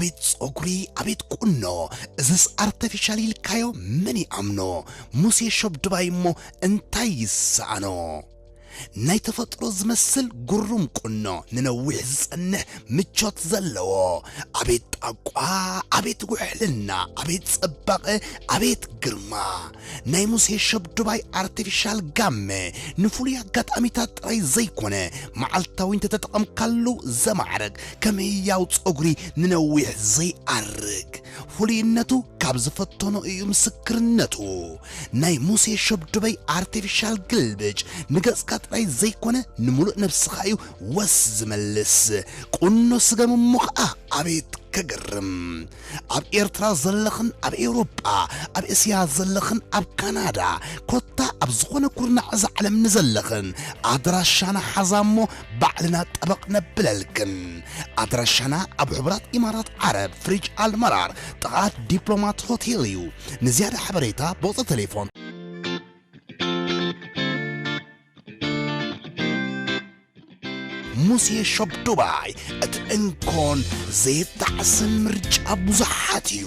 ኣቤት ጸጉሪ፣ ኣቤት ቁኖ፣ እዝስ ኣርተፊሻል ኢልካዮ መን ይኣምኖ? ሙሴ ሾብ ድባይ እሞ እንታይ ይሰኣኖ? ናይ ተፈጥሮ ዝመስል ግሩም ቁኖ፣ ንነዊሕ ዝጸንሕ ምቾት ዘለዎ። ኣቤት ጣቋ፣ ኣቤት ውሕልና፣ ኣቤት ጽባቐ፣ ኣቤት ግርማ። ናይ ሙሴ ሸብ ዱባይ ኣርቲፊሻል ጋመ ንፍሉይ ኣጋጣሚታት ጥራይ ዘይኮነ፣ መዓልታዊ እንተተጠቐምካሉ ዘማዕረግ፣ ከም ህያው ጸጉሪ ንነዊሕ ዘይኣርግ። ፍሉይነቱ ካብ ዝፈተኖ እዩ ምስክርነቱ። ናይ ሙሴ ሸብ ዱባይ ኣርቲፊሻል ግልብጭ ንገጽካ ጥራይ ዘይኮነ፣ ንምሉእ ነብስኻ እዩ ወስ ዝመልስ። ቁኖ ስገም እሞ ኸኣ ኣቤት ከገርም! ኣብ ኤርትራ ዘለኽን ኣብ ኤውሮጳ፣ ኣብ እስያ ዘለኽን ኣብ ካናዳ፣ ኮታ ኣብ ዝኾነ ኩርናዕ እዛ ዓለም ንዘለኽን፣ ኣድራሻና ሓዛ እሞ ባዕልና ጠበቕ ነብለልክን። ኣድራሻና ኣብ ሕቡራት ኢማራት ዓረብ፣ ፍሪጅ ኣልመራር፣ ጥቓ ዲፕሎማት ሆቴል እዩ። ንዝያዳ ሓበሬታ ብቑጽሪ ቴሌፎን። ሙሴ ሾፕ ዱባይ፣ እቲ እንኮን ዘይጣዕስን ምርጫ ብዙሓት እዩ።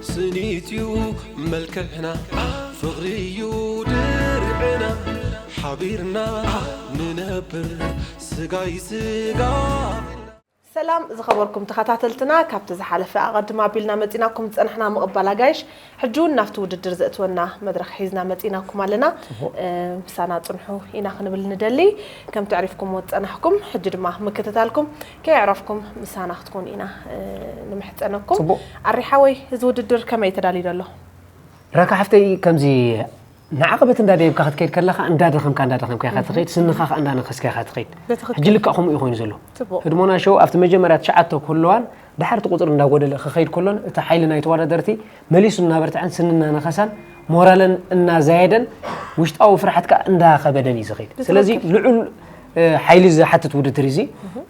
ስኒት እዩ መልክዕና፣ ፍቕሪ እዩ ድርዕና፣ ሓቢርና ንነብር ስጋይ ስጋ። ሰላም ዝኸበርኩም ተኸታተልትና፣ ካብቲ ዝሓለፈ ኣቐድም ኣቢልና መጺናኩም ዝጸናሕና ምቕባል ኣጋይሽ፣ ሕጂ እውን ናብቲ ውድድር ዘእትወና መድረኽ ሒዝና መጺናኩም ኣለና። እ፣ ምሳና ጽንሑ ኢና ክንብል ንደሊ። ከምቲ ኣዕሪፍኩምዎ ዝጸናሕኩም፣ ሕጂ ድማ ምክትታልኩም ከየዕረፍኩም ምሳና ክትኮኑ ኢና፣ እ፣ ንምሕጸነኩም። ጽቡቕ። ኣሪ ሓወይ፣ እዚ ውድድር ከመይ ተዳልዩ ዘሎ? ራካ ሓፍተይ፣ ከምዚ ንዓቐበት እንዳደየብካ ክትከይድ ከለኻ እንዳደኸምካ እንዳደኸምካ ኢኻ ትኸይድ፣ ስንኻ ኸኣ እንዳነኸስካ ኢኻ ትኸይድ። ብትኽክል። ሕጂ ልክዕ ከምኡ እዩ ኮይኑ ዘሎ። ጽቡቕ። ህድሞና ሾው ኣብቲ መጀመርያ ትሽዓተ ክህልዋን ድሓር እቲ ቁጽሪ እንዳጎደለ ክኸይድ ከሎን እቲ ሓይሊ ናይ ተወዳደርቲ መሊሱ እናበርትዐን ስኒ እናነኸሳን ሞራለን እናዛየደን ውሽጣዊ ፍርሓት ከኣ እንዳኸበደን እዩ ዝኸይድ። ብትኽክል። ስለዚ ልዑል እ፣ ሓይሊ ዝሓትት ውድድር እዚ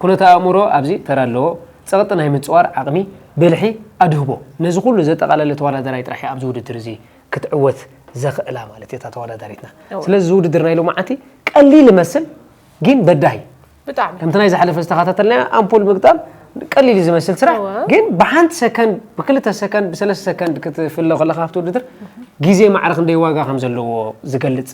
ኩነተ ኣእምሮ ኣብዚ ተራ ኣለዎ። ጸቕጢ ናይ ምጽዋር ዓቕሚ፣ ብልሒ፣ ኣድህቦ ነዚ ኩሉ ዘጠቓለለ ተወዳዳራይ ጥራሕ እዩ ኣብዚ ውድድር እዚ ክትዕወት ዘኽእላ ማለት እያ እታ ተወዳዳሪትና። እወ። ስለዚ እዚ ውድድር ናይ ሎማዓንቲ ቀሊል ይመስል ግን በዳሂ። ብጣዕሚ። ከምቲ ናይ ዝሓለፈ ዝተኸታተልናዮ ኣምፖል ምግጣም ቀሊል እዩ ዝመስል ስራሕ እወ። ግን ብሓንቲ ሰከንድ ብክልተ ሰከንድ ብሰለስተ ሰከንድ ክትፍለ ከለኻ ኣብቲ ውድድር ግዜ ማዕረ ክንደይ ዋጋ ከም ዘለዎ ዝገልጽ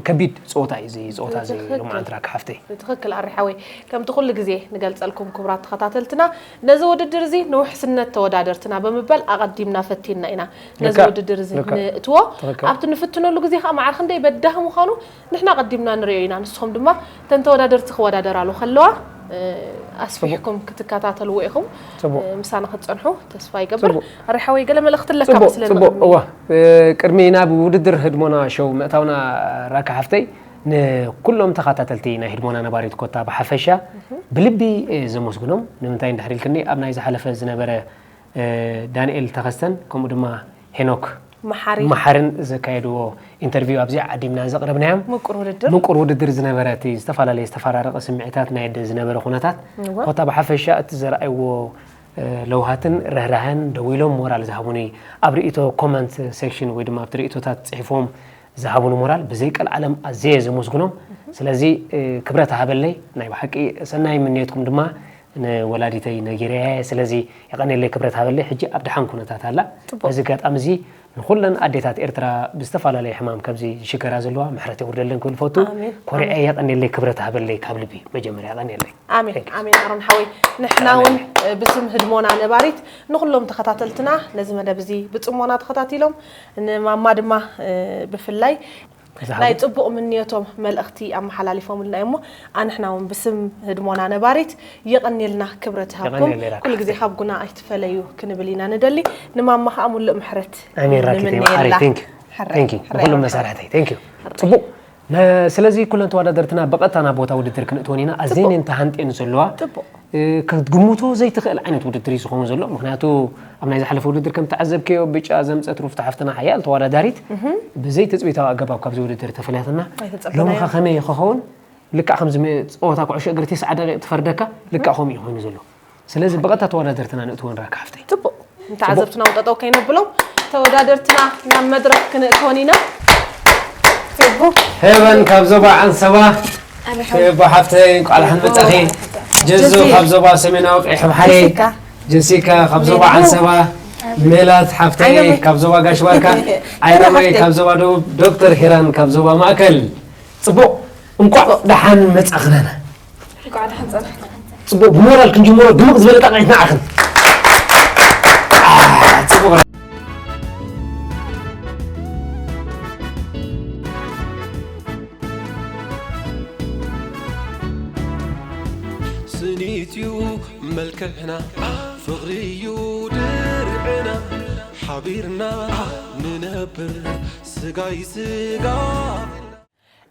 ከቢድ ጸወታ እዩ እዚ ጸወታ እዚ ትኽክል። ሎማዓንቲ ራካ ሓፍተይ። ትኽክል ኣሪ ሓወይ። ከምቲ ኩሉ ግዜ ንገልጸልኩም ክቡራት ተኸታተልትና ነዚ ውድድር እዚ ንውሕስነት ተወዳደርትና ብምባል ኣቐዲምና ፈቲንና ኢና ነዚ ልክዕ። ውድድር እዚ ልክዕ። ንእትዎ። ትኽክል። ኣብቲ ንፍትነሉ ግዜ ከዓ ማዕረ ክንደይ በዳሂ ምዃኑ ንሕና ኣቐዲምና ንሪኦ ኢና። ንስኹም ድማ እተን ተወዳደርቲ ክወዳደራሉ ከለዋ እ፣ ኣስፊሕኩም ክትከታተልዎ ኢኹም። ጽቡቕ። እ፣ ምሳና ክትጸንሑ ተስፋ ይገብር። ጽቡቕ። ኣሪ ሓወይ ገለ መልእኽቲ ኣለካ ጽቡቕ፣ መስለኒ ጽቡቕ። ቅድሚ እወ፣ እ፣ ቅድሚ ናብ ውድድር ህድሞና ሾው ምእታውና ራካ ሓፍተይ ንኩሎም ተኸታተልቲ ናይ ህድሞና ነባሪት ኮታ ብሓፈሻ ብልቢ እየ ዘመስግኖም። ንምንታይ እንድሕር ኢልክኒ ኣብ ናይ ዝሓለፈ ዝነበረ እ፣ ዳንኤል ተኸስተን ከምኡ ድማ ሄኖክ መሓሪ። መሓርን ዘካየድዎ ኢንተርቪው ኣብዚ ዓዲምና ዘቕረብናዮም ምቁር ውድድር። ምቁር ውድድር ዝነበረ እቲ ዝተፈላለየ ዝተፈራረቐ ስምዒታት ናይ ኣደ ዝነበረ ኩነታት እወ። ኮታ ብሓፈሻ እቲ ዘርኣይዎ እ፣ ለውሃትን ርህራህን ደው ኢሎም ሞራል ዝሃቡኒ ኣብ ርእይቶ ኮመንት ሴክሽን ወይ ድማ ኣብቲ ርእይቶታት ጽሒፎም ዝሃቡኒ ሞራል ብዘይ ቀልዓለም ኣዝየ ዘመስግኖም። ስለዚ እ፣ ክብረት ሃበለይ ናይ ብሓቂ ሰናይ ምንየትኩም ድማ ንወላዲተይ ነጊረያ እየ። ስለዚ የቐንየለይ ክብረት ሃበለይ። ሕጂ ኣብ ደሓን ኩነታት ኣላ። ጽቡቕ። በዚ ኣጋጣሚ እዚ ንኹለን ኣዴታት ኤርትራ ብዝተፈላለየ ሕማም ከምዚ ዝሽገራ ዘለዋ ምሕረት የውርደለን ክብል ፈቱ። ኣሜን። ኮሪዐ ኣሜን። የቐንየለይ ክብረት ሃበለይ ካብ ልቢ መጀመርያ የቐንየለይ። ኣሜን። Thank you። ኣሜን ኣሮን ሓወይ። ንሕና እውን እ፣ ብስም ህድሞና ነባሪት ንኹሎም ተኸታተልትና ነዚ መደብ እዚ ብጽሞና ተኸታቲሎም ንማማ ድማ እ፣ ብፍላይ ዝሃቡ ናይ ጽቡቕ ምንዮቶም መልእኽቲ ኣመሓላሊፎምልና እዮም እሞ ኣንሕና እውን ብስም ህድሞና ነባሪት የቐንየልና ክብረት ይሃብኩም። የቐንየልና ይራካ። ኩሉ ግዜ ካብ ጉና ኣይትፈለዩ ክንብል ኢና ንደሊ። ንማማ ኸኣ ሙሉእ ምሕረት ኣሜን ራኪተይ ንምነየላ። መዓረይ። Thank you። ሕራይ፣ Thank you። ሕራይ ንኹሎም ሮና። መሳርሕተይ። Thank you። ሕራይ። ጽቡቕ። ነ-፣ ስለዚ ኩለን ተወዳደርትና ብቐጥታ ናብ ቦታ ውድድር ክንእትወን ኢና። ኣዝየን ጽቡቕ። እየን ተሃንጥየን ዘለዋ። ጽቡቕ። እ፣ ክትግምቶ ዘይትኽእል ዓይነት ውድድር እዩ ዝኸውን ዘሎ። ምኽንያቱ ኣብ ናይ ዝሓለፈ ውድድር ከም ተዓዘብክዮ ብጫ ዘምጸት ሩፍታ ሓፍትና ሓያል ተወዳዳሪት እህ። ብዘይ ትጽቢታዊ ኣገባብ ካብዚ ውድድር ተፈልያትና። ኣይተጸበናዮ። ሎሚ ኸ ከመይ ክኸውን? ልክዕ ከምዚ ም-፣ ጸወታ ኩዕሾ እግሪ ተስዓ ደቂቕ ትፈርደካ፣ ልክዕ ከምኡ እዩ ኮይኑ ዘሎ። ስለዚ ብቐጥታ ተወዳደርትና ንእትወን ራካ ሓፍተይ። ጽቡቕ። ንተዓዘብትና እውን ጠጠው ከይነብሎም ተወዳደርትና ናብ መድረክ ክንእትወን ኢና። ፌቡ ሄቨን ካብ ዞባ ዓንሰባ። ፌቡ ሓፍተይ እንቋዕ ደሓን መጻኺ። ጀዙ ካብ ዞባ ሰሜናዊ ቀይሕ ባሕሪ። ጀሲካ ካብ ዞባ ዓንሰባ። ሜላት ሓፍተይ ካብ ዞባ ጋሽ ባርካ። ዓይነመይ ካብ ዞባ ደቡብ። ዶክተር ሂራን ካብ ዞባ ማእከል። ጽቡቕ፣ እንቋዕ ደሓን መጻኽናና። ጽቡቕ፣ ብሞራል ክንጅምሮ ድምቕ ዝበለ ጣቕዒት ንዓኽን። ጽቡቕ። ስኒት እዩ መልክዕና፣ ፍቕሪ እዩ ድርዕና፣ ሓቢርና ንነብር ስጋይ ስጋ።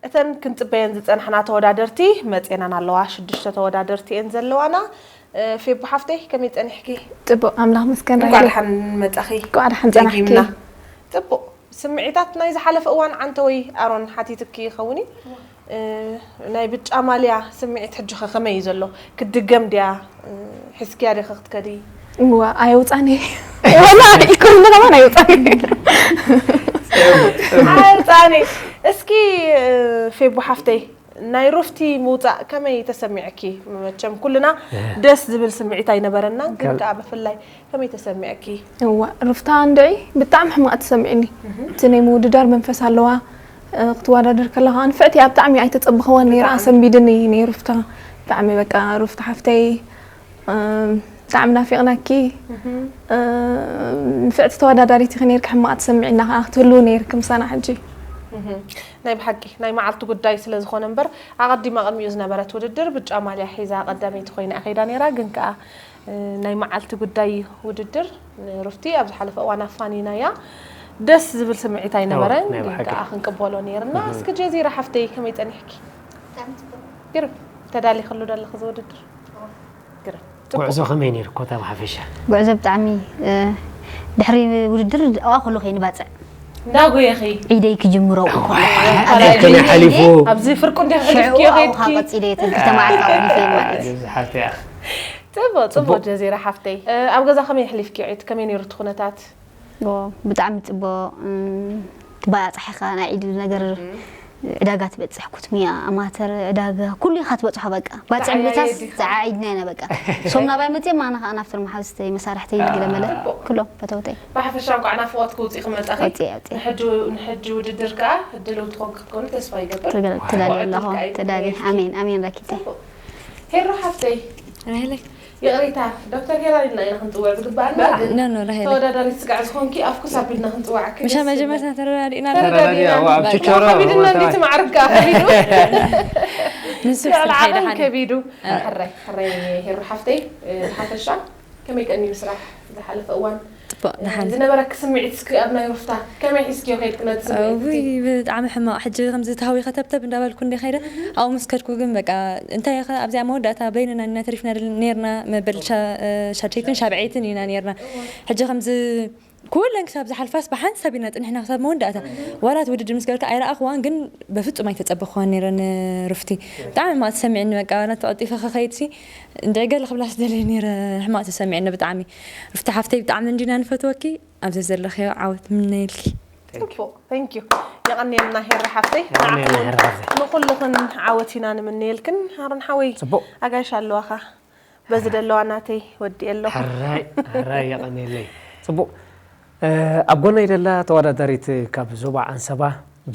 እተን ክንጽበየን ዝጸናሕና ተወዳደርቲ መጼናን ኣለዋ። ሽዱሽተ ተወዳደርቲ እየን ዘለዋና። እ፣ ፌቡ ሓፍተይ ከመይ ጸኒሕኪ? ጽቡቕ ኣምላኽ መስከን እንኳዕ ራሄል። ደሓን መጻኺ። እንኳዕ ደሓን ጸናሕኪ። ደጊምና። ጽቡቕ። ስምዒታት ናይ ዝሓለፈ እዋን ዓንተወይ ኣሮን ሓቲትኪ ይኸውን እዩ። እ፣ ናይ ብጫ ማልያ ስምዒት ሕጂ ኸ ከመይ እዩ ዘሎ? ክትድገም ድያ? እ፣ ሒዝክያ ዲኺ ክትከዲ? እዋ ኣየውጻኒ። ወላ ኢኮን ከማን ኣየውጻኒ። ኣየውጻኒ። እስኪ እ፣ ፌቡ ሓፍተይ ናይ ሩፍቲ ምውጻእ ከመይ ተሰሚዕኪ? መቸም ኩልና ደስ ዝብል ስምዒት ኣይነበረናን፣ ግን ከኣ ብፍላይ ከመይ ተሰሚዕኪ? እዋ ሩፍታ እንድዒ ብጣዕሚ ሕማቕ ተሰሚዕኒ። እቲ ናይ ምውድዳር መንፈስ ኣለዋ። እ፣ ክትወዳደር ከለኻ ንፍዕቲ እያ ብጣዕሚ ኣይተጸበኸዋን ነይራ። ኣሰንቢድኒ ናይ ሩፍታ ብጣዕሚ በቃ ሩፍታ ሓፍተይ እ፣ ብጣዕሚ ናፊቕናኪ። እ፣ ንፍዕቲ ተወዳዳሪት ኢኺ ነይርኪ፣ ሕማቕ ትሰምዒና ከኣ ክትህልዊ ነይርኪ ምሳና ሕጂ። ናይ ብሓቂ ናይ መዓልቲ ጉዳይ ስለ ዝኾነ እምበር ኣቐዲማ ቅድሚኡ ዝነበረት ውድድር ብጫ ማልያ ሒዛ ቀዳመይቲ ኮይና እያ ከይዳ ነይራ። ግን ከኣ እ፣ ናይ መዓልቲ ጉዳይ እዩ ውድድር። ንሩፍቲ ኣብ ዝሓለፈ እዋን ኣፋኒናያ ደስ ዝብል ስምዒት ኣይነበረን። ናይ ግን ብሓቂ። ከኣ ክንቅበሎ ነይርና። እስኪ ጀዚራ ሓፍተይ ከመይ ጸኒሕኪ? ግርም ተዳሊኽሉ ዶ ኣለኺ እዚ ውድድር? ግርም። ጽቡቕ። ጉዕዞ ከመይ ነይሩ ኮታ ብሓፈሻ? ጉዕዞ ብጣዕሚ እ፣ ድሕሪ ውድድር ኣብኣ ከሎ ከይንባፅዕ እንዳጎየኺ ዒደይ ክጅምሮ ከመይ ሓሊፉ? ኣብዚ ፍርቁ እንዲኻ ሽዑ ሕሊፍክዮ ኣብኡ ከዓ ከይድኪ? ቀፂለ እየ ክልተ መዓልቲ ኣብኡ ሒፈ ማለት እዩ። እዚ ሓፍቲ እያ። ጽቡቕ ጽቡቕ ጀዚራ ሓፍተይ። እ፣ ኣብ ገዛ ከመይ ኣሕሊፍክዮ ዒድ? ከመይ ነይሩ እቲ ኩነታት? ዎ፣ ብጣዕሚ ፅቡቕ እ፣ ትባፃሕ ኢኻ ናይ ዒድ ነገር ዕዳጋ ትበፅሕ ኩትሚያ ኣማተር ዕዳጋ ኩሉ ኢኻ ትበፅሖ በቃ ባፅዕ ምልሳስ ተዓያየድ ኢኻ። ፀዓዒድና ኢና በቃ ሶም ናባይ መፅኦም ኣነ ከዓ ናብቶም መሓዝተይ መሳርሕተይ ገለመለ ኩሎም ፈተውተይ ብሓፈሻ እንኳዕ ናፍቖት ክውፅእ ክመጻኺ ወፅየ ወፅየ ንሕጂ ንሕጂ ውድድር ከኣ ድልውቲ ኮንኪ ክትኮኒ ተስፋ ይገብር። ተገለ- ተዳልየ ተባዕቲ ኣለኹ ከኣ ይትከኣል። ተዳልየ ኣሜን ኣሜን ራኪተይ ሄሮ ሓፍተይ ራሄለይ ይቕሬታ ዶክተር ሄራን ኢልና ኢና ክንጽውዕ ዝግባኣና ግን ኖ፣ ኖ፣ ራሄለይ። ተወዳዳሪት ስግዕ ዝኾንኪ ኣፍ ኩሳብ ኢልና ክንጽውዓኪ ምሻ ደስ መጀመርታ ይብል። ተረዳዲእና ተረዳዲእና ተረዳዲእና፣ ኣለና። ኣብ ችቾሮ ከቢድና ወታዊ። እንዴት ማዕርግ ከኣ ከቢዱ ንሱ ልዕሊ ስራሕ ዓቕን ይደሓን። ከቢዱ ሕራይ ሕራይ ሄሮ ሓፍተይ ሓፈሻ ከመይ ቀኒዩ ስራሕ ዝሓለፈ እዋን ጽቡቕ ደሓን ዝነበረኪ ስምዒት እስኪ ኣብ ናይ ሩፍታ ከመይ ሒዝክዮ ከይድኪ ነቲ ስምዒት እቲ? ውይ ብጣዕሚ ሕማቕ ሕጂ ከምዚ ተሃዊኸ ተብተብ እንዳበልኩ እንደ ከይደ ኣብኡ ምስ ከድኩ ግን በቃ እንታይ ኢኸ ኣብዚኣ መወዳእታ በይንና ኢና ተሪፍና ድል- ነርና መበል ሻ- እ፣ ሻድሸይትን ሻብዐይትን ኢና ነርና ሕጂ ከምዚ ኩለን ክሳብ ዝሓልፋስ ብሓንሳብ ኢና ጽኒሕና ክሳብ መወዳእታ ዋላ እቲ ውድድር ምስ ገበርካ ኣይረኣኽዋን ግን በፍጹም ኣይተጸበኽዋን ነይረ ንሩፍቲ ብጣዕሚ ሕማቕ ተሰሚዕኒ በቃ ዋላ ተቐልጢፈ ክኸይድሲ እንድዒ ገለ ክብላስ ደልየ ነይረ ሕማቕ ተሰሚዕኒ ብጣዕሚ ሩፍቲ ሓፍተይ ብጣዕሚ እንዲና ንፈትወኪ ኣብዚ ዘለኽዮ ዓወት ምነየልኪ ጽቡቕ thank you የቐንየልና ሄራ ሓፍተይ የቐንየልና ንዓኹም ሄራ ሓፍተይ። ንኹልኽን ዓወት ኢና ንምነየልክን ሃረን ሓወይ ጽቡቕ። ኣጋይሽ ኣለዋኻ በዚ ደለዋ ናተይ ወዲኤ ኣለኹ ሕራይ ሕራይ የቐንየለይ። ጽቡቕ። እ፣ ኣብ ጎነይ ደላ ተወዳዳሪት ካብ ዞባ ዓንሰባ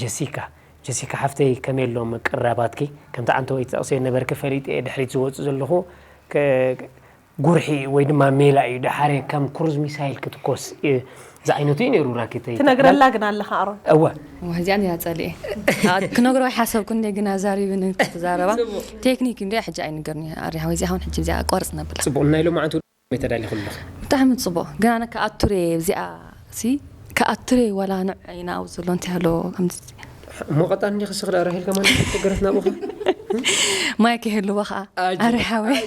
ጀሲካ። ጀሲካ ሓፍተይ ከመይ ኣሎ ምቅርራባትኪ? ከምቲ ዓንተወይ ትጠቕስዮ ነበርኪ ፈሊጠ እየ ድሕሪት ዝወጽእ ዘለኹ ከ- ጉርሒ ወይ ድማ ሜላ እዩ ደሓር ከም ክሩዝ ሚሳይል ክትኮስ እ፣ ዝዓይነቱ እዩ ነይሩ ራኬተይ። ትነግረላ ግን ኣለኻ ኣሮን እወ እዚኣ እያ ጸሊኤ ክነግሮ ኣይሓሰብኩ እንደ ግን ኣዛሪብን ተዛረባ ቴክኒክ እንደ ሕጂ ኣይንገርኒ ኣሪ ሓወይ እዚኣ እውን ሕጂ እዚኣ ኣቋርጽ ነብላ ጽቡቕ ናይ ሎማዓንቱ ተዳሊኹ ኣለኹ ብጣዕሚ ጽቡቕ ግን ኣነ ከኣቱር እየ እዚኣ ሲ ከኣቱር እየ ዋላ ንዕ ኢና ኣብ ዘሎ እንታይ ኣሎ ከምዚ እሞ ቀጣን እንዲኺ ስኽዳ ራሄል ከማን ተገረት ናብኻ ማይ ከይህልዎ ከዓ ኣሪ ሓወይ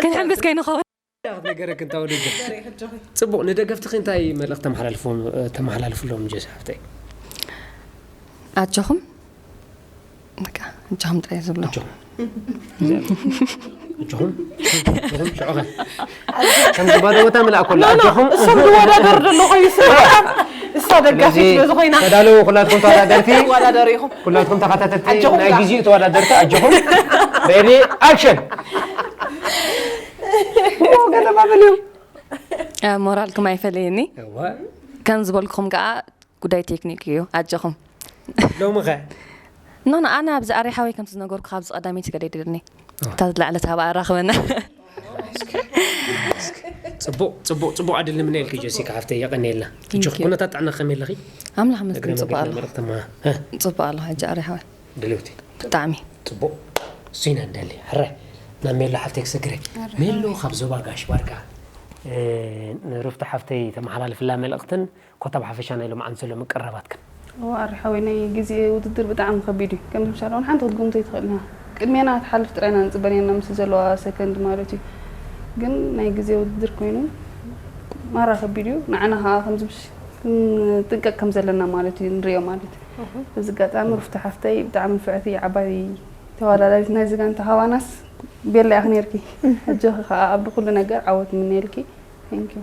ክንሕምብስ ከይንኸውን ነገረክ እንታ ወደጀ ጽቡቕ ንደገፍትኺ እንታይ መልእኽቲ ተመሓላልፎም ተመሓላልፍሎም ጀስ ሓፍተይ ኣጆኹም በቃ ኣጆኹም ጥራይ ዝብሎ ኣጆኹም እጅኹም እጅኹም ሽዑኸ ከምዚ ባዶ ቦታ ምልኣ ኮላ እጅኹም እሶም ዝወዳደር ዘሎ ኮይኑ ስለ እሳ ደጋፊት ስለዚ ኮይና ተዳለዉ። ኩላትኩም ተወዳደርቲ፣ ተወዳደሩ ኢኹም። ኩላትኩም ተኸታተልቲ ኣጆኹም ናይ ግዜኡ ተወዳደርቲ ኣጆኹም። ሬዲ ኣክሽን። ገለባበል እዩ። ሞራልኩም ኣይፈለየኒ። ከም ዝበልኩም ከዓ ጉዳይ ቴክኒክ እዩ ኣጆኹም። ሎሚ ኸ? ኖ ኖ፣ ኣነ ኣብዚ ኣሪ ሓወይ ከምቲ ዝነገርኩ ካብዚ ቀዳመይቲ ገደይ ድርኒ እታ ዝለዓለት ኣብ ኣራኽበና። ጽቡቕ ጽቡቕ ጽቡቕ ዕድል ንምነየልኪ ጀሲካ ሓፍተይ፣ የቐንየልና። እጆኺ ኩነታት ጥዕና ከመይ ኣለኺ? ኣምላኽ መስገን ጽቡቕ ኣሎ። መልእኽትማ ጽቡቕ ኣሎ። ሕጂ ኣሪ ሓወይ ድልውቲ ብጣዕሚ ጽቡቕ እሱይና እንደሊ ሕራይ ናብ ሜሎ ሓፍተይ ክሰግረ። ሜሎ ካብ ዞባ ጋሽ ባርካ ንሩፍቲ ሓፍተይ ተመሓላልፍላ መልእኽትን ኮታ ብሓፈሻ ናይ ሎምዓንቲ ዘሎ ምቅርራባትክን? እዋ ኣሪ ሓወይ ናይ ግዜ ውድድር ብጣዕሚ ከቢድ እዩ። ከምዚ ምሻል እውን ሓንቲ ክትግምቶ ይትኽእልና። ቅድሜና ክትሓልፍ ጥራይና ንፅበ ነርና ምስ ዘለዋ ሰከንድ ማለት እዩ። ግን ናይ ግዜ ውድድር ኮይኑ ማራ ከቢድ እዩ። ንዓና ከዓ ከምዚ ምሽ ክንጥንቀቅ ከም ዘለና ማለት እዩ ንሪኦ ማለት እዩ። በዚ ኣጋጣሚ ሩፍቲ ሓፍተይ ብጣዕሚ ንፍዕቲ ዓባይ ተወዳዳሪት ናይዚ ጋንታ ካባናስ ቤላ ኢኺ ነርኪ። ኣጆኺ ከዓ ኣብ ኩሉ ነገር ዓወት ምነየልኪ። Thank you።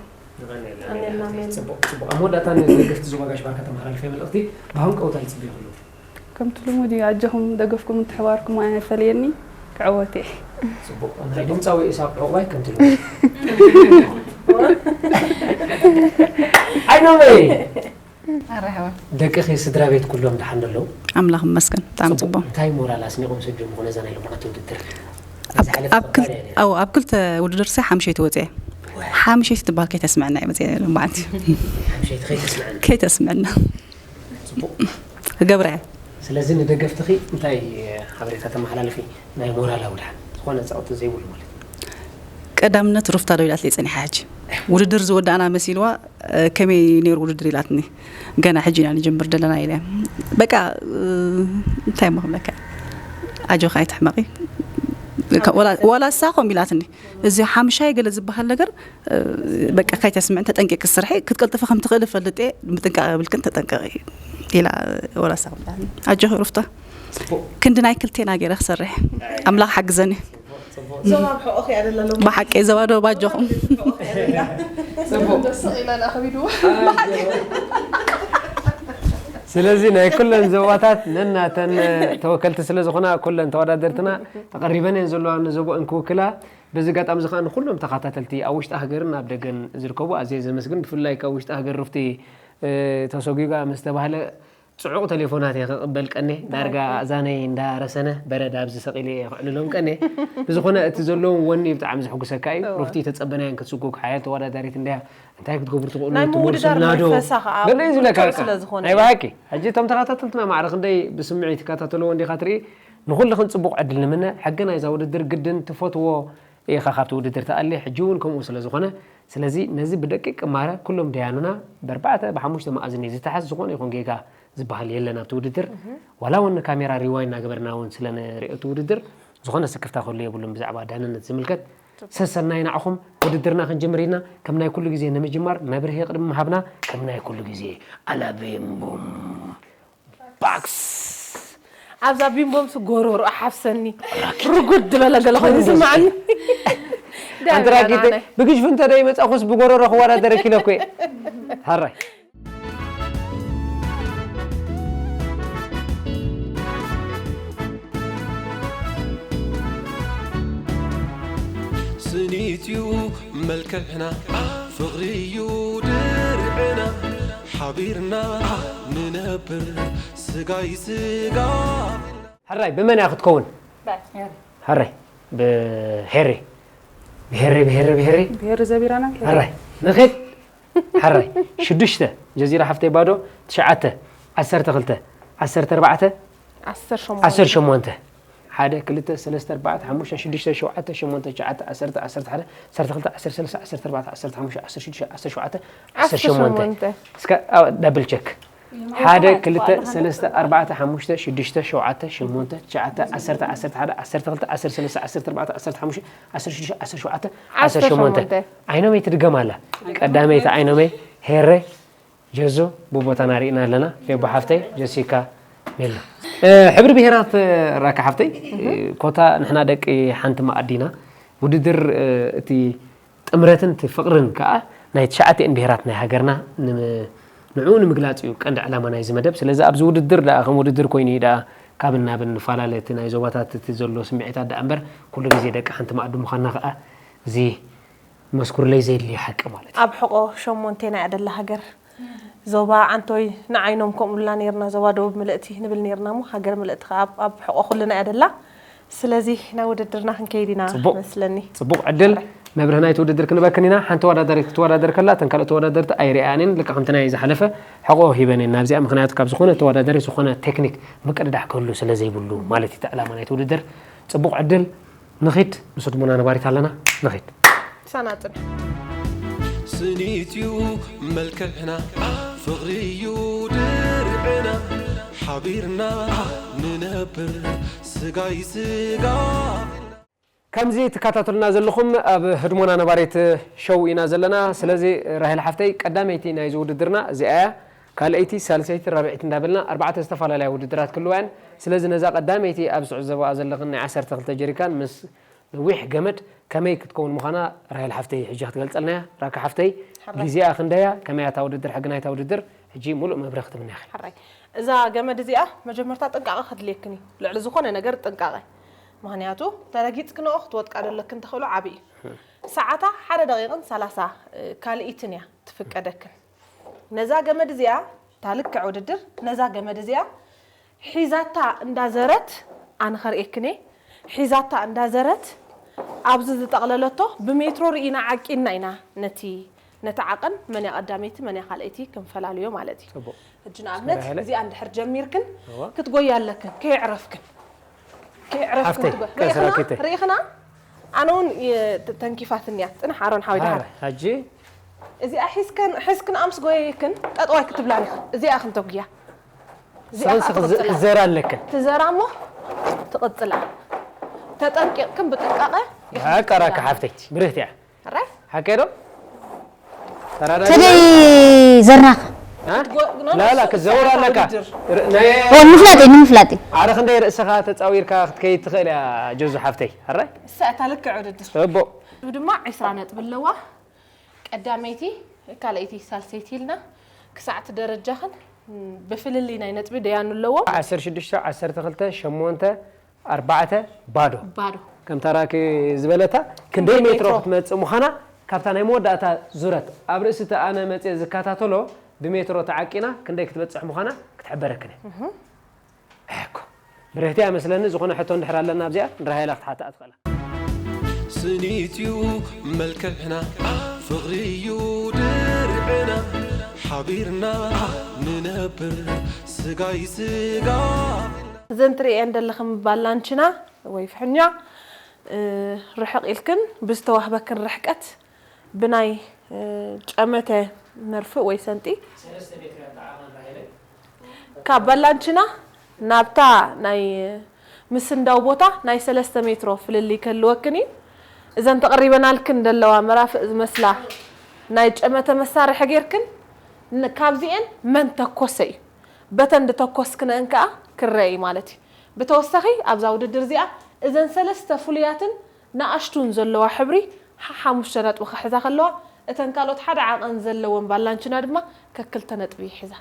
ጽቡቕ ጽቡቕ። ኣብ መወዳእታ ንደገፍቲ ዞባ ጋሽ ባርካ ተመሓላልፈ መልእኽቲ ብሃንቀውታ ይጽበዩ ኣለዉ። ከምቲ ልሙድ እዩ ኣጆኹም ደገፍኩም ምትሕባርኩም ኣይፈለየኒ። ክዕወት እየ። ጽቡቕ ናይ ድምጻዊ ኢሳቅ ዕቑባይ ከምቲ ልሙድ። ኣይኖመይ ኣረሃዋ ደቅኺ ስድራ ቤት ኩሎም ደሓን ኣለዉ? ኣምላኽ ይመስገን ብጣዕሚ ጽቡቕ። እንታይ ሞራል ኣስኒቑም ሰዲሞም ነዛ ናይ ሎምዓንቲ ውድድር? ኣብ ክልተ ውድድር ሲ ሓምሸይቲ ወፅየ። ሓምሸይቲ ትበሃል ከይተስምዐና እየ መፅየ ሎምዓንቲ። ሓምሸይቲ ከይተስምዐና። ከይተስምዐና። ጽቡቕ። ክገብራ እየ። ስለዚ ንደገፍትኺ እንታይ ሓበሬታ ተመሓላልፊ? ናይ ሞራላዊ ድሓን ዝኾነ ጸቕጢ ዘይብሉ ማለት እዩ። ቀዳምነት ሩፍታ ዶ ኢላትለይ ጸኒሓ ሕጂ። ውድድር ዝወዳእና መሲልዋ፣ እ፣ ከመይ ነይሩ ውድድር ኢላትኒ። ገና ሕጂ ኢና ንጅምር ዘለና ኢለ። በቃ፣ እ፣ እንታይ እሞ ክብለካ? ኣጆኻ ኣይትሕመቒ። ወላ፣ ወላ እሳ ከምኡ ኢላትኒ። እዚ ሓምሻይ ገለ ዝበሃል ነገር በቃ ከይተስምዕን ተጠንቂቂ ስርሒ ክትቀልጥፊ ከም ትኽእሊ ፈልጥ እየ፣ ምጥንቃቕ የብልክን ተጠንቀቂ ኢላ ወላ ሳቕ ብላኒ። ኣጆኺ ሩፍታ ክንዲ ናይ ክልቴና ገይረ ክሰርሕ ኣምላኽ ሓግዘኒ። ዞባ ብሕቑኺ ኣደላ ሎሚ ብሓቂ ዞባ ዶ ባጆኹም። ስቕ ኢላ ላ ከቢድዎ። ስለዚ ናይ ኩለን ዞባታት ነናተን ተወከልቲ ስለ ዝኾና ኩለን ተወዳደርትና ተቐሪበን እየን ዘለዋ ንዞቦአን ክውክላ። በዚ ኣጋጣሚ እዚ ከዓ ንኩሎም ተኸታተልቲ ኣብ ውሽጢ ሃገርን ኣብ ደገን ዝርከቡ ኣዝየ ዘመስግን። ብፍላይ ካብ ውሽጢ ሃገር ሩፍቲ፣ እ፣ ተሰጒጓ ምስ ተባህለ ጽዑቕ ቴሌፎናት እየ ክቕበል ቀኔ። ዳርጋ ኣእዛነይ እንዳረሰነ በረድ ኣብዚ ሰቒለ እየ ክዕልሎም ቀኔ። ብዝኾነ እቲ ዘለዎም ወኒ ብጣዕሚ ዘሕጉሰካ እዩ። እወ። ሩፍቲ ተጸበናየን ክትስጉግ ሓያል ተወዳዳሪት እንድያ። እንታይ ክትገብሩ ትኽእሉ ናይ ምውድዳር ትመልሱልና ዶ? መንፈሳ ከዓ ገለ እዩ ዝብለካ ብርቱዕ በቃ። ስለ ዝኾነ ናይ እዩ። ብሓቂ። ሕጂ እቶም ተኸታተልትና ማዕረ ክንደይ ብስምዒት ይከታተልዎ እንዲኻ ትርኢ። ንኹልኽን ጽቡቕ ዕድል ንምነ። ሕጊ ናይዛ ውድድር ግድን ትፈትዎ ኢኻ ካብቲ ውድድር ትኣሊ። ሕጂ እውን ከምኡ ስለ ዝኾነ፣ ስለዚ ነዚ ብደቂቕ ቅማረ ኩሎም ደያኑና ብኣርባዕተ ብሓሙሽተ መኣዝን እዩ ዝተሓዝ። ዝኾነ ይኹን ጌጋ ዝበሃል የለን ኣብቲ ውድድር። ዋላ እውን ንካሜራ ሪዋይ እናገበርና እውን ስለ ንሪኦ እቲ ውድድር፣ ዝኾነ ስክፍታ ክህሉ የብሉን ብዛዕባ ዳንነት ዝምልከት። ሰሰናይ ንዓኹም። ውድድርና ክንጅምር ኢና። ከም ናይ ኩሉ ግዜ ንምጅማር መብርሂ ቅድሚ ምሃብና፣ ከም ናይ ኩሉ ግዜ ኣላቤምቦም ባክስ። ኣብዛ ቢምቦምስ ጎሮሮ ሓፍሰኒ። ርጉድ ዝበለ ገለ ኮይኑ ይስምዓኒ። ኣንቲ ራኪተይ፣ ብግሽፉ እንተ ደይ መጻኹስ ብጎሮሮ ክወዳደረኪ ኢለ እኮ እየ። ሃራይ። ስኒት እዩ መልክዕና፣ ፍቕሪ እዩ ድርዕና፣ ሓቢርና ንነብር ስጋይ ስጋ። ሕራይ ብመን እያ ክትከውን? ሕራይ ብሄሪ። ብሄሪ፣ ብሄሪ፣ ብሄሪ። ብሄሪ ዘቢራና። ሕራይ ንኺድ። ሕራይ ሽዱሽተ፣ ጀዚራ ሓፍተይ ባዶ። ትሽዓተ፣ ዓሰርተ ክልተ፣ ዓሰርተ ኣርባዕተ፣ ዓሰርተ ሸሞንተ። ዓሰርተ ሸሞንተ። ሓደ፣ ክልተ፣ ሰለስተ፣ ኣርባዕተ፣ ሓሙሽተ፣ ሽዱሽተ፣ ሸውዓተ፣ ሸሞንተ፣ ትሽዓተ፣ ዓሰርተ፣ ዓሰርተ ሓደ፣ ዓሰርተ ክልተ፣ ዓሰርተ ሰለስተ፣ ዓሰርተ ኣርባዕተ፣ ዓሰርተ ሓሙሽተ፣ ዓሰርተ ሽዱሽተ፣ ዓሰርተ ሸውዓተ፣ ዓሰርተ ሸሞንተ። ዓሰርተ ሸሞንተ። እስከ፣ ኣው፣ ዳብል ቸክ። ሓደ፣ ክልተ፣ ሰለስተ፣ ኣርባዕተ፣ ሓሙሽተ፣ ሽዱሽተ፣ ሸውዓተ፣ ሸሞንተ፣ ትሽዓተ፣ ዓሰርተ፣ ዓሰርተ ሓደ፣ ዓሰርተ ክልተ፣ ዓሰርተ ሰለስተ፣ ዓሰርተ ኣርባዕተ፣ ዓሰርተ ሓሙሽተ፣ ዓሰርተ ሽዱሽተ፣ ዓሰርተ ሸውዓተ፣ ዓሰርተ ሸሞንተ። ዓሰርተ ሸሞንተ። ዓይኖመይ ትድገም ኣላ። ቀዳመይቲ ዓይኖመይ ሄረ ጀዙ ብቦታና ርኢና ኣለና። ፌቦ ሓፍተይ፣ ጀሲካ፣ ሜሎ። እ፣ ሕብሪ ብሄራት፣ እ፣ ራካ ሓፍተይ፣ እ፣ ኮታ ንሕና ደቂ ሓንቲ መኣዲ ኢና። ውድድር፣ እ፣ እቲ ጥምረትን እቲ ፍቕርን ከኣ ናይ ትሽዓተን ብሄራት ናይ ሃገርና ንም-፣ ንዕኡ ንምግላጽ እዩ ቀንዲ ዕላማ ናይዚ መደብ። ስለዚ ኣብዚ ውድድር ደኣ ከም ውድድር ኮይኑ እዩ ደኣ ካብን ናብን ንፈላለ እቲ ናይ ዞባታት እቲ ዘሎ ስምዒታት ደኣ እምበር ኩሉ ግዜ ደቂ ሓንቲ መኣዲ ምዃንና ከኣ እዚ መስኩርለይ ዘየድልዮ ሓቂ ማለት እዩ። ኣብ ሕቖ ሸሞንቴና እያ ደላ ሃገር። ዞባ ዓንቶይ ንዓይኖም ከምኡ ኢልና ነይርና፣ ዞባ ደቡብ ምልእቲ ንብል ነይርና እሞ፣ ሃገር ምልእቲ ከኣ ኣብ፣ ኣብ ሕቖ ኩልና እያ ደላ። ስለዚ ናብ ውድድርና ክንከይድ ኢና ጽቡቕ። መስለኒ። ጽቡቕ ዕድል። መብርሂ ናይቲ ውድድር ክንበክን ኢና። ሓንቲ ተወዳዳሪት ክትወዳደር ከላ፣ እተን ካልኦት ተወዳደርቲ ኣይረኣያን እየን። ልክዕ ከምቲ ናይ ዝሓለፈ ሕቖ ሂበን እየን ናብዚኣ። ምኽንያቱ ካብ ዝኾነ ተወዳዳሪ ዝኾነ ቴክኒክ ምቅድዳሕ ክህሉ ስለ ዘይብሉ ማለት እዩ እቲ ዕላማ ናይቲ ውድድር። ጽቡቕ ዕድል። ንኺድ፣ ምስ ህድሞና ነባሪት ኣለና። ንኺድ። ሳናጥን። ስኒት እዩ መልክዕና፣ ፍቕሪ እዩ ድርዕና፣ ሓቢርና ንነብር ስጋይ ስጋ። ከምዚ ትከታተሉና ዘለኹም ኣብ ህድሞና ነባሪት ሸው ኢና ዘለና። ስለዚ ራሄል ሓፍተይ፣ ቀዳመይቲ ናይዚ ውድድርና እዚኣ እያ። ካልኣይቲ፣ ሳልሰይቲ፣ ራብዐይቲ እንዳበልና ኣርባዕተ ዝተፈላለያ ውድድራት ክህልዋ እየን። ስለዚ ነዛ ቀዳመይቲ ኣብ ዝዕዘቦኣ ዘለኽን ናይ ዓሰርተ ክልተ ጀሪካን ምስ ነዊሕ ገመድ ከመይ ክትከውን ምዃና ራሄል ሓፍተይ ሕጂ ክትገልጸልና እያ። ራካ ሓፍተይ፣ ሓራይ። ግዜኣ ክንደያ፣ ከመይ እያ እታ ውድድር፣ ሕጊ ናይታ ውድድር፣ ሕጂ ሙሉእ መብርሂ ክትብና ኢኺ። ሓራይ። እዛ ገመድ እዚኣ መጀመርታ ጥንቃቐ ከድልየክን እዩ። ልዕሊ ዝኾነ ነገር ጥንቃቐ። ምኽንያቱ ተረጊጽክንኦ ክትወድቃ ዘለክን ተኽእሎ ዓቢ እዩ። ሰዓታ ሓደ ደቂቕን ሰላሳ ካልኢትን እያ ትፍቀደክን። ነዛ ገመድ እዚኣ፣ እታ ልክዕ ውድድር፣ ነዛ ገመድ እዚኣ ሒዛታ እንዳዘረት፣ ኣነ ከርእየክን እየ፣ ሒዛታ እንዳዘረት፣ ኣብዚ ዝጠቕለለቶ ብሜትሮ ርኢና ዓቂንና ኢና ነቲ፣ ነቲ ዓቐን መን እያ ቀዳመይቲ፣ መን እያ ካልኣይቲ ክንፈላልዮ ማለት እዩ። ጽቡቕ። ሕጂ ንኣብነት፣ ተስተካኸለ። እዚኣ እንድሕር ጀሚርክን እዋ። ክትጎያ ኣለክን፣ ከየዕረፍክን። ከየዕረፍክን ሓፍተይ፣ ትጎያ። ቀስ ርኢኽና? ራኪተይ። ርኢኽና? ኣነ እውን የ-፣ ተ-፣ ተንኪፋትኒ እያ። ጽንሕ ኣሮን ሓወይ ደሓር። ሃረ፣ ሕጂ? እዚኣ ሒዝከን፣ ሒዝክን ኣምስ ጎየይክን ጠጠዋይ ክትብላን ኢኽን። እዚኣ ኢኽን ተጉያ። እዚኣ ስኽን ከዓ ስኽ ዝ-፣ ትቕጽላ። ዘራ ኣለክን። ትዘራ እሞ ትቕጽላ። ተጠንቂቕክን ብጥንቃቐ ኢኽን ሓቂ ራካ ክትብላ። ሓፍተይ፣ ብርህቲ እያ። ሕራይ? ሓቂ ዶ? ተራዳኢ ተደይ ዘርናኻ። እ? ጎ-፣ ኖ፣ ላላ፣ ኖ፣ ክትዘውር ሰዓት ኣለካ። ውድድር። ር-፣ ናይ ኦ፣ ንምፍላጥ እዩ፣ ንምፍላጥ እዩ። ኣረ ክንደይ ርእስኻ ተጻዊርካ ክትከይድ ትኽእል እያ፣ ጆዙ ሓፍተይ። ሕራይ? እሳ እታ ልክዕ ውድድር። ጽቡቕ። ድማ ዒስራ ነጥቢ ኣለዋ። ቀዳመይቲ፣ ካልኣይቲ፣ ሳልሰይቲ ኢልና ክሳዕ እቲ ደረጃኽን፣ ም፣ ብፍልልይ ናይ ነጥቢ ደያኑ ኣለዎም። ዓሰርተ ሽዱሽተ፣ ዓሰርተ ክልተ፣ ሸሞንተ፣ ኣርባዕተ፣ ባዶ። ባዶ። ከምታ ራኪ ዝበለታ፣ ክንደይ ክንደይ ሜትሮ ሜትሮ? ክትመጽእ ምዃና፣ ካብታ ናይ መወዳእታ ዙረት፣ ኣብ ርእሲ እቲ ኣነ መጽየ ዝከታተሎ፣ ብሜትሮ ተዓቂና፣ ክንደይ ክትበጽሕ ምዃና ክትሕበረክን እያ። እህ። እኮ። ብርህቲ እያ መስለኒ፣ ዝኾነ ሕቶ እንድሕር ኣለና ኣብዚኣ፣ ንራሄላ ክትሓትኣ ትኽእላ። ስኒት እዩ መልክዕና፣ ፍቕሪ እዩ ድርዕና፣ ሓቢርና ንነብር ስጋይ ስጋ። እዘን ትርእየን ዘለኽን ባላንችና ወይ ፍሕኛ፣ እ፣ ርሕቕ ኢልክን ብዝተዋህበክን ርሕቀት ብናይ፣ እ፣ ጨመተ መርፍእ ወይ ሰንጢ ካብ ባላንችና ናብታ ናይ ምስንዳው ቦታ ናይ ሰለስተ ሜትሮ ፍልልይ ክህልወክን እዩ። እዘን ተቐሪበናልክን ዘለዋ መራፍእ ዝመስላ ናይ ጨመተ መሳርሒ ጌርክን ን-፣ ካብዚኤን መን ተኮሰ እዩ። በተን ዝተኮስክነአን ከኣ ክረአ እዩ ማለት እዩ። ብተወሳኺ ኣብዛ ውድድር እዚኣ እዘን ሰለስተ ፍሉያትን ንኣሽቱን ዘለዋ ሕብሪ ሓሓሙሽተ ነጥቢ ክሕዛ ከለዋ፣ እተን ካልኦት ሓደ ዓቐን ዘለወን ባላንችና ድማ ከክልተ ነጥቢ ይሕዛ።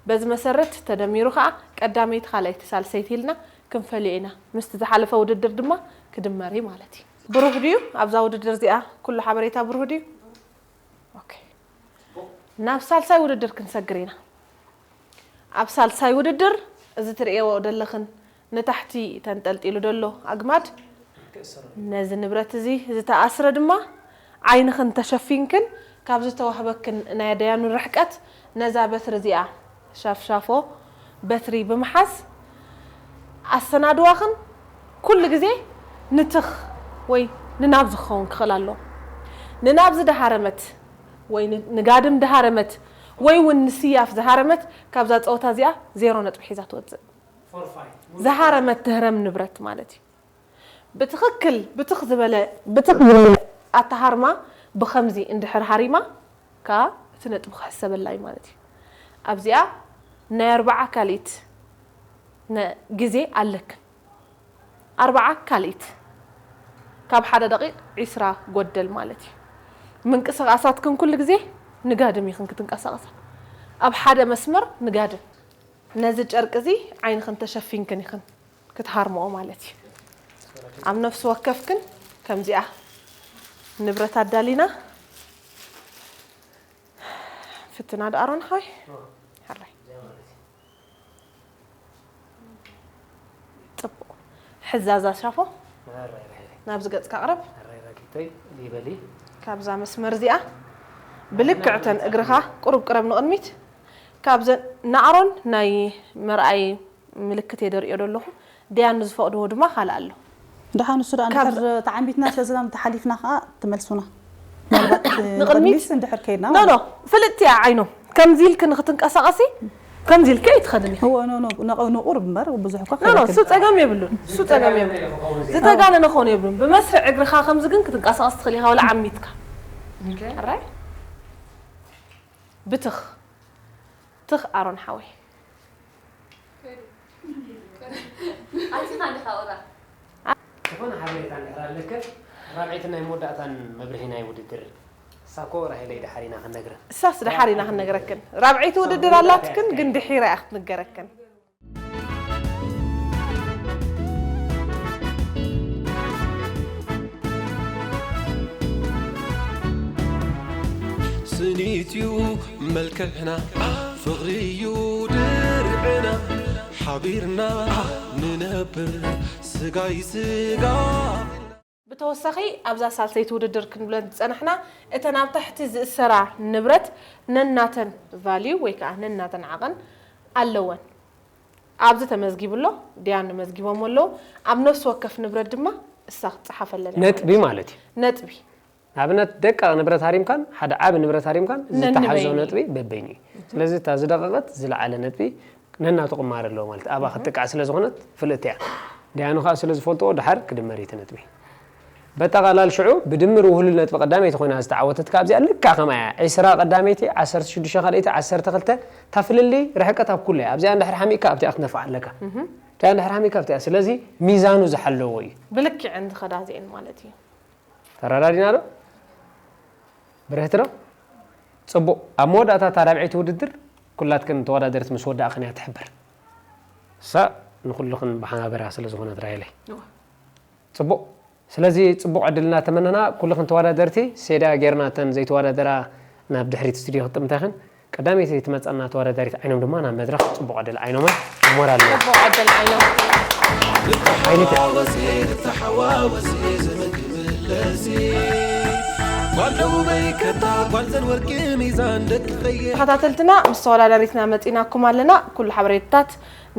በዚ መሰረት ተደሚሩ ከኣ ቀዳመይቲ፣ ካልኣይቲ፣ ሳልሰይቲ ኢልና ክንፈልዮ ኢና። ምስቲ ዝሓለፈ ውድድር ድማ ክድመር እዩ ማለት እዩ። ብሩህ ድዩ? ኣብዛ ውድድር እዚኣ ኩሉ ሓበሬታ ብሩህ ድዩ? ኦኬ። ናብ ሳልሳይ ውድድር ክንሰግር ኢና። ኣብ ሳልሳይ ውድድር፣ እዚ ትርእየዎ ዘለኽን ንታሕቲ ተንጠልጢሉ ዘሎ ኣግማድ፣ ነዚ ንብረት እዚ ዝተኣስረ ድማ፣ ዓይንኽን ተሸፊንክን ካብ ዝተዋህበክን ናይ ደያኑ ርሕቀት፣ ነዛ በትሪ እዚኣ፣ ሻፍሻፎ በትሪ ብምሓዝ፣ ኣሰናድዋኽን ኩሉ ግዜ ንትኽ ወይ ንናብ ዝኸውን ክኽእል ኣለዎ። ንናብ ዝደሃረመት ወይ ን-፣ ንጋድም ዝሃረመት ወይ እውን ንስያፍ ዝሃረመት፣ ካብዛ ጸወታ እዚኣ ዜሮ ነጥቢ ሒዛ ትወጽእ። ዝሃረመት ትህረም ንብረት ማለት እዩ። ብትኽክል ብትኽ ዝበለ፣ ብትኽ ዝበለ ኣተሃርማ ብኸምዚ እንድሕር ሃሪማ፣ ከኣ እቲ ነጥቢ ክሕሰበላ እዩ ማለት እዩ። ኣብዚኣ ናይ ኣርባዓ ካልኢት ነ ግዜ ኣለክን ኣርብዓ ካልኢት ካብ ሓደ ደቂቕ ዒስራ ጎደል ማለት እዩ። ምንቅስቓሳትክን ኩሉ ግዜ ንጋድም ኢኽን ክትንቀሳቐሳ፣ ኣብ ሓደ መስመር ንጋድም። ነዚ ጨርቂ እዚ ዓይንኽን ተሸፊንክን ኢኽን ክትሃርምኦ ማለት እዩ። ኣብ ነፍሲ ወከፍክን ከምዚኣ ንብረት ኣዳሊና። ፍትና ዶ ኣሮን ሓወይ? ሕራይ። ጽቡቕ። ሕዛዛ ሻፎ ናብዚ ገጽካ ቅረብ። ካብዛ መስመር እዚኣ ብልክዕተን እግርኻ ቁሩብ ቅረብ ንቕድሚት። ካብዘን ንኣሮን ናይ መርኣይ ምልክት እየ ደርእዮ ዘለኹ። ደያኑ ዝፈቕድዎ ድማ ካልእ ኣሎ። ደሓን ንሱ ደኣ እንድሕር ተዓሚትና፣ ስለዚ ናብ ተሓሊፍና ከኣ ትመልሱና። ምናልባት ንቕድሚት? ንቕድሚት እንድሕር ከይድና ኖ፣ ኖ፣ ማለት ፍልጥቲ እያ ዓይኖም። ከምዚ ኢልክ ንክትንቀሳቐሲ፣ ከምዚ ኢልክ ኣይትኸድን ኢኺ። እወ፣ ኖ፣ ኖ፣ ነቕ-፣ ንቑርብ እምበር፣ ብዙሕ እኳ ኖ፣ ኖ፣ ከይበክል። እሱ ጸገም የብሉን። እሱ ጸገም የብሉን። ዝተጋነነ ክኾን የብሉን። ብመስርዕ እግርኻ ከምዚ ግን ክትንቀሳቐስ ትኽእል ኢኻ፣ ወላ ዓሚትካ። ኦኬ። ኣራይ? ብትኽ። ትኽ ኣሮን ሓወይ። ኣቲኻ እንዲኻ ቁራ። ዝኾነ ሓበሬታ እንድሕር ኣለከ፣ ራብዐይትን ናይ መወዳእታን መብርሂ ናይ ውድድር፣ እሳ እኮ ራሄለይ ደሓር ኢና ክንነግረን። እሳስ ደሓር ኢና ክንነግረክን። ራብዐይቲ ውድድር ኣላትክን፣ ግን ድሒራ እያ ክትንገረክን። ስኒትዩ መልክዕና፣ ፍቕሪዩ ድርዕና፣ ሓቢርና ንነብር ስጋይ ስጋ። ብተወሳኺ ኣብዛ ሳልሰይቲ ውድድር ክንብለን ዝጸናሕና፣ እተን ኣብ ታሕቲ ዝእሰራ ንብረት ነናተን ቫልዩ ወይ ከኣ ነናተን ዓቐን ኣለወን። ኣብዚ ተመዝጊቡ ኣሎ፣ ዲያኑ መዝጊቦሞ ኣለዉ። ኣብ ነፍሲ ወከፍ ንብረት ድማ እሳ ክትጸሓፈለን እያ ነጥቢ ማለት እዩ። ማለት እዩ። ነጥቢ። ንኣብነት ደቃቕ ንብረት ሃሪምካን ሓደ ዓቢ ንብረት ሃሪምካን ነንበይኑ። ዝተሓዞ ነጥቢ በበይኑ እዩ። ስለዚ እታ ዝደቐቐት ዝለዓለ ነጥቢ ነናቱ ቅማር ኣለዎ ማለት እዩ። ኣብኣ ክትጥቃዕ ስለ ዝኾነት ፍልጥቲ እያ። ዲያኑ ከኣ ስለ ዝፈልጥዎ ደሓር ክድመር እዩ እቲ ነጥቢ። በጠቓላል ሽዑ ብድምር ውህሉል ነጥቢ ቀዳመይቲ ኮይና ዝተዓወተት ከኣ ኣብዚኣ ልክዕ ከምኣ እያ። ዕስራ ቀዳመይቲ፣ ዓሰርተ ሽዱሽተ ካልኣይቲ፣ ዓሰርተ ክልተ፣ እታ ፍልልይ ርሕቀት ኣብ ኩሉ እያ። ኣብዚኣ እንድሕር ሓሚእካ ኣብቲኣ ክትነፍዕ ኣለካ። እቲኣ እንድሕር ሓሚእካ ኣብቲኣ። ስለዚ ሚዛኑ ዝሓለዎ እዩ። ብልክዐን ዝኸዳ እዚአን ማለት እዩ። ተረዳዲና ዶ? ብርህቲ ዶ? ጽቡቕ። ኣብ መወዳእታ እታ ራብዐይቲ ውድድር ኩላትክን ተወዳደርቲ ምስ ወዳእክን እያ ትሕብር። እሳ ንኹልኽን ብሓበራ ስለ ዝኾነት ራሄለይ። እወ። ጽቡቕ። ስለዚ ጽቡቕ ዕድል እናተመነና ኩልኽን ተወዳደርቲ ሴዳ ጌርና እተን ዘይተወዳደራ ናብ ድሕሪት ስቱድዮ ክጥምታ ኢኽን። ቀዳመይቲ ትመጻና ተወዳዳሪት ዓይኖም ድማ ናብ መድረኽ። ጽቡቕ ዕድል ዓይኖመይ። ሞራል ነይ። ጽቡቕ ዕድል ዓይኖም። ዓይነይ ተ- ተሓዋወሲ ተሓዋወሲ ዝምግብለሲ ጓል ደቡበይ ከታ ጓል ዘን ወርቂ ሚዛን ደቂ ቀይሕ ተኸታተልትና ምስ ተወዳዳሪትና መጺናኩም ኣለና። ኩሉ ሓበሬታታት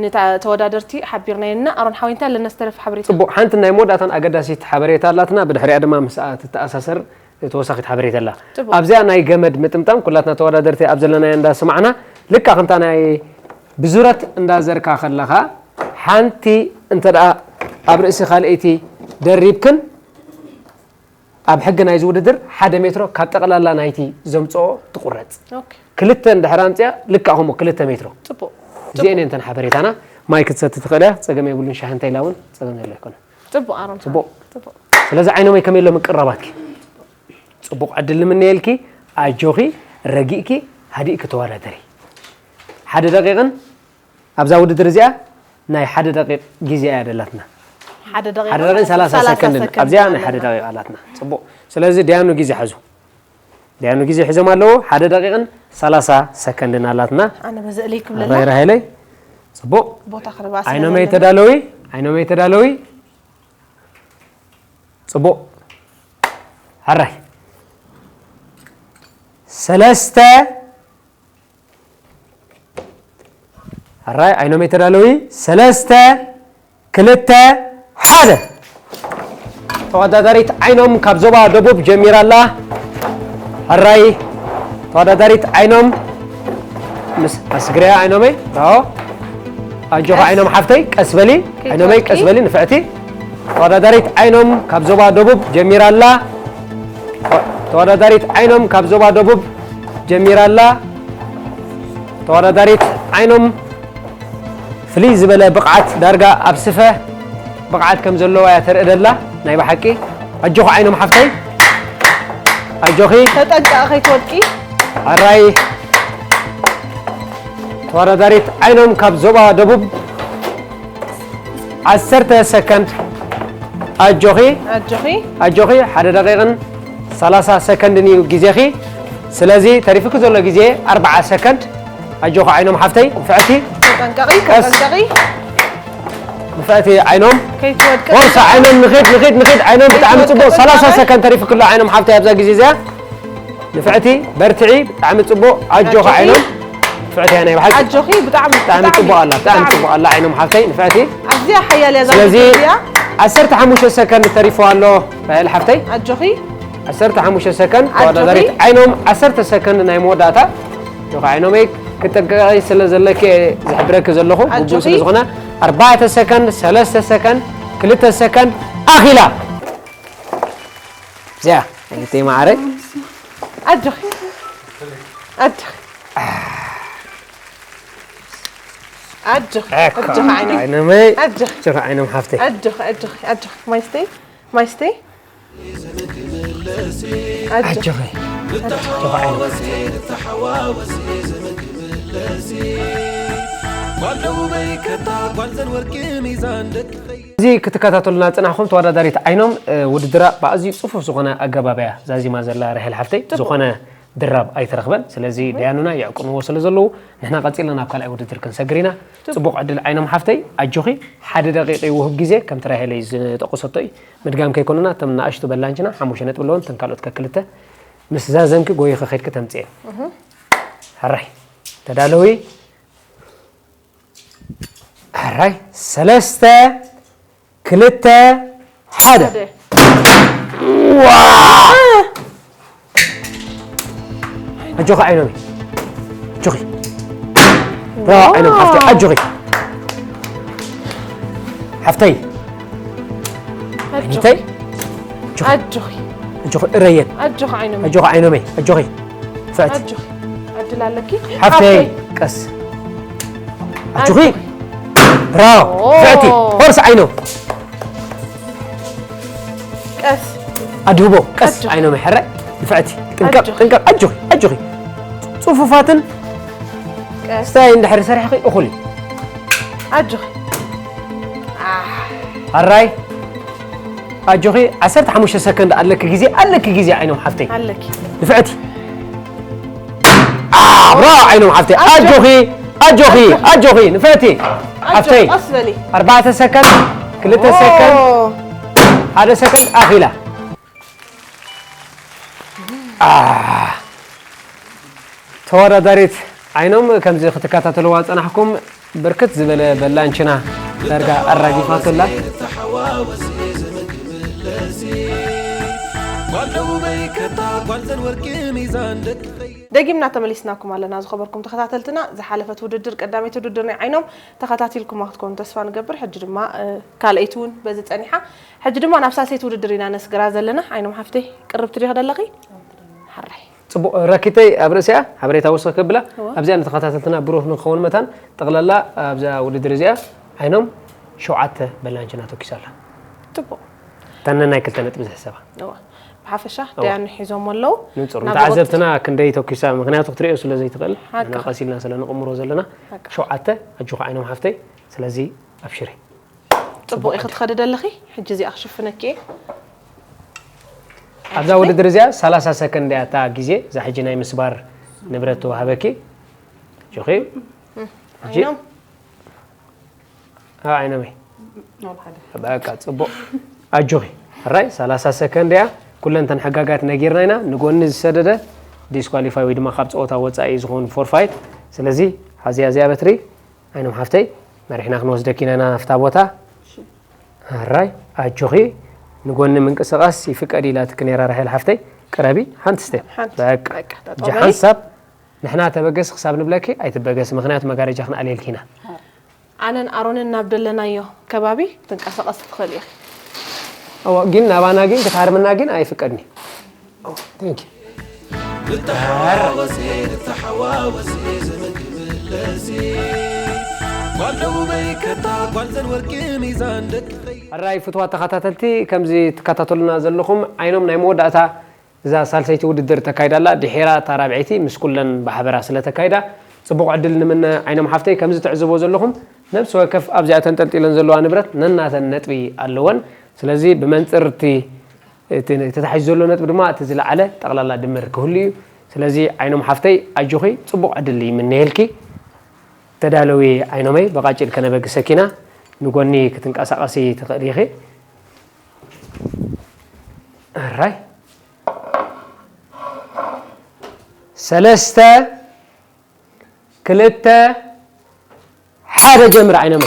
ንታ ተወዳደርቲ ሓቢርናየን ኢና። ኣሮን ሓወይ እንታይ ኣለና ዝተረፈ ሓበሬታ? ጽቡቕ፣ ሓንቲ ናይ መወዳእታን ኣገዳሲት ሓበሬታ ኣላትና፣ ብድሕሪኣ ድማ ምስኣ ትተኣሳሰር ተወሳኺት ሓበሬታ ኣላ። ጽቡቕ። ኣብዚኣ ናይ ገመድ ምጥምጣም ኩላትና ተወዳደርቲ ኣብ ዘለናዮ እንዳሰማዕና፣ ልክዕ ከምታ ናይ ብዙረት እንዳዘርካ ከለኻ፣ ሓንቲ እንተ ደኣ ኣብ ርእሲ ካልኣይቲ ደሪብክን፣ ኣብ ሕጊ ናይዚ ውድድር ሓደ ሜትሮ ካብ ጠቕላላ ናይቲ ዘምጽኦ ትቑረጽ። ኦኬ። ክልተ እንድሕር ኣምጽኣ፣ ልክዕ ከምኡ ክልተ ሜትሮ። ጽቡቕ። እዚአን እየን እተን ሓበሬታና። ማይ ክትሰቲ ትኽእል እያ፣ ጸገም የብሉን። ሻሂ እንተ ኢላ እውን ጸገም ዘሎ ኣይኮነን። ጽቡቕ ኣሮን። ጽቡቕ። ጽቡቕ። ስለዚ ዓይኖመይ ከመይ ኣሎ ምቅራባትኪ? ጽቡቕ ዕድል ንምነየልኪ። ኣጆኺ፣ ረጊእኪ፣ ሃዲእኪ ተወዳደሪ። ሓደ ደቂቕን ኣብዛ ውድድር እዚኣ ናይ ሓደ ደቂቕ ግዜ እያ ደላትና። ሓደ ደቂቕ ሓደ ደቂቕ ሰላሳ ሰላሳ ሰከንድ። ሰከንድ ኣብዚኣ ናይ ኣለና። ሓደ ደቂቕ ኣላትና። ጽቡቕ። ስለዚ ዲያኑ ግዜ ሓዙ። ዲያኑ ግዜ ሒዞም ኣለዉ። ሓደ ደቂቕን ሰላሳ ሰከንድን ኣላትና። ኣነ በዚ እለይ ክብለላ። ራይ ራሄለይ። ጽቡቕ። ቦታ ክርባ ስለ ዓይኖመይ ዘለኒ። ተዳለዊ። ዓይኖመይ ተዳለዊ። ጽቡቕ። ሕራይ። ሰለስተ። ሕራይ፣ ዓይኖመይ ተዳለዊ። ሰለስተ፣ ክልተ፣ ሓደ። ተወዳዳሪት ዓይኖም ካብ ዞባ ደቡብ ጀሚራ ኣላ። ሕራይ፣ ተወዳዳሪት ዓይኖም ምስ ኣስግርያ ዓይኖመይ። ብራቮ። ኣጆኻ ዓይኖም ሓፍተይ፣ ቀስ በሊ። ዓይኖመይ፣ ቀስ በሊ፣ ንፍዕቲ። ተወዳዳሪት ዓይኖም ካብ ዞባ ደቡብ ጀሚራ ኣላ። ተወዳዳሪት ዓይኖም ካብ ዞባ ደቡብ ጀሚራ ኣላ። ተወዳዳሪት ዓይኖም ፍልይ ዝበለ ብቕዓት ዳርጋ ኣብ ስፈ ብቕዓት ከም ዘለዋ እያ ተርኢ ደላ። ናይ ብሓቂ ኣጆኺ ዓይኖም ሓፍተይ፣ ኣጆኺ። ተጠንቀቂ ከይትወድቂ። ኣራይ ተወዳዳሪት ዓይኖም ካብ ዞባ ደቡብ ዓሰርተ ሰከንድ ኣጆኺ። ኣጆኺ። ኣጆኺ ሓደ ደቂቕን ሰላሳ ሰከንድን እዩ ግዜኺ። ስለዚ ተሪፍኪ ዘሎ ግዜ ኣርብዓ ሰከንድ። ኣጆኺ ዓይኖም ሓፍተይ ንፍዕቲ። ተጠንቀቂ ቀስ። ተጠንቀቂ። ንፍዕቲ ዓይኖም ከይትወድቂ። ወርሳ ዓይኖም ንኺድ ንኺድ ንኺድ ዓይኖም ብጣዕሚ ጽቡቕ። ከይትወድቂ ሰላሳ ጥንቃቄ። ሰከንድ ተሪፍኪ ኣሎ ዓይኖም ሓፍተይ ኣብዛ ግዜ እዚኣ። ንፍዕቲ በርትዒ ብጣዕሚ ጽቡቕ። ኣጆኺ ኣጆኺ። ዓይኖም ንፍዕቲ ናይ ብሓቂ ኣጆኺ ብጣዕሚ ብጣዕሚ ጽቡቕ ኣላ ብጣዕሚ ጽቡቕ ኣላ ዓይኖም ሓፍተይ ንፍዕቲ። ኣዝያ ሓያል እያ እዛ ስለዚ ውድድር እዚኣ። ዓሰርተ ሓሙሽተ ሰከንድ ተሪፉ ኣሎ ራሄል ሓፍተይ። ኣጆኺ። ዓሰርተ ሓሙሽተ ሰከንድ ኣጆኺ። ተወዳዳሪት ዓይኖም ዓሰርተ ሰከንድ ናይ መወዳእታ። ኣጆኺ ዓይኖመይ ክጥንቀቂ ስለ ዘለኪ ዝሕብረኪ ዘለኹ ግቡእ ኣጆኺ። ስለ ዝኾነ ኣርባዕተ ሰከንድ ሰለስተ ሰከንድ ክልተ ሰከንድ ኣኺላ። እዚኣ ኣይተይ ማዕረ ኣጆኺ። ኣጆኺ። ኣጆኺ። ኣጆኺ ዓይኖም። ዓይኖመይ ኣጆኺ። ኣጆኺ ዓይኖም ሓፍተይ ኣጆኺ ኣጆኺ ኣጆኺ ማይስተይ ማይስተይ ኣጆኺ ኣጆኺ ኣጆኺ ዓይኖም ሓፍተይ። እዚ ክትከታተሉና ዝጸናሕኩም ተወዳዳሪት ዓይኖም ውድድራ ብኣዝዩ ጽፉፍ ዝኾነ ኣገባብ እያ ዛዚማ ዘላ ራሄል ሓፍተይ። ዝኾነ ድራብ ኣይትረኽበን። ስለዚ ደያኑና የዕቁንዎ ስለ ዘለዉ ንሕና ቀጺልና ናብ ካልኣይ ውድድር ክንሰግር ኢና። ጽቡቕ ዕድል ዓይኖም ሓፍተይ ኣጆኺ። ሓደ ደቂቕ እዩ ውሁብ ግዜ ከምቲ ራሄለይ ዝጠቐሰቶ እዩ። ምድጋም ከይኮነና እቶም ንኣሽቱ በላንችና ሓሙሽተ ነጥቢ ኣለወን እተን ካልኦት ከክልተ ምስ ዛዘምኪ ጎይኺ ከይድኪ ተምጽኤን። ሕራይ ተዳለዊ። ሕራይ ሰለስተ ክልተ ሓደ። ኣጆኺ ዓይኖመይ ኣጆኺ። ብራቮ ዓይኖም ሓፍተይ ኣጆኺ። ሓፍተይ ዓይነተይ ኣጆኺ። ኣጆኺ ኣጆኺ እረየን ኣጆኺ ዓይኖም ኣጆኺ ዓይኖመይ ኣጆኺ። ፍዕቲ ኣጆኺ ዕድል ኣለኪ ሓፍተይ ቀስ ኣጆኺ። ብራቮ ፍዕቲ። ሆርስ ዓይኖም ቀስ ኣድህቦ ቀስ። ዓይኖም ሕራይ ንፍዕቲ ጥንቀቕ ኣጆኺ። ጥንቀቕ ኣጆኺ ኣጆኺ። ጽፉፋትን ቀስ ስታይ እንድሕሪ ሰሪሕኺ እኹል እዩ። ኣጆኺ ኣራይ ኣጆኺ ዓሰርተ ሓሙሽተ ሰከንድ ኣለኪ ግዜ ኣለኪ ግዜ ዓይኖም ሓፍተይ ኣለኪ ንፍዕቲ። ብራቮ ዓይኖም ሓፍተይ ኣጆኺ ኣጆኺ ኣጆኺ ንፍዕቲ ሓፍተይ። ቀስ በሊ ኣርባዕተ ሰከንድ ክልተ ሰከንድ ሓደ ሰከንድ ኣኺላ። ተወዳዳሪት ዓይኖም ከምዚ ክትከታተልዋ ጸናሕኩም ብርክት ዝበለ በላንችና ዳርጋ ኣራጊፋቶ ኣላ። ደጊምና ተመሊስናኩም ኣለና ዝኸበርኩም ተኸታተልትና። ዝሓለፈት ውድድር ቀዳመይቲ ውድድር ናይ ዓይኖም ተኸታቲልኩማ ክትኮኑ ተስፋ ንገብር። ሕጂ ድማ ካልኣይቲ እውን በዚ ጸኒሓ። ሕጂ ድማ ናብ ሳልሰይቲ ውድድር ኢና ነስግራ ዘለና። ዓይኖም ሓፍተይ ቅርብቲ ዲኺ ደለኺ? ሓራይ ጽቡቕ ረኪተይ ኣብ ርእሲኣ ሓበሬታ ወስኽ ከብላ ኣብዚኣ ንተኸታተልትና ብሩህ ንክኸውን መታን ጠቕላላ ኣብዛ ውድድር እዚኣ ዓይኖም ሸውዓተ በላንችና ተኪሳ ኣላ። ጽቡቕ እተን ነናይ ክልተ ነጥቢ ዝሕሰባ እዋ ብሓፈሻ ደያኑ ሒዞም ኣለዉ ንጹር ናብ ንተዓዘብትና ክንደይ ተኪሳ ምክንያቱ ክትሪኦ ስለ ዘይትኽእል ሓቂ። ንሕና ቀሲልና ስለ ንቕምሮ ዘለና ሓቂ። ሸውዓተ ኣጆኻ ዓይኖም ሓፍተይ ስለዚ ኣብሽሪ ጽቡቕ ኢኺ ትኸዲ ደለኺ ሕጂ እዚኣ ክሽፍነኪ እየ ኣብዛ ውድድር እዚኣ ሰላሳ ሰከንድ እያ እታ ግዜ እዛ ሕጂ ናይ ምስባር ንብረት ተዋህበኪ ኣጆኺ ሕጂ ዓይኖም አ፣ ዓይኖመይ በቃ ጽቡቕ ኣጆኺ ሕራይ ሰላሳ ሰከንድ እያ ኩለን ተን ሕጋጋት ነጊርና ኢና ንጎኒ ዝሰደደ ዲስኳሊፋይ ወይ ድማ ካብ ፀወታ ወፃኢ ዝኾኑ ፎርፋይት ስለዚ ሓዚያ እዚኣ በትሪ ዓይኖም ሓፍተይ መሪሕና ክንወስደኪ ኢና ናፍታ ቦታ ሕራይ ኣጆኺ ንጎኒ ምንቅስቃስ ይፍቀድ ኢላትኪ ነይራ ራሄል ሓፍተይ ቅረቢ ሓንቲ ስቴፕ ሓንቲ። በቃ በቃ፣ እጂ ተጠበቂ። ሓንሳብ ንሕና ተበገስ ክሳብ ንብለኪ ኣይትበገስ ምክንያቱ መጋረጃ ክንኣልየልኪ ኢና ኣነን ኣሮንን ናብ ደለናዮ ከባቢ ትንቀሳቐስ ትኽእል ኢኺ እዎ ግን ናባና ግን ክትሃርምና ግን ኣይፍቀድኒ Thank you. ንተሓዋወሲ ንተሓዋወሲ ዝምግብ ለሲ ጓል ደቡበይ ከታ ጓል ዘር ወርቂ ሚዛን ደቂ ኸይ ሕራይ ፍትዋት ተኸታተልቲ፣ ከምዚ ትከታተሉና ዘለኹም ዓይኖም ናይ መወዳእታ እዛ ሳልሰይቲ ውድድር ተካይዳ ኣላ። ድሒራ እታ ራብዐይቲ ምስ ኩለን ብሓበራ ስለ ተካይዳ ጽቡቕ ዕድል ንምነ። ዓይኖም ሓፍተይ፣ ከምዚ ትዕዝቦ ዘለኹም ነብሲ ወከፍ ኣብዚኣ ተንጠልጢለን ዘለዋ ንብረት ነናተን ነጥቢ ኣለወን። ስለዚ ብመንጽር እቲ እቲ ተታሒዙ ዘሎ ነጥቢ ድማ እቲ ዝለዓለ ጠቕላላ ድምር ክህሉ እዩ። ስለዚ ዓይኖም ሓፍተይ ኣጆኺ ጽቡቕ ዕድል ይምነየልኪ። ተዳለዊ ዓይኖመይ፣ ብቓጭል ከነበግሰኪ ኢና። ንጎኒ ክትንቀሳቐሲ ትኽእሊ ኢኺ። ሕራይ ሰለስተ ክልተ ሓደ ጀምር ዓይነመ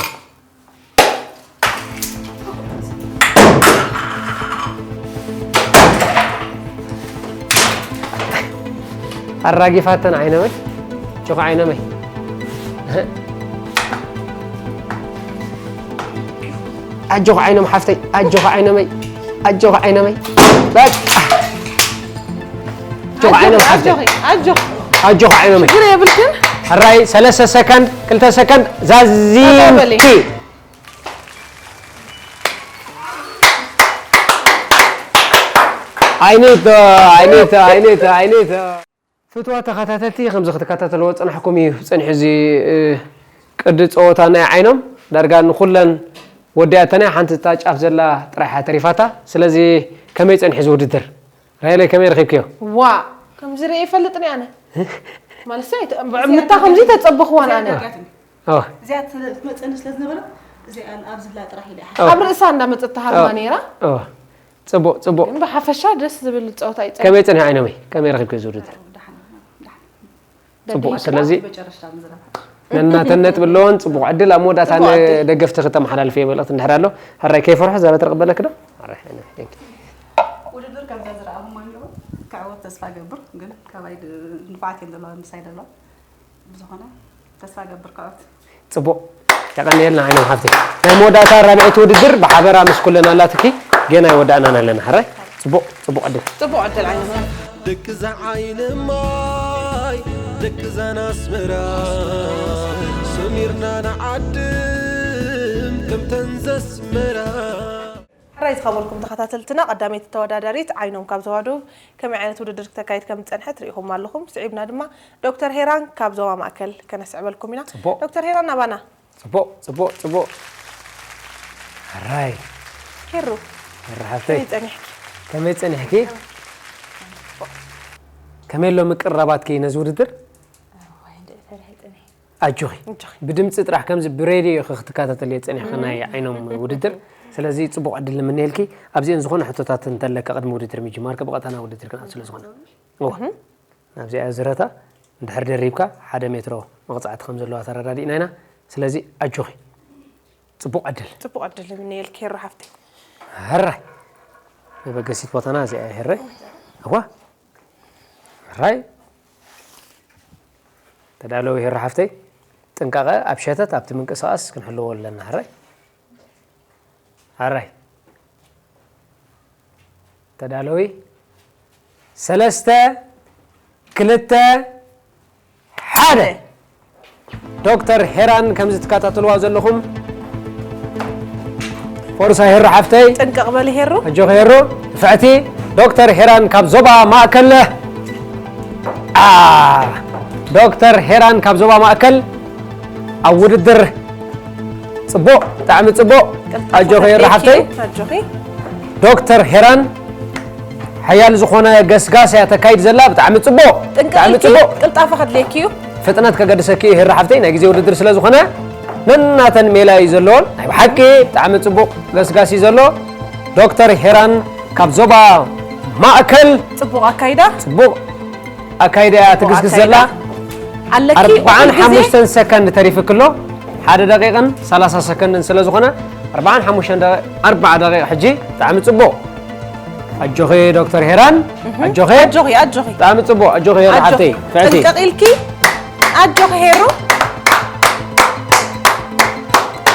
ኣራጊፋተን ዓይነመይ ጭኹ ዓይነመይ ኣጆኹ ዓይኖም ሓፍተይ ኣጆኹ ዓይነመይ ኣጆኹ ዓይነመይ በቃ ኣጆኹ ዓይኖም ሓፍተይ ኣጆኺ ዓይነመይ ችግር የብልክን። ሕራይ ሰለስተ ሰከንድ ክልተ ሰከንድ ዛዚምኪ ዓይኔት ዓይኔት ዓይኔት ዓይኔት ፍትዋ ተኸታተልቲ ከምዚ ክትከታተልዎ ዝፀናሕኩም እዩ ፀኒሑ እዚ ቅዲ ፀወታ ናይ ዓይኖም ዳርጋ ንኩለን ወዲኣተን እያ ሓንቲ እታ ጫፍ ዘላ ጥራሕ እያ ተሪፋታ ስለዚ ከመይ ፀኒሑ እዚ ውድድር ራይለይ ከመይ ረኺብክዮ ዋ ከምዚ ርአ ይፈልጥኒ ኣነ ማለት ምታ ከምዚ ተፀበኽዋን ኣነ እዚኣ ትመፀኒ ስለ ዝነበረት እዚኣ ኣብዚ ላ ጥራሕ ኢለ ኣብ ርእሳ እንዳመፀት ትሃርማ ነይራ ፅቡቅ ፅቡቅ ግን ብሓፈሻ ደስ ዝብል ፀወታ እዩ ከመይ ፅንሒ ዓይነመይ ከመይ ረኪብከ ዝውድድር ፅቡቅ ስለዚ ነናተን ነጥቢ ኣለዎን ፅቡቅ ዕድል ኣብ መወዳእታ ንደገፍቲ ክተመሓላልፍ እየ መልእክቲ እንድሕር ኣሎ ሕራይ ከይፈርሑ እዛ በትሪ ቅበለክ ዶ ውድድር ከምዛ ዝረኣኹማ ኣለዉ ክዕወት ተስፋ ገብር ግን ካባይ ንፉዓት እዮም ዘለዋ ምሳይ ዘለዋ ብዝኾነ ተስፋ ገብር ክዕወት ፅቡቕ የቐንየልና ዓይኖም ሓፍተይ ናይ መወዳእታ ራብዐይቲ ውድድር ብሓበራ ምስ ኩለን ኣላትኪ ጌና ኣይወዳእናን ኣለና ሕራይ ፅቡቕ ፅቡቕ ዕድል ፅቡቕ ዕድል ዓይኖም ደቂ እዛ ዓይኒ ማይ ደቂ እዛን ኣስመራ ሰሚርና ንዓድም ከምተን ዘስመራ ሕራይ ዝኸበርኩም ተኸታተልትና ቀዳመይቲ ተወዳዳሪት ዓይኖም ካብ ዞባ ደቡብ ከመይ ዓይነት ውድድር ክተካይድ ከም ዝፀንሐት ርኢኹማ ኣለኹም። ስዒብና ድማ ዶክተር ሄራን ካብ ዞባ ማእከል ከነስዕበልኩም ኢና። ዶክተር ሄራን ናባና። ፅቡቕ ፅቡቕ ፅቡቕ ሕራይ ሄሩ ሄሩ ሓፍተይ ከመይ ፀኒሕኪ ከመይ ኣሎ ምቅርራባትኪ ነዚ ውድድር ኣጆኺ ብድምፂ ጥራሕ ከምዚ ብሬድዮ ኢኺ ክትከታተልዮ ፀኒሕኺ ናይ ዓይኖም ውድድር ስለዚ ፅቡቕ ዕድል ንምነየልኪ ኣብዚአን ዝኾነ ሕቶታት እንተለካ ቅድሚ ውድድር ምጅማርኪ ብቐጥታ ናብ ውድድር ክንኣቱ ስለ ዝኾነ ናብዚኣ ዝረታ እንድሕር ደሪብካ ሓደ ሜትሮ መቕፃዕቲ ከም ዘለዋ ተረዳዲእና ኢና ስለዚ ኣጆኺ ፅቡቕ ዕድል ፅቡቕ ዕድል ይምነየልኪ ሄሮ ሓፍተይ ሕራይ መበገሲት ቦታና እዚኣ እያ ሄረይ እዋ ሕራይ ተዳለዊ ሄሮ ሓፍተይ ጥንቃቐ ኣብ ሸተት ኣብቲ ምንቅስቓስ ክንሕልዎ ኣለና ሕራይ ሕራይ ተዳለዊ ሰለስተ ክልተ ሓደ ዶክተር ሄራን ከምዚ ትከታተልዋ ዘለኹም ፎርሳ ሄሩ ሓፍተይ ጥንቅቕ በሊ ሄሩ ኣጆኺ ሄሩ ንፍዕቲ ዶክተር ሄራን ካብ ዞባ ማእከል ዶክተር ሄራን ካብ ዞባ ማእከል ኣብ ውድድር ፅቡቕ ብጣዕሚ ፅቡቕ ኣጆኺ ሄሩ ሓፍተይ ዶክተር ሄራን ሓያል ዝኾነ ገስጋስ እያ ተካይድ ዘላ ብጣዕሚ ፅቡቕ ብጣዕሚ ፅቡቕ ቅልጣፈ ከድልየኪ እዩ ፍጥነት ከገድሰኪ እዩ ሄራ ሓፍተይ ናይ ግዜ ውድድር ስለ ዝኾነ ነናተን ሜላ እዩ ዘለዎን ናይ ብሓቂ ብጣዕሚ ፅቡቕ ገስጋስ እዩ ዘሎ ዶክተር ሄራን ካብ ዞባ ማእከል ፅቡቕ ኣካይዳ ፅቡቕ ኣካይዳ እያ ትግስግስ ዘላ ኣለኪ ኣርባዓን ሓሙሽተን ሰከንድ ተሪፍክሎ ሓደ ደቂቕን ሰላሳ ሰከንድን ስለ ዝኾነ ኣርባዓን ሓሙሽተን ደቂቕ ኣርባዓ ደቂቕ ሕጂ ብጣዕሚ ፅቡቕ ኣጆኺ ዶክተር ሄራን ኣጆኺ ኣጆኺ ኣጆኺ ብጣዕሚ ፅቡቕ ኣጆኺ ሄሩ ሓፍተይ ፍዕቲ ጥንቅቕ ኢልኪ ኣጆኺ ሄሩ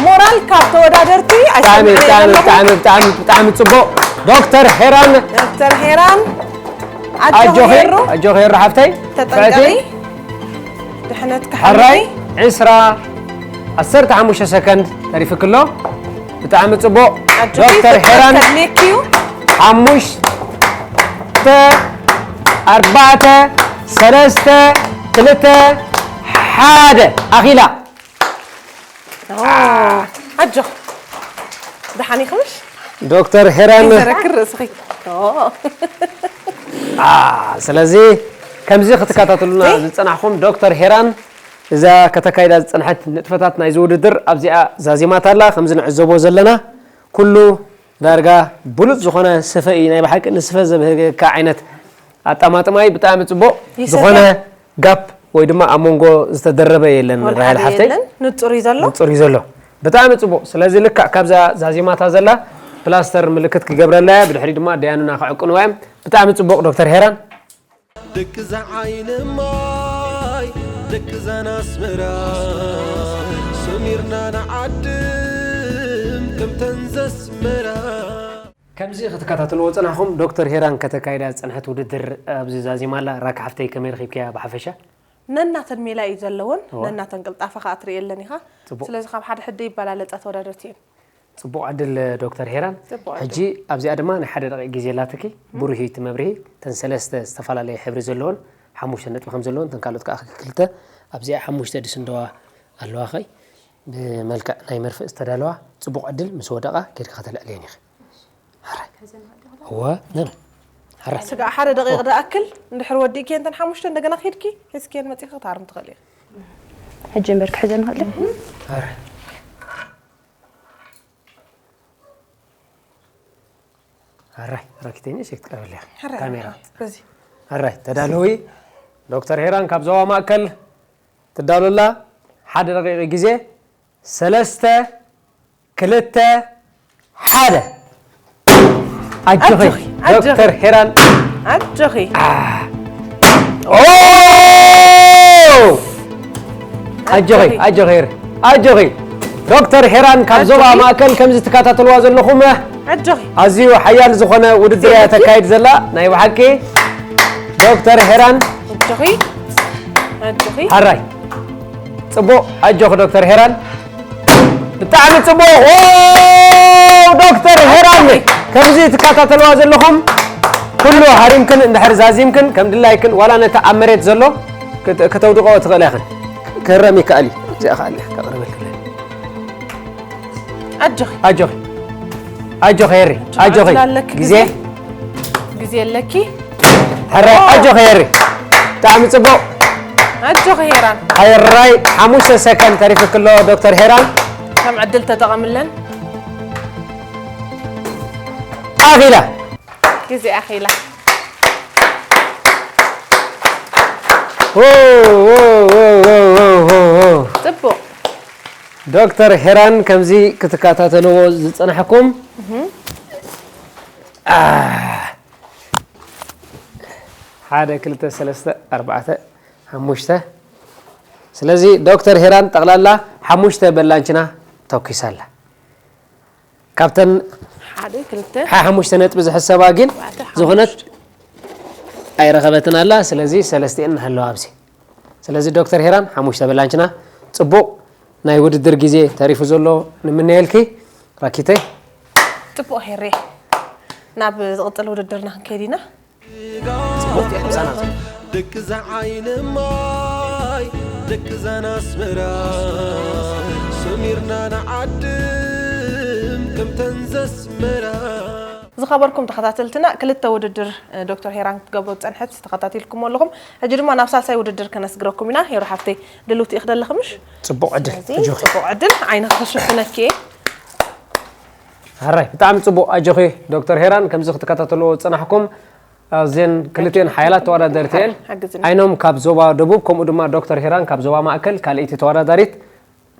ሞራል ካብ ተወዳደርቲ ብጣዕሚ ኣይሰምዕን ብጣዕሚ ኣለኹ ብጣዕሚ ብጣዕሚ ፅቡቕ ዶክተር ሄራን ዶክተር ሄራን ኣጆኺ ኣጆኺ ሄሩ ኣጆኺ ሄሩ ሓፍተይ ተጠንቀቂ ድሕነትኪ ሕራይ ሓምለይ ዕስራ ዓሰርተ ሓሙሽተ ሰከንድ ተሪፍክሎ። ብጣዕሚ ጽቡቕ። ዶክተር ሄራን፣ ሓሙሽተ፣ ኣርባዕተ፣ ሰለስተ፣ ክልተ፣ ሓደ። ኣኺላ። ኣጆኽ። ደሓን ኢኽምሽ? ዶክተር ሄራን። ይዘረክር ርእስኺ። ስለዚ ከምዚ ክትከታተሉና ዝጸናሕኹም፣ ዶክተር ሄራን እዛ ከተካይዳ ዝጸንሐት ንጥፈታት ናይዚ ውድድር ኣብዚኣ ዛዚማታ ኣላ። ከምዚ ንዕዘቦ ዘለና ኩሉ ዳርጋ ብሉጽ ዝኾነ ስፈ እዩ። ናይ ብሓቂ ንስፈ ዘብህገካ ዓይነት ኣጣማጥማይ ብጣዕሚ ጽቡቕ። ዝኾነ ጋፕ ወይ ድማ ኣብ መንጎ ዝተደረበ የለን። ራሄል ሓፍተይ፣ ንጹር እዩ ዘሎ። ንጹር እዩ ዘሎ። ብጣዕሚ ጽቡቕ። ስለዚ ልክዕ ካብዛ ዛዚማታ ዘላ ፕላስተር ምልክት ክገብረላ እያ። ብድሕሪ ድማ ደያኑና ክዕቅንዋ እዮም። ብጣዕሚ ጽቡቕ ዶክተር ሄራን። ደቂ እዛ ዓይኒ ማይ፣ ደቂ እዛን ኣስመራ፣ ሰሚርና ንዓድም ከምተን ዘስመራ። ከምዚ ክትከታተልዎ ጸናሕኩም፣ ዶክተር ሄራን ከተካይዳ ዝጸንሐት ውድድር ኣብዚ ዛዚማ ኣላ። ራካ ሓፍተይ፣ ከመይ ረኺብክያ ብሓፈሻ? ነናተን ሜላ እዩ ዘለወን፣ እወ። ነናተን ቅልጣፈ ከኣ ትርእየለን ኢኻ። ጽቡቕ። ስለዚ ካብ ሓደ ሕደ ይበላለጻ ተወዳደርቲ እየን። ጽቡቕ ዕድል ዶክተር ሄራን። ጽቡቕ ዕድል። ሕጂ ኣብዚኣ ድማ ናይ ሓደ ደቂቕ ግዜ ኣላትኪ። ብሩሂ እቲ መብርሂ፣ እተን ሰለስተ ዝተፈላለየ ሕብሪ ዘለወን ሓሙሽተ ነጥቢ ከም ዘለወን፣ እተን ካልኦት ከኣ ክልተ፣ ኣብዚኣ ሓሙሽተ ድስንደዋ ኣለዋ። ኸይ ብመልክዕ ናይ መርፍእ ዝተዳለዋ። ጽቡቕ ዕድል፣ ምስ ወደቓ ጌርካ ከተልዕልየን ኢኺ። ሓራይ። እወ፣ ነን። ሓራይ። ስጋዕ ሓደ ደቂቕ ደኣክል እንድሕር ወዲእኪ፣ እንተን ሓሙሽተ እንደገና ኪድኪ ሒዝኪየን መጺኺ ክትሃርም ትኽእል ኢኺ። ሕጂ እምበር ክሕዘን ንኽእል። ሓራይ። ሓራይ፣ ራኪተይ ንእሽተይ ክትቀርበልያ። ሓራይ፣ ካሜራ። በዚ። ሓራይ፣ ተዳለዊ። ዶክተር ሄራን ካብ ዞባ ማእከል ትዳሎ ኣላ። ሓደ ደቂቕ ግዜ። ሰለስተ፣ ክልተ፣ ሓደ። ኣጆኺ፣ ኣጆኺ፣ ኣጆኺ። ዶክተር ሄራን። ኣጆኺ። ኦ! ኣጆኺ፣ ኣጆኺ። ኣጆኺ ሄር-፣ ኣጆኺ። ዶክተር ሄራን ካብ ዞባ ኣጆኺ። ማእከል ከምዚ ትከታተልዋ ዘለኹም ኣጆኺ። ኣዝዩ ሓያል ዝኾነ ውድድር እያ ተካይድ ዘላ። ናይ ብሓቂ ዶክተር ሄራን። ኣጆኺ። ኣጆኺ። ሓራይ። ጽቡቕ፣ ኣጆኺ ዶክተር ሄራን። ብጣዕሚ ጽቡቕ። ኦ፣ ዶክተር ሄራን፣ ከምዚ ትከታተልዋ ዘለኹም ኩሉ ሃሪምክን እንድሕር ዛዚምክን ከም ድላይክን ዋላ ነቲ ኣብ መሬት ዘሎ ክተ-፣ ከተውድቕኦ ትኽእላ ኢኽን። ክህረም ይከኣል እዩ። እዚኣ ከኣለ ከቕርበልክለ። ኣጆኺ። ኣጆኺ። ኣጆኺ ሄሪ። ኣጆኺ። ዕድል ኣለኪ ግዜ። ግዜ። ግዜ ኣለኪ። ሕራይ፣ ኦ። ኣጆኺ ሄሪ። ብጣዕሚ ጽቡቕ። ኣጆኺ ሄራን። ሕራይ፣ ሓሙሽተ ሰከንድ ተሪፍኪ ኣሎ ዶክተር ሄራን። ከም ዕድል ተጠቐምለን። ኣኺላ። ግዜ ኣኺላ። ዎ፣ ዎ፣ ዎ። ጽቡቕ። ዶክተር ሄራን ከምዚ ክትከታተልዎ ዝጸናሕኩም። እህ። አ፣ ሓደ፣ ክልተ፣ ሰለስተ፣ ኣርባዕተ፣ ሓሙሽተ። ስለዚ ዶክተር ሄራን ጠቕላላ ሓሙሽተ በላንችና ተኲሳ ኣላ። ካብተን ሓደ፣ ክልተ፣ ሓ-፣ ሓሙሽተ ነጥቢ ዝሕሰባ ግን ኣርባዕተ፣ ዝኾነት ሓሙሽተ። ኣይረኸበትን ኣላ። ስለዚ ሰለስቲኤን ንሃለዋ ኣብዚ። ስለዚ ዶክተር ሄራን ሓሙሽተ በላንችና ጽቡቕ ናይ ውድድር ግዜ ተሪፉ ዘሎ ንምነየልኪ ራኪተይ። ጽቡቕ ሄሬ። ናብ ዝቕጽል ውድድርና ክንከይድ ኢና። ጽቡቕ፣ ቅሳና። ደቂ እዛ ዓይኒ ማይ፣ ደቂ እዛን ኣስመራ፣ ሰሚርና ንዓድም ከምተን ዘስመራ። ዝኸበርኩም ተኸታተልትና፣ ክልተ ውድድር፣ እ፣ ዶክተር ሄራን ክትገብሮ ዝጸንሐት ተኸታቲልኩሞ ኣለኹም። ሕጂ ድማ ናብ ሳልሳይ ውድድር ከነስግረኩም ኢና። ሄሩ ሓፍተይ፣ ድልውቲ ኢኺ ዘለኺ ምሽ? ጽቡቕ ዕድል፣ ስለዚ፣ ኣጆኺ። ጽቡቕ ዕድል፣ ዓይንኺ ክሽፍነኪ እየ። ሕራይ፣ ብጣዕሚ ጽቡቕ፣ ኣጆኺ ዶክተር ሄራን። ከምዚ ክትከታተልዎ ዝጸናሕኩም፣ ኣዝየን ክልቲኤን ሓያላት ተወዳደርቲ እየን። ሓግዝኒ። ዓይኖም ካብ ዞባ ደቡብ፣ ከምኡ ድማ ዶክተር ሄራን ካብ ዞባ ማእከል፣ ካልኣይቲ ተወዳዳሪት።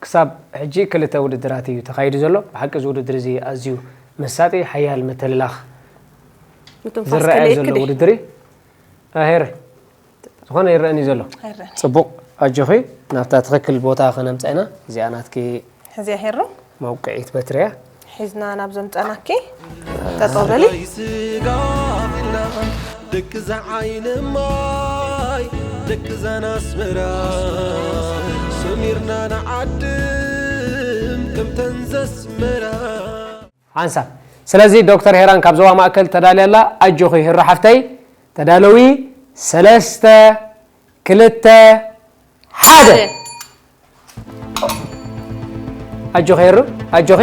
ክሳብ ሕጂ ክልተ ውድድራት እዩ ተኻይዱ ዘሎ። ብሓቂ እዚ ውድድር እዚ ኣዝዩ መሳጢ፣ ሓያል ምትልላኽ ምትንፋስ ዝረኣይ ከልእክ ዘሎ ድዩ? ውድድር እዩ። ኣሄረ፣ ዝኾነ ይረኣኒ ዘሎ። ኣይረኣኒ። ጽቡቕ፣ ኣጆኺ፣ ናብታ ትኽክል ቦታ ከነምጻ ኢና። እዚኣ ናትኪ ሕዚኣ ሄሩ? መውቅዒት በትሪ እያ። ሒዝና ናብ ዘምጻናኪ ጠጠው በሊ። ስጋብ ኢልና ደቂ እዛ ዓይኒ ማይ፣ ደቂ እዛን ኣስመራ፣ ሰሚርና ተንዘስመራ ሓንሳብ። ስለዚ ዶክተር ሄራን ካብ ዞባ ማእከል ተዳልያ ኣላ። ኣጆኺ ሄሮ ሓፍተይ። ተዳለዊ። ሰለስተ፣ ክልተ፣ ሓደ። ኣጆኺ ሄሩ፣ ኣጆኺ።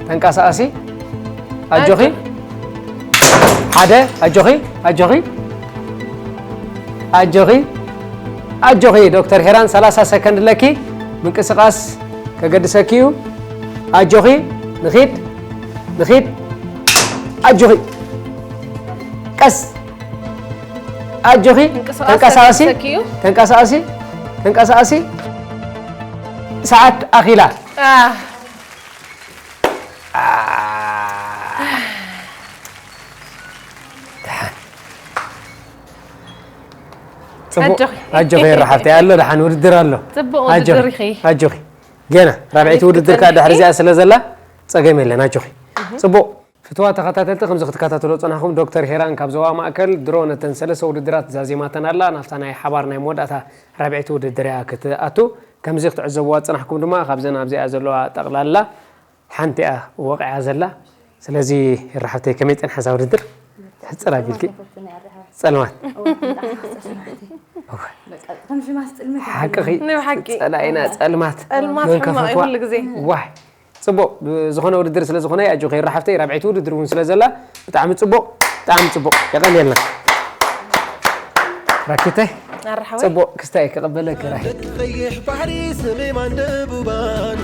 ተንቀሳቐሲ። ኣጆኺ። ሓደ፣ ኣጆኺ፣ ኣጆኺ። ኣጆኺ፣ ኣጆኺ። ዶክተር ሄራን ሰላሳ ሰከንድ ኣለኪ። ምንቅስቓስ ከገድሰኪ እዩ። ኣጆኺ፣ ንኺድ፣ ንኺድ። ኣጆኺ። ቀስ። ኣጆኺ፣ ምንቅስቓስ ተንቀሳቐሲ፣ ከገድሰኪ እዩ። ተንቀሳቐሲ፣ ተንቀሳቐሲ። ሰዓት ኣኺላ። ኣህ፣ ጽቡቕ። ኣጆኺ። ኣጆኺ ሄሮ ሓፍተይ፣ ኣሎ ደሓን ውድድር ኣሎ። ጽቡቕ ኣጆኺ፣ ውድድር ኢኺ። ኣጆኺ። ገና ራብዐይቲ ኣጆኺ ውድድር ከኣ ጸኒሕኪ። ድሕሪ እዚኣ ስለ ዘላ ጸገም የለን። ኣጆኺ። ጽቡቕ። ፍትዋ ተኸታተልቲ፣ ከምዚ ክትከታተሎ ጸናሕኩም ዶክተር ሄራን ካብ ዞባ ማእከል ድሮ ነተን ሰለስተ ውድድራት ዛዚማተን ኣላ። ናብታ ናይ ሓባር ናይ መወዳእታ ራብዐይቲ ውድድር እያ ክትኣቱ። ከምዚ ክትዕዘብዋ ዝጸናሕኩም ድማ ካብዘን ኣብዚኣ ዘለዋ ጠቕላላ ሓንቲ እያ ወቒዓ ዘላ። ስለዚ ሄሮ ሓፍተይ ከመይ ጸንሓ እዛ ውድድር? ሕጽር ኣቢልኪ። ጸልማት። ሓቅኺ። ናይ ብሓቂ። ጸላኢና ጸልማት። ጸልማት መን ሕማቕ እዩ ከፈትዋ? ኩሉ ግዜ። ዋይ። ጽቡቕ፣ ዝኾነ ውድድር ስለ ዝኾነ ኣጆኺ ሄሮ ሓፍተይ ራብዐይቲ ውድድር እውን ስለ ዘላ ብጣዕሚ ጽቡቕ፣ ብጣዕሚ ጽቡቕ። የቐንየልና። ራኪተይ። ኣራሓወይ። ጽቡቕ ክስታይ ክቕበለኪ ራሂ። ቀይሕ ባሕሪ ሰሜማን ደቡባን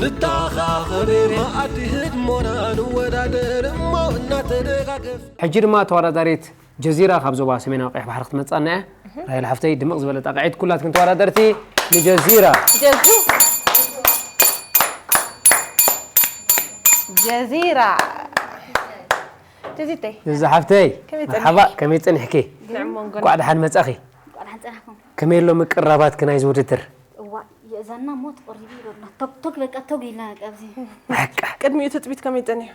ንተኻኸብ መኣዲ ህድሞና ንወዳደር እሞ እናተደጋገፍ ሕጂ ድማ ተወዳዳሪት ጀዚራ ካብ ዞባ ሰሜናዊ ቀይሕ ባሕሪ ክትመጻና እያ። ራሄል ሓፍተይ ድምቕ ዝበለ ጣቕዒት ኩላትክን ተወዳደርቲ ንጀዚራ። ጀዙ። ጀዚራ። ጀዚተይ። ጀዚ ሓፍተይ ከመይ መርሓባ፣ ከመይ ጸኒሕኪ? ንዕሞንጎን። እንኳዕ ደሓን መጻኺ። እንኳዕ ደሓን ጸናሕኩም። ከመይ ኣሎ ምቅራባትኪ ናይዚ ውድድር? እዋ የእዛና ሞት ቆሪቡ ይሎና ቶክ ቶክ በቃ ቶግ ኢልና በቃ ኣብዚ በቃ ቅድሚኡ ትጽቢት ከመይ ጸኒሑ?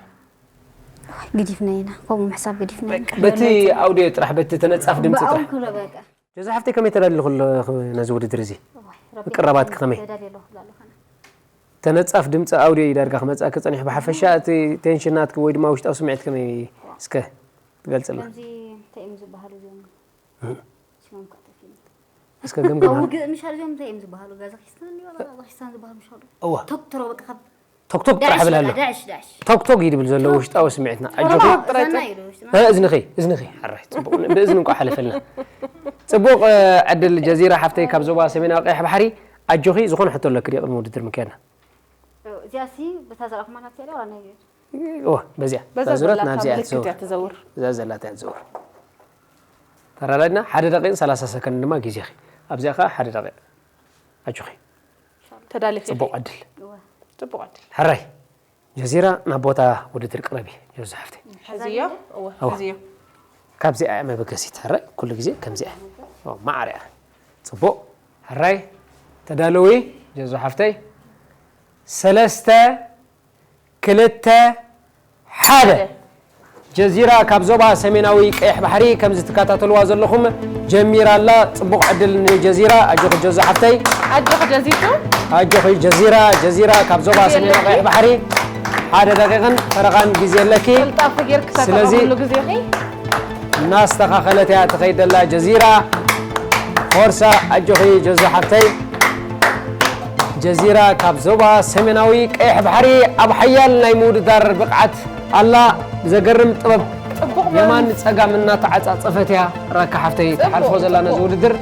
ግዲፍና ኢና ከምኡ ምሕሳብ ግዲፍና ኢና። በቲ ኣውዲዮ ጥራሕ፣ በቲ ተነጻፍ ድምፂ ብኣው ጥራሕ። ክሎ በቃ ጀዚ ሓፍተይ ከመይ ተዳሊ ከለኹ ነዚ ውድድር እዚ? እዋይ ረቢ ምቅራባትኪ ከመይ? ተዳሊ ኣለኹ ብላ ኣለኹ ኣነ። ተነጻፍ ድምፂ ኣውዲዮ እዩ ዳርጋ ክመፅኣኪ ጸኒሑ። ብሓፈሻ እቲ ቴንሽን ናትኪ ወይ ድማ ውሽጣዊ ስምዒት ከመይ እስከ ትገልፅልና? ከምዚ እንታይ እዮም ዝበሃሉ እዚኦም ስሞም ከዓ ጠፊእኒ። እስከ ገምግም። ኣውግእ ምሻል እዚኦም እንታይ እዮም ዝበሃሉ? ጋዛ ኪስታን እዩ፣ ጋዛ ኪስታን ዝበሃሉ ምሻሉ። እዋ ቶክ ትሮ በቃ ካብ ቶክቶክ ጥራሕ ዳዕሽ ብላ ኣሎ። በቃ፣ ዳዕሽ፣ ዳዕሽ። ቶክቶክ እዩ ድብል ዘሎ ውሽጣዊ ስምዒትና። ኣጆኺ። እዛና እዩ ውሽጥና። እ፣ እዝንኺ፣ እዝንኺ። ሕራይ፣ ጽቡቕ። ብእዝኒ እንቋ ሓለፈልና። ጽቡቕ፣ እ፣ ዕድል ጀዚራ ሓፍተይ ካብ ዞባ ሰሜናዊ ቀይሕ ባሕሪ። ኣጆኺ፣ ዝኾነ ሕቶ ኣለኪ ድዩ ቅድሚ ውድድር ምክያድና? እዚኣ ሲ በታ ዘረእኹማ ናብቲ ያለ ዋላ ናይ እዋ፣ በዚኣ። በዛ እዛ ዙረት ዘላታ ናብዚኣ ምልክት ትዘውር። እያ ትዘውር። እዛ ዘላታ እያ ትዘውር። ተራዳድና ሓደ ደቂቕን ሰላሳ ሰከንድ ድማ ግዜኺ። ኣብዚኣ ኸኣ ሓደ ደቂቕ። ኣጆኺ። ተዳሊኺ። ጽቡቕ ዕድል። ጽቡቕ ዕድል። ሕራይ። ጀዚራ ናብ ቦታ ውድድር ቅረቢ፣ ጀዙ ሓፍተይ። ሕዝዮ? እወ፣ እወ። ሕዝዮ። ካብዚኣ እያ መበገሲት። ሕራይ፣ ኩሉ ግዜ ከምዚኣ እያ። ኦ፣ ማዕረ እያ። ጽቡቕ። ሕራይ። ተዳለዊ፣ ጀዙ ሓፍተይ። ሰለስተ፣ ክልተ፣ ሓደ። ጀዚራ ካብ ዞባ ሰሜናዊ ቀይሕ ባሕሪ፣ ከምዚ ትከታተልዋ ዘለኹም ጀሚራ ኣላ። ጽቡቕ ዕድል ንጀዚራ። ኣጆኺ ጀዙ ሓፍተይ። ኣጆኺ ጀዚቱ። ኣጆኺ ጀዚራ፣ ጀዚራ ካብ ዞባ ግዜ ሰሜናዊ ኣለኪ። ቀይሕ ባሕሪ ሓደ ደቂቕን ፈረቓን ግዜ ኣለኪ። ቅልጣፍ ጌርኪ ስለዚ ተጠቐምሉ ግዜኺ። እናስተኻኸለት እያ ትኸይድ ዘላ ጀዚራ። ፎርሳ ኣጆኺ ጀዙ ሓፍተይ። ጀዚራ ካብ ዞባ ሰሜናዊ ቀይሕ ባሕሪ ኣብ ሓያል ናይ ምውድዳር ብቕዓት ኣላ። ብዘገርም ጥበብ ጽቡቕ የማን ማለት ጸጋም እናተዓጻጸፈት እያ ራካ ሓፍተይ ጽቡቕ፣ ትሓልፎ ዘላ ነዚ ጽቡቕ። ውድድር።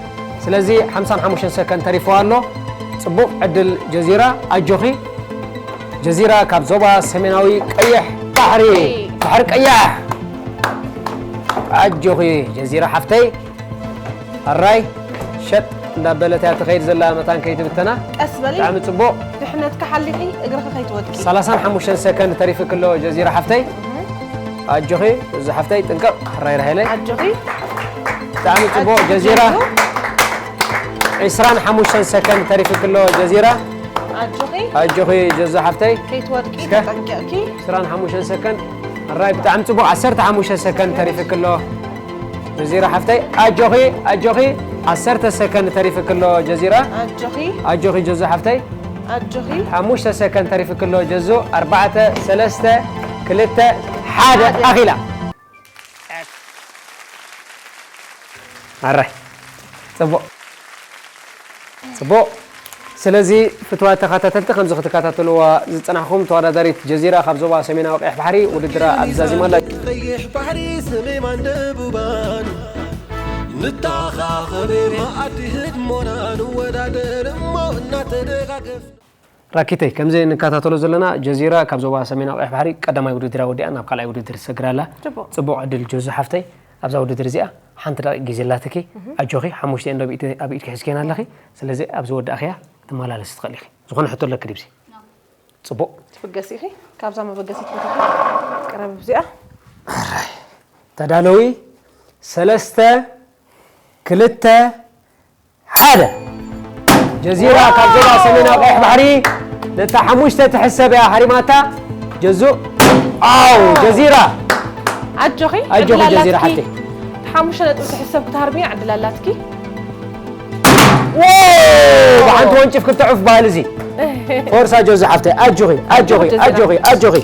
ስለዚ ሓምሳን ሓሙሽተን ሰከንድ ተሪፎ ኣሎ። ጽቡቕ ዕድል ጀዚራ፣ ኣጆኺ። ጀዚራ ካብ ዞባ ሰሜናዊ ቀይሕ ባሕሪ፣ ባሕሪ ቀያሕ። ኣጆኺ ጀዚራ ሓፍተይ። ኣራይ ሸጥ እንዳበለት እያ ትኸይድ ዘላ መታን ከይትብተና። ቀስ በሊ። ብጣዕሚ ጽቡቕ። ድሕነትካ ሓሊኺ እግርኺ ከይትወድቂ። ሰላሳን ሓሙሽተን ሰከንድ ተሪፍኪ ኣሎ ጀዚራ ሓፍተይ። ኣጆኺ ጀዙ ሓፍተይ ጥንቅቕ። ሕራይ ራሄለይ። ኣጆኺ። ብጣዕሚ ጽቡቕ ኣጆኺ ጀዚራ። ጀዙ። ዕስራን ሓሙሽተን ሰከንድ ተሪፍኪ ኣሎ ጀዚራ። ኣጆኺ። ኣጆኺ ጀዙ ሓፍተይ። ከይትወድቂ እስከ። ተጠንቀቕኪ። ዕስራን ሓሙሽተን ሰከንድ። ሕራይ ብጣዕሚ ጽቡቕ። ዓሰርተ ሓሙሽተ ሰከንድ ተሪፍኪ ኣሎ ጀዚራ ሓፍተይ። ኣጆኺ ኣጆኺ። ዓሰርተ ሰከንድ ተሪፍኪ ኣሎ ጀዚራ። ኣጆኺ። ኣጆኺ ጀዙ ሓፍተይ። ኣጆኺ። ሓሙሽተ ሰከንድ ተሪፍክሎ ጀዙ። ኣርባዕተ፣ ሰለስተ፣ ክልተ፣ ሓደ። ኣኺላ። ኣራይ። ጽቡቕ። ጽቡቕ። ስለዚ ፍትዋት ተኸታተልቲ፣ ከምዚ ክትከታተልዋ ዝጸናሕኩም፣ ተወዳዳሪት ጀዚራ ካብ ዞባ ሰሜናዊ ቀይሕ ባሕሪ ውድድራ ኣብዛዚማ ኣላ። ቀይሕ ባሕሪ ሰሜማን ደቡባን ንተኻኸብ፣ መኣዲ ህድሞና ንወዳደር እሞ እናተደጋገፍ። ራኪተይ፣ ከምዚ ንከታተሎ ዘለና፣ ጀዚራ ካብ ዞባ ሰሜናዊ ቀይሕ ባሕሪ ቀዳማይ ውድድራ ወዲኣ ናብ ካልኣይ ውድድር ትሰግር ኣላ። ጽቡቕ። ጽቡቕ ዕድል ጀዙ ሓፍተይ። ኣብዛ ውድድር እዚኣ ሓንቲ ደቂቕ ግዜ ኣላትኪ። ኣጆኺ፣ ሓሙሽተ እንዶ ኣብ ኢድ-፣ ኣብ ኢድኪ ሒዝክየን ኣለኺ። ስለዚ ኣብ ዝወዳእኽያ ክትመላለሲ ትኽእሊ ኢኺ። ዝኾነ ሕቶ ኣለኪ ድዩ? ጽቡቕ። ትብገሲ ኢኺ። ካብዛ መበገሲት ቦታኺ ቅረቢ ኣብዚኣ። ኣራይ። ተዳለዊ። ሰለስተ፣ ክልተ፣ ሓደ። ጀዚራ ካብ ዞባ ሰሜናዊ ቀይሕ ባሕሪ ነታ ሓሙሽተ ትሕሰብ እያ ሃሪማታ። ጀዙ። ኣው፣ ጀዚራ። ኣጆኺ። ኣጆኺ ዕድል ጀዚራ ኣላትኪ። ሓፍተይ። ሓሙሽተ ነጥቢ ትሕሰብ ክትሃርሚ ዕድል ኣላትኪ። ዎ! ብሓንቲ ወንጭፍ ክልተ ዑፍ ባህል እዚ። ፎርሳ ጀዙ ሓፍተይ። ኣጆኺ፣ ኣጆኺ፣ ኣጆኺ፣ ኣጆኺ።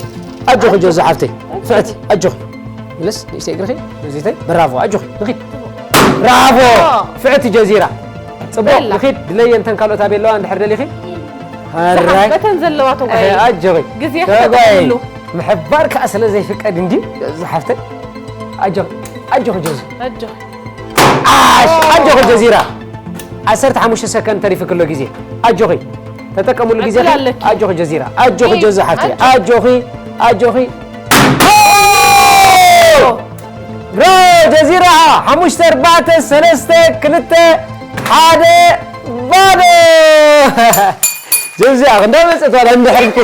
ኣጆኺ ጀዙ ሓፍተይ። ፍዕቲ፣ ኣጆኺ። ምልስ፣ ንእሽተይ እግርኺ፣ ጀዚተይ። ብራቮ፣ ኣጆኺ። ንኺድ። ብራቮ! ፍዕቲ ጀዚራ። ጽቡቕ፣ በላ። ንኺድ። ድለየ እንተን ካልኦት ኣበይ ኣለዋ እንድሕር ደሊኺ። ሃራይ። በተን ዘለዋ ተጓየ። ኣጆኺ። ግዜ ተጓየ። ክትጥቀምሉ። ምሕባር ከኣ ስለ ዘይፍቀድ እንድዩ፣ ጀዙ ሓፍተይ። ኣጆኺ፣ ኣጆኺ ጀዙ። ኣጆኺ። ዓሽ፣ ኣጆኺ ጀዚራ። ዓሰርተ ሓሙሽተ ሰከንድ ተሪፍክሎ ግዜ። ኣጆኺ። ተጠቀምሉ ግዜ። ዕድል ኣለኪ። ኣጆኺ ጀዚራ። ኣጆኺ እይ፣ ጀዙ ሓፍተይ። ኣጆኺ። ኣጆኺ፣ ኣጆኺ። ሮ ጀዚራ፣ ሓሙሽተ፣ ኣርባዕተ፣ ሰለስተ፣ ክልተ፣ ሓደ፣ ባዶ። ጀዚራ፣ እንዳመጸት ዋላ እንድሕር ኢልኩ።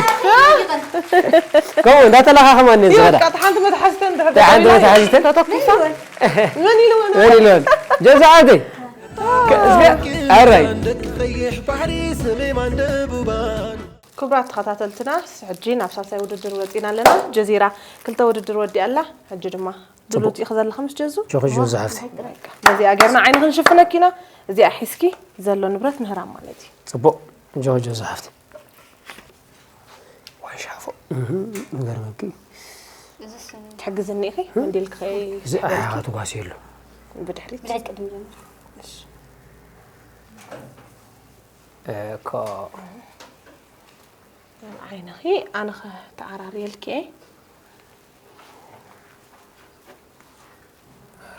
ከምኡ እንዳተለኻኸማ እኔ ዝኸዳ። ይወቃ፣ ሓንቲ መትሓዚተ እንድሕር እታ ሓንቲ ተኾይና መትሓዚተ? ተተኩሳ። መን ኢልወን? መን ኢልወን? ጀዛኣተይ። ከ-፣ እስከ-፣ ኣራይ። ደቂ ቀይሕ ባሕሪ ሰሜማን ደቡባን። ክቡራት ተኸታተልትና፣ ሕጂ ናብ ሳልሳይ ውድድር ወጺና ኣለና። ጀዚራ፣ ክልተ ውድድር ወዲኣ ኣላ። ሕጂ ድማ ድሉው ጽቡቕ። ኢኺ ዘለኺ ምስ ጀዙ? ጆኺ ጆዙ ሓፍቲ። በዚኣ ጌርና ዓይንኺ ንሽፍነኪ ኢና። እዚኣ ሒዝኪ ዘሎ ንብረት ምህራም ማለት እዩ። ጽቡቕ። ጆኺ ጆዙ ሓፍቲ። ዋይ ሻፎ። እህ፣ ንገርመኪ። ትሕግዝኒ ኢኺ? ወንዴልኪ እዚ ኣሓ ትጓሲ የሎ። ብድሕሪት። ብድሕሪት ቅድም ጀምር። እሺ። እኮ። ዓይንኺ ኣነ ከተዓራርየልኪ እየ።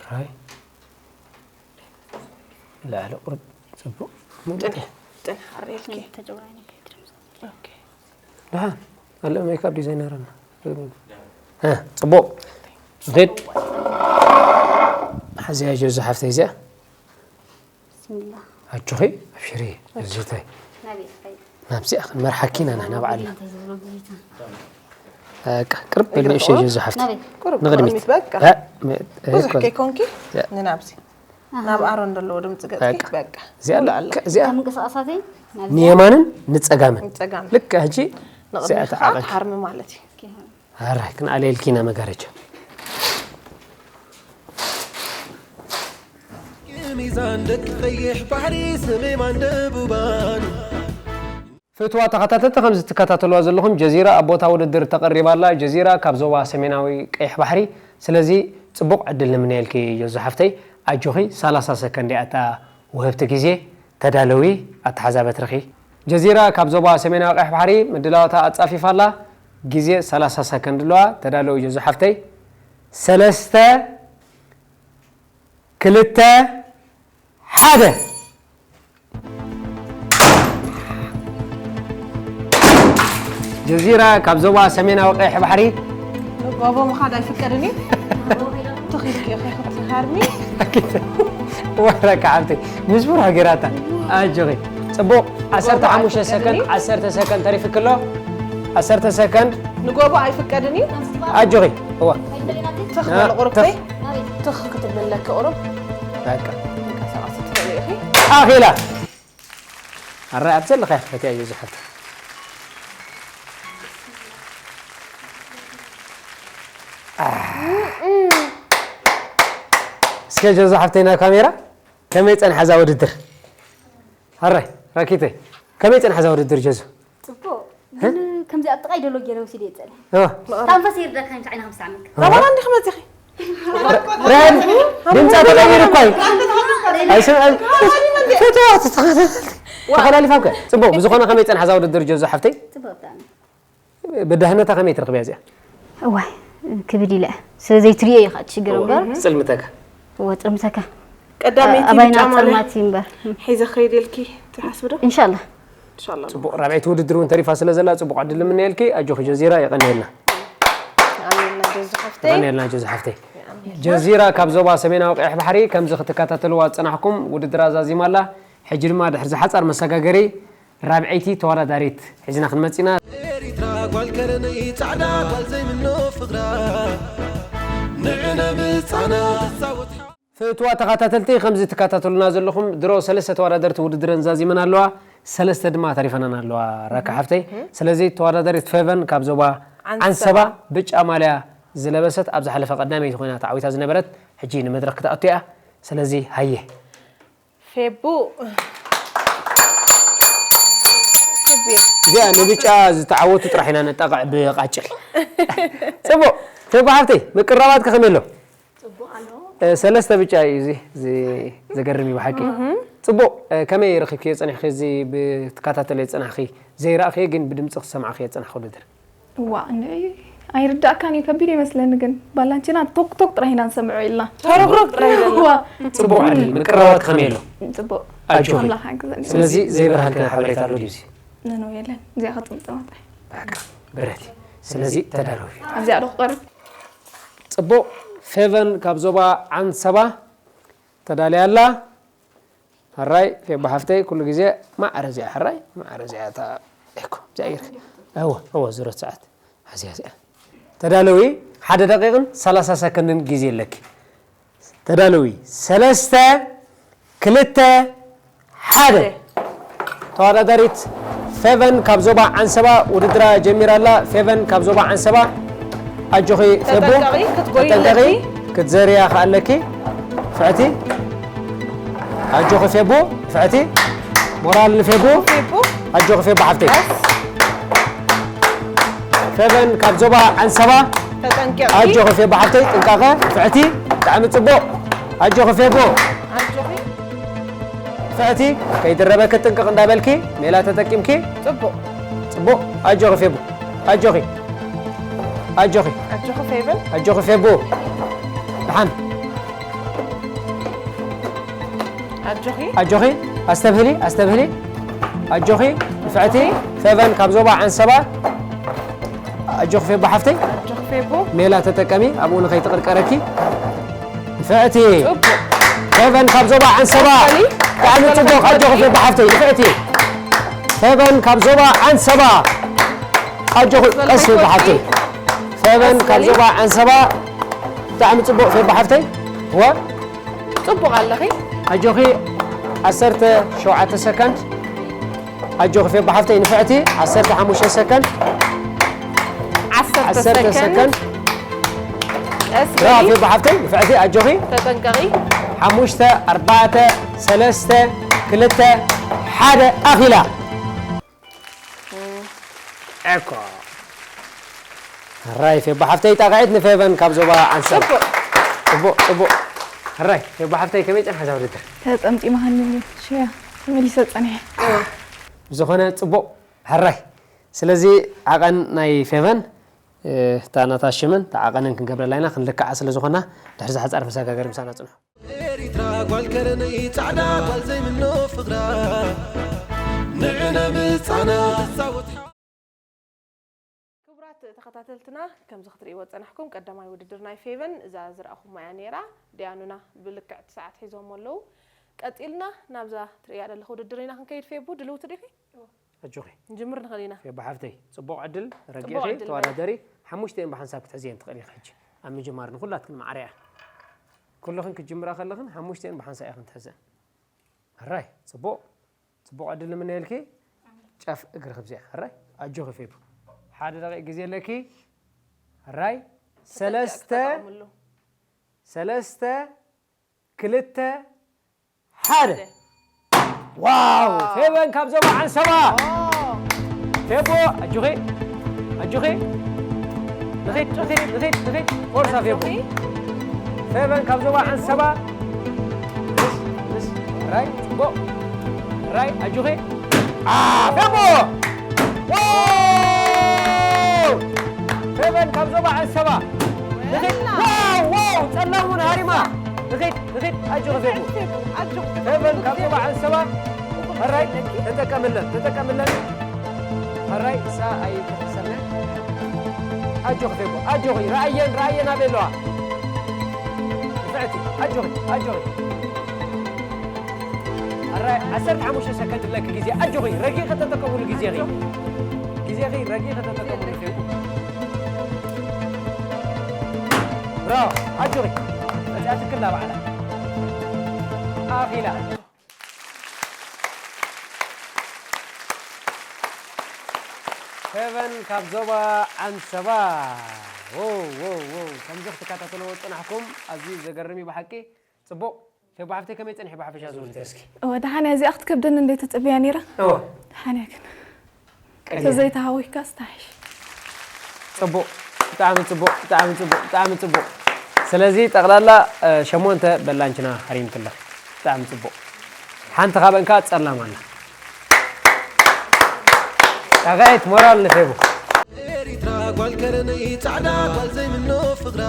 ራይ። ላዕሊ ቁርብ ጽቡቕ። ጥንሕ፣ ጥንሕ ዓርየልኪ። ተጨውራይኒ ከይትረምስ። ኦኬ። ደሓን። ኣሎ ሜካፕ ዲዛይነርና። እ፣ ጽቡቕ። ንኺድ። ሓዚያ ጀዙ ሓፍተይ እዚኣ። ብስሚላ። ኣጆኺ፣ ኣብሽሪ፣ ጀዙተይ። ናበይ ትኸይድ? ናብዚኣ ክንመርሓኪ ኢና ንሕና በዓልና። እንታይ ዝብሎ ብዚታ? በቃ፣ ቅርብ በል ንእሽተይ ጀዙ ሓፍተይ። ናበይ? ቁሩብ ንቕድሚት። ቅድሚት፣ በቃ። እ፣ እ፣ ብዙሕ እኮ። ከይኮንኪ ያ። ንናብዚ። ኣሃ። ናብ ኣሮን ዘለዎ ድምፂ ገፅኪ፣ በቃ። በቃ። እዚኣ እዚኣ ለኣለ። ልክዕ እዚኣ እታ ምንቅስቓሳተይ ናብዚኣ። ንየማንን ንጸጋምን። ንጸጋም። ልክዕ ሕጂ እዚኣ ንቕድሚት ከዓ ተዓቐኪ። ትሃርሚ ማለት እዩ። ኣራይ፣ ክንኣልየልኪ ኢና መጋረጃ። ሚዛን ደቂ ቀይሕ ባሕሪ ሰሜማን ደቡባን። ፍትዋ ተኸታተልቲ፣ ከምዚ ትከታተልዋ ዘለኹም ጀዚራ ኣብ ቦታ ውድድር ተቐሪባ ኣላ። ጀዚራ ካብ ዞባ ሰሜናዊ ቀይሕ ባሕሪ። ስለዚ ጽቡቕ ዕድል ንምነየልኪ ጀዙ ሓፍተይ። ኣጆኺ፣ ሰላሳ ሰከንድ እያ እታ ውህብቲ ግዜ። ተዳለዊ፣ ኣተሓዛ በትርኺ። ጀዚራ ካብ ዞባ ሰሜናዊ ቀይሕ ባሕሪ ምድላዋታ ኣጻፊፋ ኣላ። ግዜ ሰላሳ ሰከንድ ኣለዋ። ተዳለዊ ጀዙ ሓፍተይ። ሰለስተ፣ ክልተ፣ ሓደ። ጀዚራ ካብ ዞባ ሰሜናዊ ቀይሕ ባሕሪ። ንጎቦ ምኻድ ኣይፍቀድን እዩ። ትኺድ ኢኺ ክትሃርሚ። ወረካ ሓብተይ፣ ምስ ብሩሕ ገይራታ። ኣጆኺ። ጽቡቕ፣ ዓሰርተ ሓሙሽተ ሰከንድ፣ ዓሰርተ ሰከንድ ተሪፍክሎ። ዓሰርተ ሰከንድ። ንጎቦ ኣይፍቀድን እዩ። ኣጆኺ። እዋ። ትኽ ና፣ በል ቁሩብተይ። ትኽ። ትኽ ክትብሊ ኣለኪ ቁሩብ። በቃ። ተንቀሳቐሲ ትኽእሊ ኢኺ። ኣኺላ። ኣረ ኣብ ዘለኻ ክትፈትያ እዩ ዝሓፍት። እስከ ጀዙ ሓፍተይ ናብ ካሜራ፣ ከመይ ጸንሓ እዛ ውድድር? ኣረ ራኪተይ፣ ከመይ ጸንሓ እዛ ውድድር ጀዙ? ግን ከምዚ ኣብ ጥቓይ ደሎ ገይረ ወሲደ ይጸለ እ፣ ታንፈስ ይርዳካ እንታይ ዓይና ከምሳምክ ራባና እንዲኽ መፂኺ ራሄል ድምፃ ተቐይሩ እኳ እዩ። ኣይሰምዐን። ፈተዋ ተተኸታተልቲ ተኸላሊፋ እኮ። ፅቡቕ ብዝኾነ ከመይ ፀንሓ እዛ ውድድር ጆዞ ሓፍተይ? ጽቡቕ ብጣዕሚ ብድሕነታ ከመይ ትረኽብያ እዚኣ? እዋይ ክብድ ኢለ ስለ ዘይትርእዮ እዩ ከዓ ሽግር እምበር ትፅልምተካ። እወ ጥርምተካ ቀዳመይቲ ኣባይና ብጫ ማልያ ፀልማት እዩ እምበር ሒዘ ከይድ ኢልኪ ትሓስቢ ዶ እንሻላ ኢንሻላ ፅቡቕ ራብዐይቲ ውድድር እውን ተሪፋ ስለ ዘላ ፅቡቕ ዕድል ንምነየልኪ። ኣጆኺ ጀዚራ የቐንየልና። ኣሜንና ጀዙ ሓፍተይ የቐንየልና ጆዞ ሓፍተይ። ጀዚራ ካብ ዞባ ሰሜናዊ ቀይሕ ባሕሪ ከምዚ ክትከታተልዋ ዝፀናሕኩም ውድድር ኣዛዚማ ኣላ። ሕጂ ድማ ድሕሪ ዝሓፃር መሰጋገሪ ራብዐይቲ ተወዳዳሪት ሒዝና ክንመፅእ ኢና። ኤሪትራ ጓል ከረነይ ጻዕዳ ጓል ዘይምኖ ፍቕራ ንዕነ ምጻና ትጻወት ፍትዋ ተኸታተልቲ ከምዚ ትከታተሉና ዘለኹም ድሮ ሰለስተ ተወዳደርቲ ውድድረን ዛዚመን ኣለዋ። ሰለስተ ድማ ተሪፈናን ኣለዋ ራካ ሓፍተይ። ስለዚ ተወዳዳሪት ፌቨን ካብ ዞባ ዓንሰባ። ዓንሰባ ብጫ ማልያ ዝለበሰት ኣብ ዝሓለፈ ቀዳመይቲ ኮይና ተዓዊታ ዝነበረት ሕጂ ንመድረክ ክትኣቱ እያ። ስለዚ ሃየ ፌቡ ፌቡ እዚኣ ንብጫ ዝተዓወቱ ጥራሕ ኢና ነጣቕዕ ብቃጭል። ፅቡቕ ፌቡ ሓፍተይ ምቅራባት ከኸመይ ኣሎ? እ፣ ሰለስተ ብጫ እዩ እዚ እዚ ዘገርም እዩ ብሓቂ። ፅቡቕ እ፣ ከመይ ረኺብክዮ ፀኒሕኪ እዚ ብትከታተለ ዝፀናሕኪ ዘይረእኽዮ ግን ብድምፂ ክሰማዕኽዮ ዝፀናሕኪ ውድድር? እዋ እንድዒ ኣይርዳእካን እዩ ከቢድ ይመስለኒ ግን ባላንቺና ቶክ ቶክ ጥራይ ኢና ንሰምዖ ኢልና ተረግረግ ጥራይ ኢለና እዋ ፅቡቕ ዕድል ምቅራባት ከመይ ኣሎ? ፅቡቕ ኣጆኺ። ኣምላኽ ሓግዘኒ ስለዚ ዘይበርሃልክና ሓበሬታ ኣሎ ድዩ እዚ? ነኖ የለን እዚኣ ከጥምጥማ ጥራይ በቃ ብረት እዩ። ስለዚ ተዳለዊ። ኣብዚኣ ዶ ክቐርብ ፅቡቕ ፌቨን ካብ ዞባ ዓንሰባ ተዳልያ ኣላ። ሕራይ ፌባ ሓፍተይ ኩሉ ግዜ ማዕረ እዚኣ ሕራይ ማዕረ እዚኣ እታ እኮ እዚኣ ይርክ እወ እወ ዝረት ሰዓት ሓዚያ እዚኣ ተዳለዊ ሓደ ደቂቕን ሰላሳ ሰከንድን ግዜ ኣለኪ። ተዳለዊ ሰለስተ ክልተ ሓደ ተወዳዳሪት ፌቨን ካብ ዞባ ዓንሰባ ውድድራ ጀሚራ ኣላ። ፌቨን ካብ ዞባ ዓንሰባ ኣጆኺ ፌቡ ተጠንቀቒ፣ ክትጎይ ተጠንቀቒ ኣለኪ። ክትዘርያ ከኣለኪ ፍዕቲ ኣጆኺ ፌቡ ፍዕቲ ሞራል ንፌቡ ፌቡ ኣጆኺ ፌቡ ሓፍተይ ፌቨን ካብ ዞባ ዓንሰባ ተጠንቀቒ ኣጆኺ ፌቡ ሓፍተይ ጥንቃቐ ፍዕቲ ብጣዕሚ ፅቡቕ ኣጆኺ ፌቡ ኣጆኺ ፍዕቲ ከይድረበኪ ጥንቅቕ እንዳበልኪ ሜላ ተጠቂምኪ ፅቡቕ ፅቡቕ ኣጆኺ ፌቡ ኣጆኺ ኣጆኺ ኣጆኺ ፌቨን ኣጆኺ ፌቡ ደሓን ኣጆኺ ኣጆኺ ኣስተብህሊ ኣስተብህሊ ኣጆኺ ንፍዕቲ ፌቨን ካብ ዞባ ዓንሰባ ኣጆኺ ፌቡ ሓፍተይ ኣጆኺ ፌቡ ሜላ ተጠቀሚ ኣብኡ ንኸይትቕርቀረኪ ንፍዕቲ ፅቡቕ ፌቨን ካብ ዞባ ዓንሰባ ብጣዕሚ ፅቡቕ ኣጆኺ ፌቡ ሓፍተይ ንፍዕቲ ፌቨን ካብ ዞባ ዓንሰባ ኣጆኺ ቀስ ፌቡ ሓፍተይ ፌቨን ካብ ዞባ ዓንሰባ ብጣዕሚ ፅቡቕ ፌቡ ሓፍተይ ወ ፅቡቕ ኣለኺ ኣጆኺ ዓሰርተ ሸውዓተ ሰከንድ ኣጆኺ ፌባ ሓፍተይ ንፍዕቲ ዓሰርተ ሓሙሽተ ሰከንድ ዓሰርተ ዓሰርተ ሰከንድ ሰከንድ ቀስ ብራቮ በሊ ፌባ ሓፍተይ ንፍዕቲ ኣጆኺ ተጠንቀቒ ሓሙሽተ ኣርባዕተ ሰለስተ ክልተ ሓደ ኣኺላ እኮ ራይ ፌባ ሓፍተይ ጣቕዒት ንፌቨን ካብ ዞባ ዓንሰባ ፅቡቕ ፅቡቕ ፅቡቕ ሕራይ ፌባ ሓፍተይ ከመይ ጸንሐ እዛ ውድድር ተጠምጢማ ሃኒኒ ሽያ ተመሊሰ ጸኒሐ ብዝኾነ ፅቡቕ ሕራይ ስለዚ ዓቐን ናይ ፌቨን እታ ናታ ሽምን እታ ዓቐንን ክንገብረላ ኢና ክንልክዓ ስለ ዝኾና ድሕሪ ዝሓፃር መሰጋገሪ ምሳና ፅንሑ ኤሪትራ ጓል ከረነይ ጻዕዳ ጓል ዘይምኖ ፍቕራ ንዕነ ምጻና ትጻወት ክቡራት ተኸታተልትና ከምዚ ክትርእይዎ ዝጸናሕኩም ቀዳማይ ውድድር ናይ ፌቨን እዛ ዝረኣኹማ እያ ነይራ። ዲያኑና ብልክዕቲ ሰዓት ሒዞም ኣለዉ። ቀጺልና ናብዛ ትርእያ ዘለኹ ውድድር ኢና ክንከይድ። ፌቡ ድልውቲ ዲኺ? ኣጆኺ ንጅምር ንኽእል ኢና። ፌባ ሓፍተይ ጽቡቕ ዕድል ረጊኺ ዕድል ተወዳደሪ ሓሙሽተን ብሓንሳብ ክትሕዝየን ትኽእል ኢኺ ሕጂ ኣብ ምጅማር ንኹላትክን ማዕረ እያ ኩልኽን ክትጅምራ ከለኽን ሓሙሽተን ብሓንሳብ ኢኽን ትሕዘን ሕራይ ጽቡቕ ጽቡቕ ዕድል ንምነየልኪ ጫፍ እግርኺ ብዚኣ ሕራይ ኣጆኺ ፌቡ ሓደ ደቂቕ ግዜ ኣለኪ ሕራይ ሰለስተ ተጠቐምሉ። ሰለስተ ክልተ ሓደ ዋው ፌቨን ካብ ዞባ ዓንሰባ ፌቦ ኣጆኺ ኣጆኺ ንኺድ ንኺድ ንኺድ ንኺድ ፎርሳ ፌቦ ኣጆኺ። ፌቨን ካብ ዞባ ዓንሰባ ምስ ምስ ራይ ጽቡቕ ራይ ኣጆኺ አ ፌቦ ዋው ፌቨን ካብ ዞባ ዓንሰባ ንኺድ ዋው ዋው ጸላም እውን ሃሪማ ንኺድ ንኺድ ኣጆኺ ፌቦ ኣጆኺ። ፌቨን ካብ ዞባ ዓንሰባ ሕራይ ተጠቀምለን ተጠቀምለን ሕራይ እሳ ኣይተፈሰነ ኣጆኺ ፌቦ ኣጆኺ ረኣየን ረኣየን ኣበይ ኣለዋ ንፍዕቲ ኣጆኺ ኣጆኺ ሕራይ ዓሰርተ ሓሙሽተ ሰከንድ ኣለኪ ግዜ ኣጆኺ ረጊ ከተጠቀሙሉ ግዜኺ ግዜኺ ረጊ ከተጠቀሙሉ ፌቦ ብራቮ ኣጆኺ መፅኣ ትክላ ባዕላ ኣኺላ ፌቨን ካብ ዞባ ዓንሰባ ከምዚ ክትከታተልዎ ዝፅናሕኩም ኣዝዩ ዘገርም እዩ ብሓቂ ፅቡቕ ፌቦ ሓፍተይ ከመይ ፀኒሑ ብሓፈሻ ዝብል እስኪ እወ ደሓን እያ እዚኣ ክትከብደኒ እንደ ተፀብያ ነይራ እወ ደሓን እያ ግን ቀኒያ። ተዘይተሃዊክካ ስታሕሽ ፅቡቕ ብጣዕሚ ፅቡቕ ብጣዕሚ ፅቡቕ ብጣዕሚ ፅቡቕ ስለዚ ጠቕላላ እ፣ ሸሞንተ በላንችና ሃሪምክለኺ ብጣዕሚ ፅቡቕ ሓንቲ ካብአን ከዓ ፀላም ኣላ ጠቐዒት ሞራል ንፌቡ ኤሪትራ ጓል ከረነይ ጻዕዳ ጓል ዘይምኖ ፍቕራ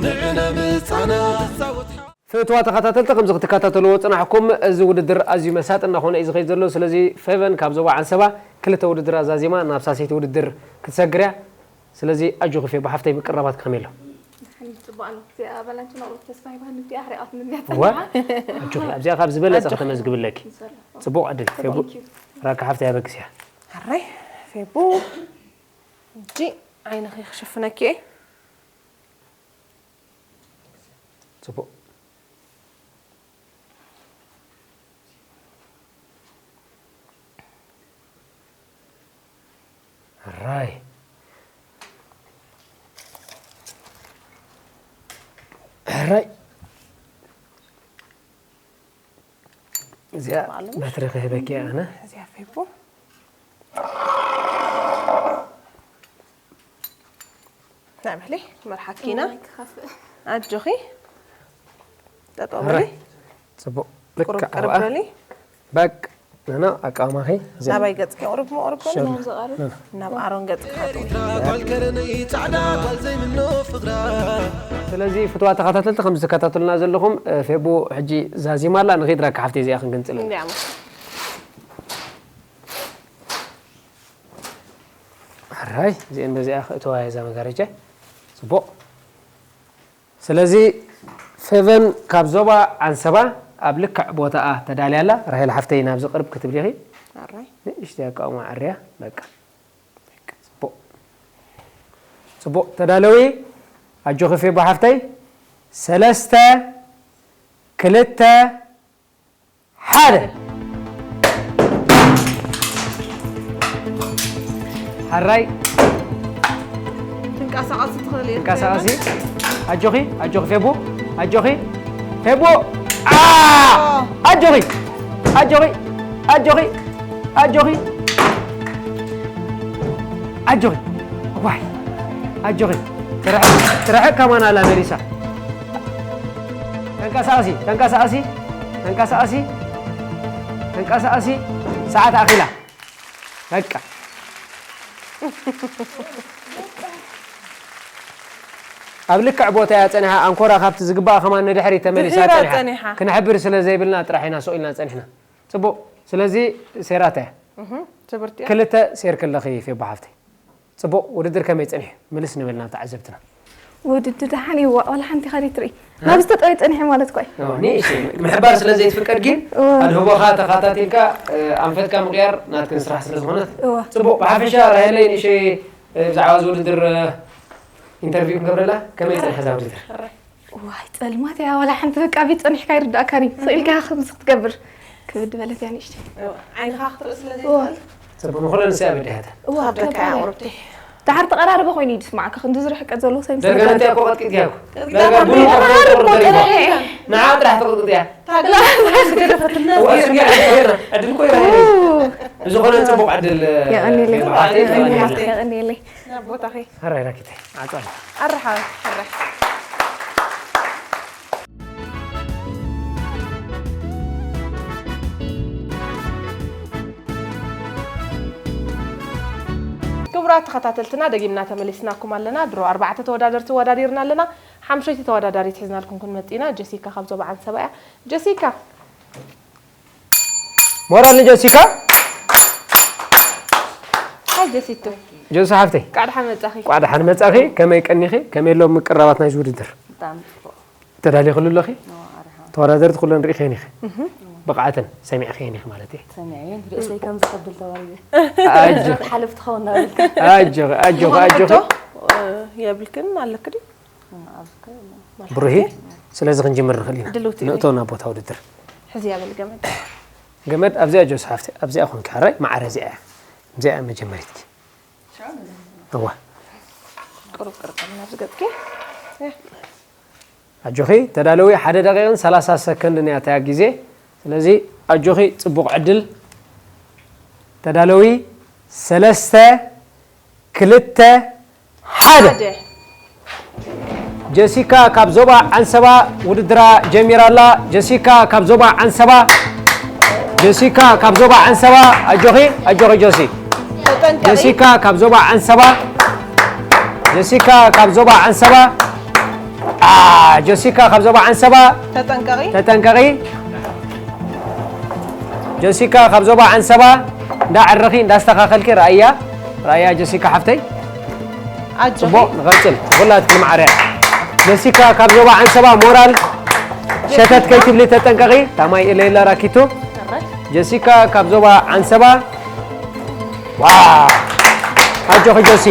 ንዕነ ምጻና ትጻወት ፍትዋ ተኸታተልቲ ከምዚ ክትከታተልዎ ፅናሕኩም እዚ ውድድር ኣዝዩ መሳጢ እናኾነ እዩ ዝኸይድ ዘሎ ስለዚ ፌቨን ካብ ዞባ ዓንሰባ ክልተ ውድድር ኣዛዚማ ናብ ሳሰይቲ ውድድር ክትሰግር እያ ስለዚ ኣጆኺ ፌቡ ሓፍተይ ምቅራባት ከመይ ኣሎ ጽቡቅ ኣሎ እዚኣ በላንች መቕረብ ተስፋ ይባል እንዲያ ኣሕሪቓት ምንያ ዋ ኣጆኺ ኣብዚኣ ካብ ዝበለፀ ከተመዝግብለኪ ፅቡቕ ዕድል ፌቡ ራካ ሓፍተይ ኣበግስ እያ ሕራይ ፌቡ እጂ ዓይንኺ ክሽፍነኪ እየ ፅቡቕ ሕራይ ሕራይ እዚኣ በትሪ ክህበኪ ኣነ እዚኣ ፌቡ ናይ ብሕሊ መርሓኪና ኣጆኺ ጠጠው በሊ ፅቡቕ ቁሩብ ልክዕ ቅርብ ኣብኣ በሊ በቅ ንና ኣቃማኺ እዚኣ ናባይ ገጽኪ ቁሩብ ሞ ቁሩብ በሊ ሸር ናብ ኣሮን ገጽካ ጓል ከረነይ ጻዕዳ ጓል ዘይምኖ ፍቕራ ስለዚ ፍትዋ ተኸታተልቲ ከም ዝተከታተሉና ዘለኹም እ፣ ፌቡ ሕጂ ዛዚማ ኣላ ንኺድ ራካ ሓፍቲ እዚኣ ክንግንጽል እንዲያሞ ሕራይ እዚአን በዚኣ ክእተዋ እየ እዛ መጋረጃ ጽቡቕ ስለዚ ፌቨን ካብ ዞባ ዓንሰባ ኣብ ልክዕ ቦታኣ ተዳልያ ኣላ ራሄል ሓፍተይ ናብዚ ቅርብ ክትብሊኺ ኣራይ ንእሽተይ ኣቃውማ ዕርያ በቃ ጽቡቕ ጽቡቕ ተዳለዊ ኣጆኺ ፌቡ ሓፍተይ ሰለስተ ክልተ ሓደ ሓራይ ትንቀሳቐሲ ትኽእል እየ እንቀሳቐሲ ኣጆኺ ኣጆኺ ፌቡ ኣጆኺ ፌቡ ኣ! ኣጆኺ ኣጆኺ ኣጆኺ ኣጆኺ ኣጆኺ ዋይ ኣጆኺ ትርሕቅ ትርሕቅ ከማን ኣላ መሊሳ ተንቀሳቐሲ ተንቀሳቐሲ ተንቀሳቐሲ ተንቀሳቐሲ ሰዓት ኣኺላ በቃ ኣብ ልክዕ ቦታ እያ ፀኒሓ ኣንኮራ ካብቲ ዝግባእ ከማን ንድሕሪት ተመሊሳ ድሒራ ፀኒሓ ፀኒሓ። ክነሕብር ስለ ዘይብልና ጥራሕ ኢና ስቕ ኢልና ፀኒሕና ፅቡቕ ስለዚ ሴራታ እያ ትምህርቲ እያ ክልተ ሴር ከለኺ ፌቦ ሓፍተይ ፅቡቕ ውድድር ከመይ ፀኒሑ ምልስ ንብል ናብ ተዓዘብትና ውድድር ደሓን እዩ ዋላ ሓንቲ ኢኻ ትርኢ ናብ ዝተጠወየ ፀኒሐ ማለት እኮ እዩ ንእሽተይ ምሕባር ስለ ዘይትፍቀድ ግን እወ። ኣድህቦኻ ተኻታቲልካ ኣንፈትካ ምቕያር ናትክን ስራሕ ስለ ዝኾነት እወ። ፅቡቕ ብሓፈሻ ራሄለይ ንእሽተይ ብዛዕባ እዚ ውድድር ኢንተርቪው ክንገብረላ ከመይ ፀኒሐ እዛ ውድድር ዋይ ፀልማት እያ ዋላ ሓንቲ በቃ ቤት ፀኒሕካ ይርዳእካን እዩ ስቕ ኢልካ ከምዚ ክትገብር ክብድ በለት እያ ንእሽተይ ዓይንኻ ክትርኢ ስለ እወ። ዘይትኽእል ፅቡቕ ንኩለን ንስያ በዲሃተን እዋ ካብ ደካ ከባድ እያ። ቁርብቲ ደሓር ተቐራረበ ኮይኑ እዩ ዝስማዓካ። ክንዲ ዝርሕቀት ዘለዎ ሰብ ምስ ደርገ ተጋጨ። መንታይ እኮ ቀጥቂጥያ እኮ። ቀጥቂጣ ደርገ እኮ ቡሉ ተቐራርብ ተቐርብ እኮ ተሪፋ። ጥራሕ። ንዓ ጥራሕ ተቐጥቂጥያ። ታግላ ዝገደፈትልና እዋ ስሚያ ይሄና። ዕድል እኮ ይረሄ። ብዝኾነ ጽቡቕ ዕድል። የቐንየለይ። ብዓተይ ይረሄ። የቐንየለይ። ናብ ቦታኺ ኣራይ ራኪተይ። ዓጽዋይ። ኣርሓ ኣርሕ ክቡራት ተኸታተልትና ደጊምና ተመሊስናኩም ኣለና። ድሮ ኣርባዕተ ተወዳደርቲ ወዳዲርና ኣለና። ሓምሸይቲ ተወዳዳሪት ሒዝናልኩም ክንመጽእ ኢና። ጀሲካ ካብ ዞባ ዓንሰባ እያ። ጀሲካ ሞራል ንጀሲካ። ሃይ ጀሲቶ ጆሲ ሓፍተይ። ቃዕ ደሓን መጻኺ። ቋዕ ደሓን መጻኺ። ከመይ ቀኒኺ? ከመይ ኣሎ ምቅራባት ናይዚ ውድድር? ብጣዕሚ ጽቡቕ። ተዳሊኽሉ ኣለኺ? ኣርሓ ተወዳደርቲ ኩለን ርኢኸን ኢኺ። ብቕዓተን ሰሚዕኸን ኢኺ ማለት እየ። ሰሚዐየን ርእሰይ ከም ዝኸብል ተዋሪደ። ኣጆ ሓለፍ ትኸውን ናበልካ። ኣጆ ኣጆ ኣጆ የብልክን ኣለክ ድዩ? ኣብዚ ከ ብሩሂ። ስለዚ ክንጅምር ንኽእል ኢና። ድልውቲ ኢኺ። ንእቶ ናብ ቦታ ውድድር። ሕዝያ በል ገመድ። ገመድ ኣብዚኣ ጆሲ ሓፍተይ ኣብዚኣ ኮንኪ ሓራይ ማዕረ እዚኣ እያ። እዚኣ እያ መጀመሪትኪ። እዋ ቁሩብ ቅርቅር ናብዚ ገጽኪ። ኣጆኺ ተዳለዊ ሓደ ደቂቕን ሰላሳ ሰከንድን እያ እታ ግዜ። ስለዚ ኣጆኺ ጽቡቕ ዕድል። ተዳለዊ ሰለስተ ክልተ ሓደ። ሓደ ጀሲካ ካብ ዞባ ዓንሰባ ውድድራ ጀሚራ ኣላ። ጀሲካ ካብ ዞባ ዓንሰባ። ጀሲካ ካብ ዞባ ዓንሰባ። ኣጆኺ ኣጆኺ ጆሲ። ተጠንቀቂ። ጀሲካ ካብ ዞባ ዓንሰባ። ጀሲካ ካብ ዞባ ዓንሰባ። ኣ ጀሲካ ካብ ዞባ ዓንሰባ። ተጠንቀቂ። ተጠንቀቂ። ጀሲካ ካብ ዞባ ዓንሰባ። እንዳዓረኺ እንዳስተኻኸልኪ ራእያ ራእያ ጀሲካ ሓፍተይ። ኣጆኺ። ጽቡቕ ንቐጽል። ኩላትክን ማዕረ። ጀሲካ ካብ ዞባ ዓንሰባ ሞራል ሸተት ከይትብሊ ተጠንቀቂ። ታማይ ኢለ ኢለ ራኪቱ። ጀሲካ ካብ ዞባ ዓንሰባ። ዋ ኣጆኺ ጆሲ።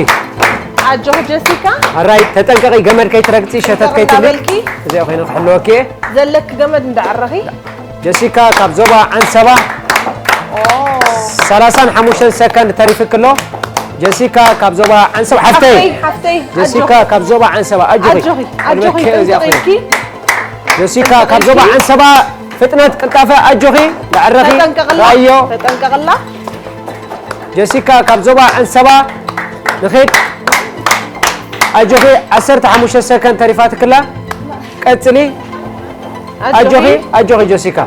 ኣጆኺ ጀሲካ። ኣራይ ተጠንቀቂ ገመድ ከይትረግጺ ሸተት ከይትብሊ። እንዳበልኪ። እዚኣ ኮይነ ክሕልወኪ እየ። ዘለክ ገመድ እንዳዓረኺ። ጀሲካ ካብ ዞባ ዓንሰባ። ኦ ሰላሳን ሓሙሽተን ሰከንድ ተሪፍክ ኣሎ። ጀሲካ ካብ ዞባ ዓንሰባ ሓፍተይ። ሓፍተይ ሓፍተይ ጀሲካ ኣጆኺ። ካብ ዞባ ዓንሰባ ኣጆኺ። ኣጆኺ ኣጆኺ ቅድመኪ እዚኣ ኮይነ። ተጠንቀቂ። ጀሲካ ካብ ዞባ ዓንሰባ ፍጥነት ቅልጣፈ ኣጆኺ። ንዕረኺ ተጠንቀቅላ ራዮ። ተጠንቀቅላ። ጀሲካ ካብ ዞባ ዓንሰባ ንኺድ። ኣጆኺ ዓሰርተ ሓሙሽተ ሰከንድ ተሪፋትክላ። ቀጽሊ። ኣጆኺ ኣጆኺ ጀሲካ።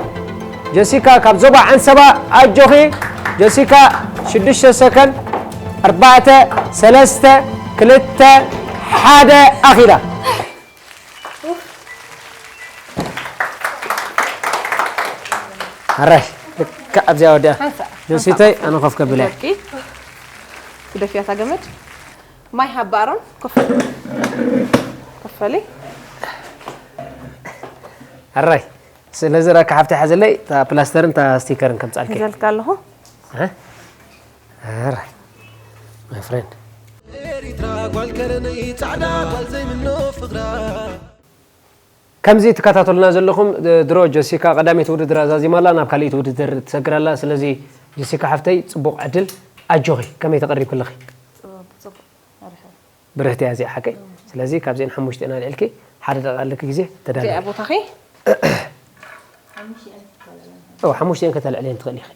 ጀሲካ ካብ ዞባ ዓንሰባ ኣጆኺ። ጀሲካ ሽዱሽተ ሰከንድ። ኣርባዕተ ሰለስተ ክልተ ሓደ ኣኺላ። ኣራይ ልክዕ ኣብዚኣ ወዲኣ። ሓንሳእ ጆሲተይ ኣነ ኮፍ ከብለ። ኦኬ። ትደፍያታ ገመድ ማይ ሃባ ኣሮን ኮፍ ኮፈሊ። ኣራይ ስለዚ ራካ ሓፍቲ ሓዘለይ እታ ፕላስተርን እታ ስቲከርን ከምጻልኪ። ሒዘልካ ኣለኹ። እ? ኣራይ my friend። ኤሪትራ ጓል ከረነይ ጻዕዳ ጓል ዘይምኖ ፍቕራ ከምዚ ትከታተሉና ዘለኹም ድሮ ጀሲካ ቀዳመይቲ ውድድር ኣዛዚማላ ናብ ካልኣይቲ ውድድር ትሰግር ኣላ። ስለዚ ጀሲካ ሓፍተይ ጽቡቕ ዕድል ኣጆኺ። ከመይ ተቐሪብክለኺ? ጽቡቕ ጽቡቕ ኣርሓ ብርህቲ እያ እዚኣ ሓቀይ። ስለዚ ካብዚአን ሓሙሽተን ኣልዒልኪ ሓደ ደቂቃ ኣለኪ ግዜ ተዳለዊ። እዚኣ ቦታኺ ኦ ሓሙሽተን ከተልዕልየን ትኽእሊ ኢኺ።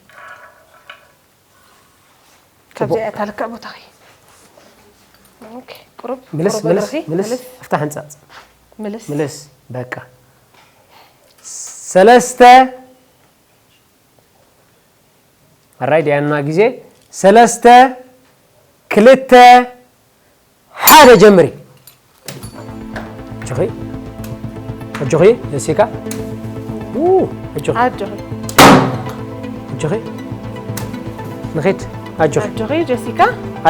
ካብዚኣ እታ ልክዕ ቦታኺ። ኦኬ፣ ቁሩብ ምልስ ቁሩብ ምልስ እግርኺ፣ ምልስ ምልስ ኣፍታ ሕንጻጽ ምልስ ምልስ በቃ ሰለስተ ኣራይ ዲያና ግዜ ሰለስተ ክልተ ሓደ ጀምሪ። ኣጆኺ ኣጆኺ ጀሲካ ኡ ኣጆኺ ኣጆኺ ኣጆኺ ንኺድ ኣጆኺ ኣጆኺ ጀሲካ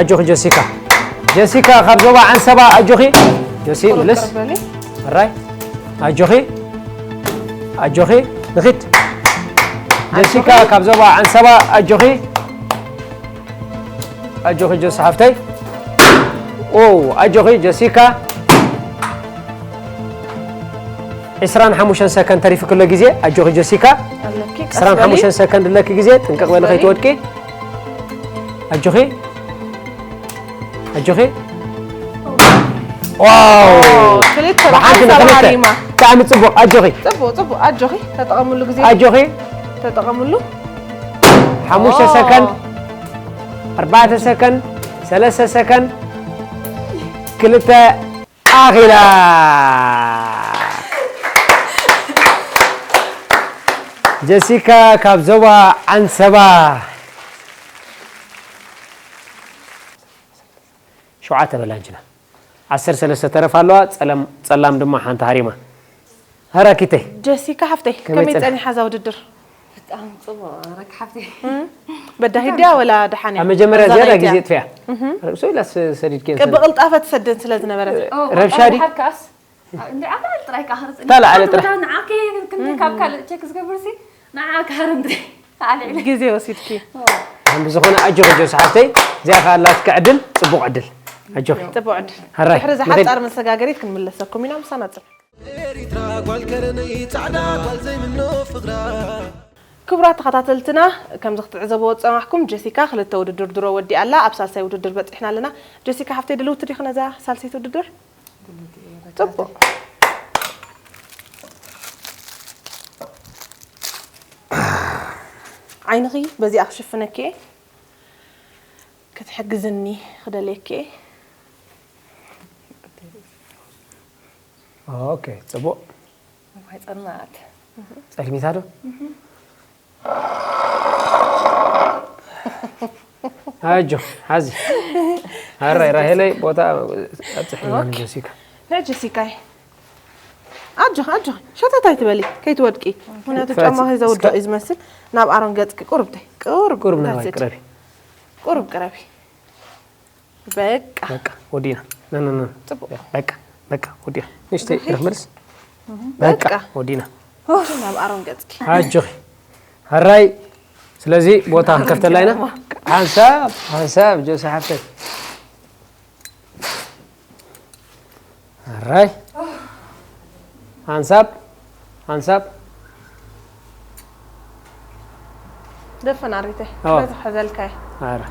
ኣጆኺ ጀሲካ ጀሲካ ካብ ዞባ ዓንሰባ ኣጆኺ ጀሲ ምልስ ቁርብ በሊ። ኣራይ ኣጆኺ ኣጆኺ ንኺድ ጀሲካ ካብ ዞባ ዓንሰባ ኣጆኺ ኣጆኺ ጀሲ ሓፍተይ ኦ ኣጆኺ ጀሲካ ዕስራን ሓሙሽተን ሰከንድ ተሪፍክሎ ግዜ ኣጆኺ ጀሲካ ኣለኪ ቀስ ዕስራን በሊ። ሓሙሽተን ሰከንድ ኣለኪ ግዜ ጥንቅቕ በሊ ከይትወድቂ ኣጆኺ ኣጆኺ ዋው! ክልተ ብሓንቲ ብሓንሳብ ንክልተ ሃሪማ። ብጣዕሚ ጽቡቕ። ኣጆኺ። ጽቡቕ ጽቡቕ። ኣጆኺ ተጠቐምሉ ግዜ ኣጆኺ። ተጠቐምሉ። ሓሙሽተ ሰከንድ፣ ኣርባዕተ ሰከንድ፣ ሰለስተ ሰከንድ፣ ክልተ ኣኺላ። ጀሲካ ካብ ዞባ ዓንሰባ። ሸውዓተ በላ እንጅና። ዓሰርተ ሰለስተ ተረፍ ኣለዋ፣ ጸለም-፣ ጸላም ድማ ሓንቲ ሃሪማ። ሃራኪተይ። ጀሲካ ሓፍተይ ከመይ ከመይ ጸኒሓ? ጸኒሓ እዛ ውድድር? ብጣዕሚ ጽቡቕ ረክ ሓፍተይ። በዳሂት ድያ ወላ ደሓን እያ? ኣብ መጀመርያ ዝያዳ ኣዛናይት እያ። ግዜ ጥፍያ። ርእሱ ኢላ ስ-፣ ሰዲድክን ቅቢ ቅልጣፈ ትሰደን ስለ ዝነበረት። ረብሻ ድዩ? ሓካስ እንደ ዓባል ጥራይ ከኣ ክርጽ ታላ ዓለ ጥራሕ። ናዓከ ክንደ ካብ ካልእ ቸክ ዝገብርሲ ንዓ ክሃርም ጥራይ ኣልዕለ ግዜ ወሲድኪ። ከም ብዝኾነ ኣጆኺ ጆሲ ሓፍተይ፣ እዚኣ ከኣ ኣላትኪ ዕድል፣ ጽቡቕ ዕድል። ኣጆኺ። ጽቡቕ ዕድል። ሃራይ፣ ድሕሪ እዛ ንኸይድ- ሓጻር መሰጋገሪት ክንምለሰኩም ኢና፣ ምሳና ጽንሑ። ኤሪትራ ጓል ከረነይ ጻዕዳ ጓል ዘይምኖ ፍቕራ ክቡራት ተኸታተልትና፣ ከምዚ ክትዕዘብዎ ዝጸናሕኩም ጀሲካ ክልተ ውድድር ድሮ ወዲኣ ኣላ። ኣብ ሳልሳይ ውድድር በጺሕና ኣለና። ጀሲካ ሓፍተይ ድልውቲ ዲኺ ነዛ ሳልሰይቲ ውድድር? ጽቡቕ። ዓይንኺ በዚኣ ክሽፍነኪ እየ። ክትሕግዝኒ ክደልየኪ እየ። ኦኬ፣ ጽቡቕ። ማይ ጸናት ጸልሚታ ዶ? ኣጆ፣ ሓዚ። ሃራይ ራሄለይ ቦታ ኣብጽሕልና ንጀሲካ። ንዕ ጀሲካይ። ኣጆኺ፣ ኣጆኺ። ሸተት ኣይትበሊ፣ ከይትወድቂ። ምኽንያቱ ፈት-፣ ጫማኺ ዘውድቕ እስከ- እዩ ዝመስል። ናብ ኣሮን ገጽኪ ቁሩብ ተይ፣ ቁሩብ፣ ቁሩብ ናባይ that's it። ቅረቢ። ቁሩብ ቅረቢ። በቃ። በቃ፣ ወዲና። ና፣ ና፣ ና። ጽቡቕ። በቃ፣ በቃ፣ ወዲና። ንእሽተይ እግርኺ? ረፍ መልስ። በቃ። በቃ፣ ወዲና። ናብ ኣሮን ገጽኪ። ኣጆኺ። ሃራይ። ስለዚ ቦታ ክንከፍተላ ኢና። ሓንሳብ፣ ሓንሳብ፣ ጆሲ ሓፍተይ። ሃራይ። ሓንሳብ፣ ሓንሳብ። ደፈን ኣሪተይ። ኦ። በዛ ሐዘልካይ። ኣረ።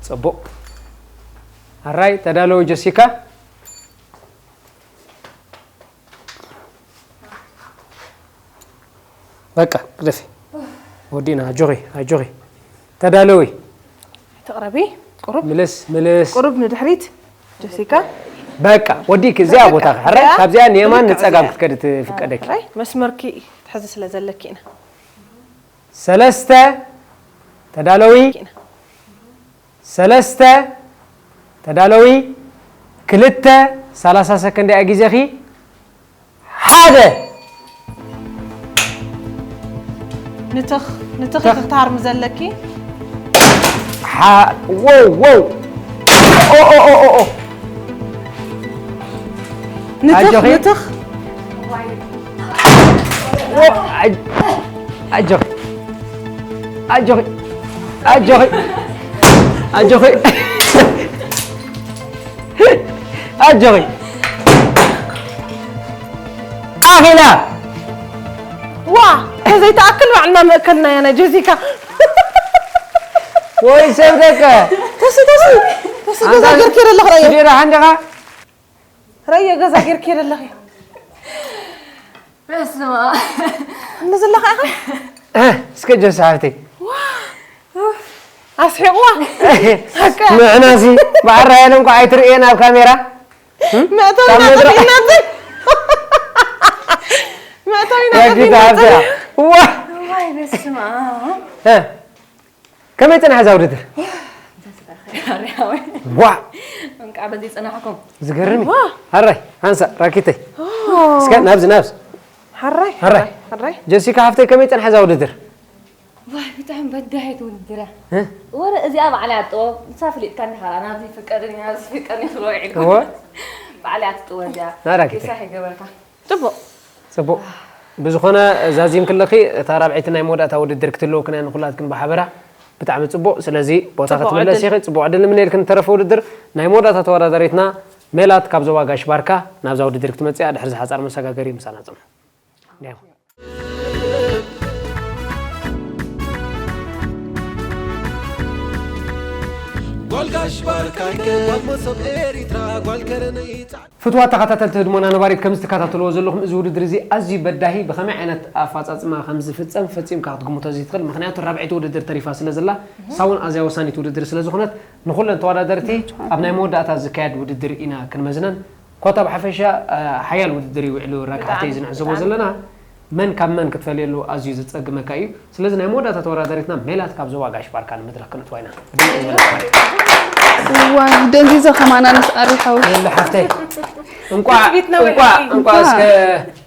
ጽቡቕ። ሃራይ፣ ተዳለዊ ጀሲካ። በቃ፣ ግደፊ። ወዲና፣ ኣጆኺ፣ ኣጆኺ። ተዳለዊ። ትቕረቢ። ቁሩብ። ምልስ፣ ምልስ። ቁሩብ ንድሕሪት። ጀሲካ። በቃ፣ ወዲክ እዚኣ ቦታ ሕራይ፣ ካብዚኣ ንየማን ንጸጋም ክትከዲ ትፍቀደኪ። ራይ መስመርኪ ትሕዚ ስለ ዘለኪ ኢና። ሰለስተ፣ ተዳለዊ። ሰለስተ፣ ተዳለዊ። ክልተ፣ ሰላሳ ሰከንድ እያ ግዜኺ። ሓደ። ንትኽ፣ ንትኽ ትኽ። ክትሃርሚ ዘለኪ። ሓ-፣ ዎው፣ ዎው። ኦ፣ ኦ፣ ኦ፣ ኦ፣ ኦ። ንትኽ፣ ኣጆኺ። ንትኽ። ዎ፣ ኣይ-፣ ኣጆኺ። ኣጆኺ። ኣጆኺ። ኣጆኺ። ኣጆኺ። ኣኺላ። ዋ፣ ተዘይተኣክል ባዕልና መእከልና እያ ናይ ጀዚካ። ወይ ሰብ ደቀ። ተሲ፣ ተሲ፣ ተሲ፣ ገዛ ጌርኪ ኣለኺ ረየ። ዲራ ሓንደኻ። ረየ ገዛ ጌርኪ ኣለኺ። በስመ እንዝለኻ ኢኻ? እ፣ እስከ ጀስ ሓፍተይ። ኣስሒቕዋ። ንሕናሲ በዓል ራሄል እንኳ ኣይትርእየን ኣብ ካሜራ። መእተዊና ካብ መድረኽ ጠፊእናትይ። መእተዊና ያ ጌታ ጠፊእናትይ። ሓፍተያ። ዋ! ዋይ በስመ ኣብ። እ፣ ከመይ ጽንሐ እዛ ውድድር? ዋ! እንቃዕ በዚ ጽናሕኩም። ዝገርም እዩ። ዋ! ሃራይ፣ ሃንሳ፣ ራኪተይ። እስከ ናብዚ፣ ናብዚ። ሓራይ፣ ሓራይ። ሓራይ። ጀሲካ ሓፍተይ ከመይ ጽንሐ እዛ ውድድር? ዋይ ብጣዕሚ በዳሂት ውድድር እያ። እ? ወረ እዚኣ ባዕላ እያ ጥበብ። ንሳ ፍሊጥካ እንዲኻ ላ ናብዚ ፍቀድኒ ናብዚ ፍቀድኒ ክብሎ ውዒልኩም። እወ። ባዕላ እያ ትጥበብ እዚኣ። ናራኪተ። ይሳሕ ይገበርካ። ጽቡቕ። ጽቡቕ። ብዝኾነ ዛዚም ክለኺ እታ ራብዐይቲ ናይ መወዳእታ ውድድር ክትህልወክን እያ ንኹላትክን ብሓበራ። ብጣዕሚ ጽቡቕ። ስለዚ ቦታ ጽቡቕ ክትምለስ ዕድል። ኢኺ። ጽቡቕ ዕድል ንምነየልክን። ንተረፈ ውድድር ናይ መወዳእታ ተወዳዳሪትና ሜላት ካብ ዞባ ጋሽ ባርካ ናብዛ ውድድር ክትመጽእ እያ። ድሕሪ ዝሓጻር መሰጋገሪ ምሳና ጽንሑ። እንዲያ። ጓል ጋሽ ባርካይ ጓል መሶብ ኤሪትራ ጓል ከረነይ ጻ- ፍትዋት ተኸታተልቲ ህድሞና ነባሪት፣ ከም ዝትከታተልዎ ዘለኹም፣ እዚ ውድድር እዚ ኣዝዩ በዳሂ፣ ብኸመይ ዓይነት ኣፈጻጽማ ከም ዝፍጸም ፈጺምካ ክትግምቶ ዘይትኽእል። ምኽንያቱ ራብዐይቲ ውድድር ተሪፋ ስለ ዘላ፣ እሳ እውን ኣዝያ ወሳኒት ውድድር ስለ ዝኾነት፣ ንኹለን ተወዳደርቲ ኣብ ናይ መወዳእታ ዝካየድ ውድድር ኢና ክንመዝነን። ኮታ ብሓፈሻ፣ እ፣ ሓያል ውድድር እዩ ውዕሉ ረቃሕተይ ብጣዕሚ፣ ዝንዕዘቦ ብጣዕሚ። ዘለና። መን ካብ መን ክትፈልየሉ ኣዝዩ ዘጸግመካ እዩ። ስለዚ ናይ መወዳእታ ተወዳዳሪትና ሜላት ካብ ዞባ ጋሽ ባርካ ንመድረኽ ክነእትዋ ኢና። ብድምጺ ዝበለ ተባዕ። ዋይ ደንዚዘ ከማን ኣነስ ኣሪ ሓወይ። የለ ሓፍተይ። እንቋዕ ትጽቢትና እንቋዕ ወይኒ። እንቋዕ እስከ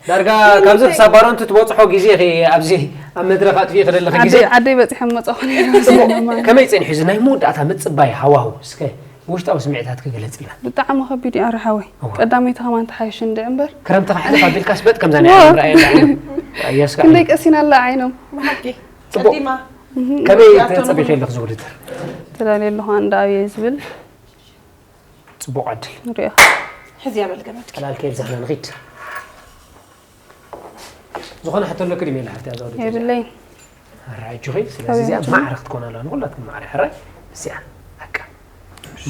ዳርጋ ካብዚ ክሳብ ባሮንቲ ትበጽሖ ግዜ ኢኺ ኣብዚ ኣብ መድረኽ ኣጥፊኢ ክደለኺ ግዜ ዓደይ ዓደይ በፂሐ መፀኹ ነይረ። ከመይ ጸኒሑ እዚ ናይ መወዳእታ ምጽባይ ሃዋሁ እስከ ብውሽጣዊ ስምዒታት ክግለጽልና። ብጣዕሚ ከቢድ እዩ ኣረ ሓወይ። እዋ። ቀዳመይቲ ከማን ትሓይሽ እንድዒ እምበር። ክረምቲ ክሕልፍ ኣቢልካስ በጥ ከምዛ ናይ ዓለም ርኣየላ ዓይኖም። ኣያስካ ክንደይ ቀሲና ኣላ ዓይኖም። ብሓቂ ጽቡቕ። ቀዲማ ከመይ ተጸቢኺ ኣለኺ ዝውድድር? ተዳልየ ኣለኹ ኣንዳ ኣብየ ዝብል ጽቡቕ ዕድል። ንሪኦ። ሕዝያ በል ገመድኪ። ዕላል ከየብዛሕና ንኺድ። ዝኾነ ሕቶ ኣለኪ ድዩ ሜላ ሓፍቲ ኣብዛ ውድድር እዚኣ? የብለይን። ሕራይ ኣጆኺ። ስለዚ እዚኣ ኣጆኺ። ማዕረ ክትኮን ኣለዋ ንኹላትኩም ማዕረ። ሕራይ እዚኣ በቃ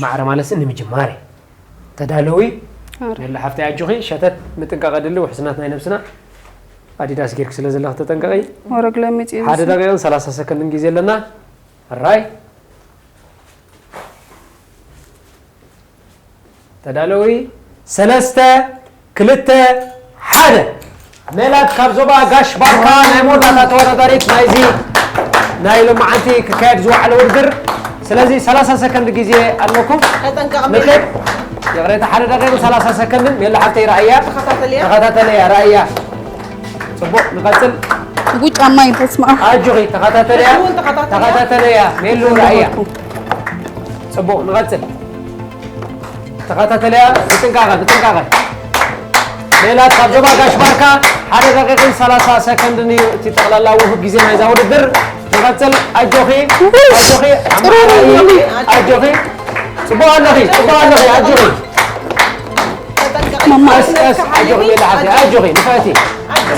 ማዕረ ማለት ሲ ንምጅማር እዩ። ተዳለዊ ኣረ። ሜላ ሓፍቲ ኣጆኺ። ሸተት ምጥንቃቕ ኣድሊ ውሕስናት ናይ ነብስና ኣዲዳስ ጌርክ ስለ ዘለኺ ተጠንቀቒ። ወረግ ለሚፅ እዩ ሓደ ዝስም። ደቂቕን ሰላሳ ሰከንድን ግዜ ኣለና። ሕራይ ተዳለዊ ሰለስተ ክልተ ሓደ ሜላት ካብ ዞባ ጋሽ ባርካ ናይ መወዳእታ ተወዳዳሪት ናይዚ ናይ ሎማዓንቲ ክካየድ ዝወዓለ ውድድር። ስለዚ ሰላሳ ሰከንድ ግዜ ኣለኩም። ተጠንቀቕ ንኽድ ይቕሬታ ሓደ ደቂቕ ሰላሳ ሰከንድን ሜላ ሓፍተይ ረኣያ ተኸታተልያ። ተኸታተለያ ረኣያ ጽቡቕ ንቐጽል። ጉጭ ኣማይ ተስማ ኣጆኺ ተኸታተለያ እውን ተኸታተለያ። ተኸታተለያ ሜሉ ረኣያ ጽቡቕ ንቐጽል። ተኸታተልያ ብጥንቃቐ ብጥንቃቐ። ሜላት ካብ ዞባ ጋሽ ባርካ ሓደ ደቂቕን ሰላሳ ሰከንድን እዩ እቲ ጠቕላላ ውሁድ ግዜ ናይዛ ውድድር። ንቐጽል ኣጆኺ ኣጆኺ ኣማሓራሪ ኣጆኺ ጽቡቕ ኣለኺ ጽቡቕ ኣለኺ ኣጆኺ። ቀስቀስ ኣጆኺ ሜላ ሓፍቲ ኣጆኺ ንፍዕቲ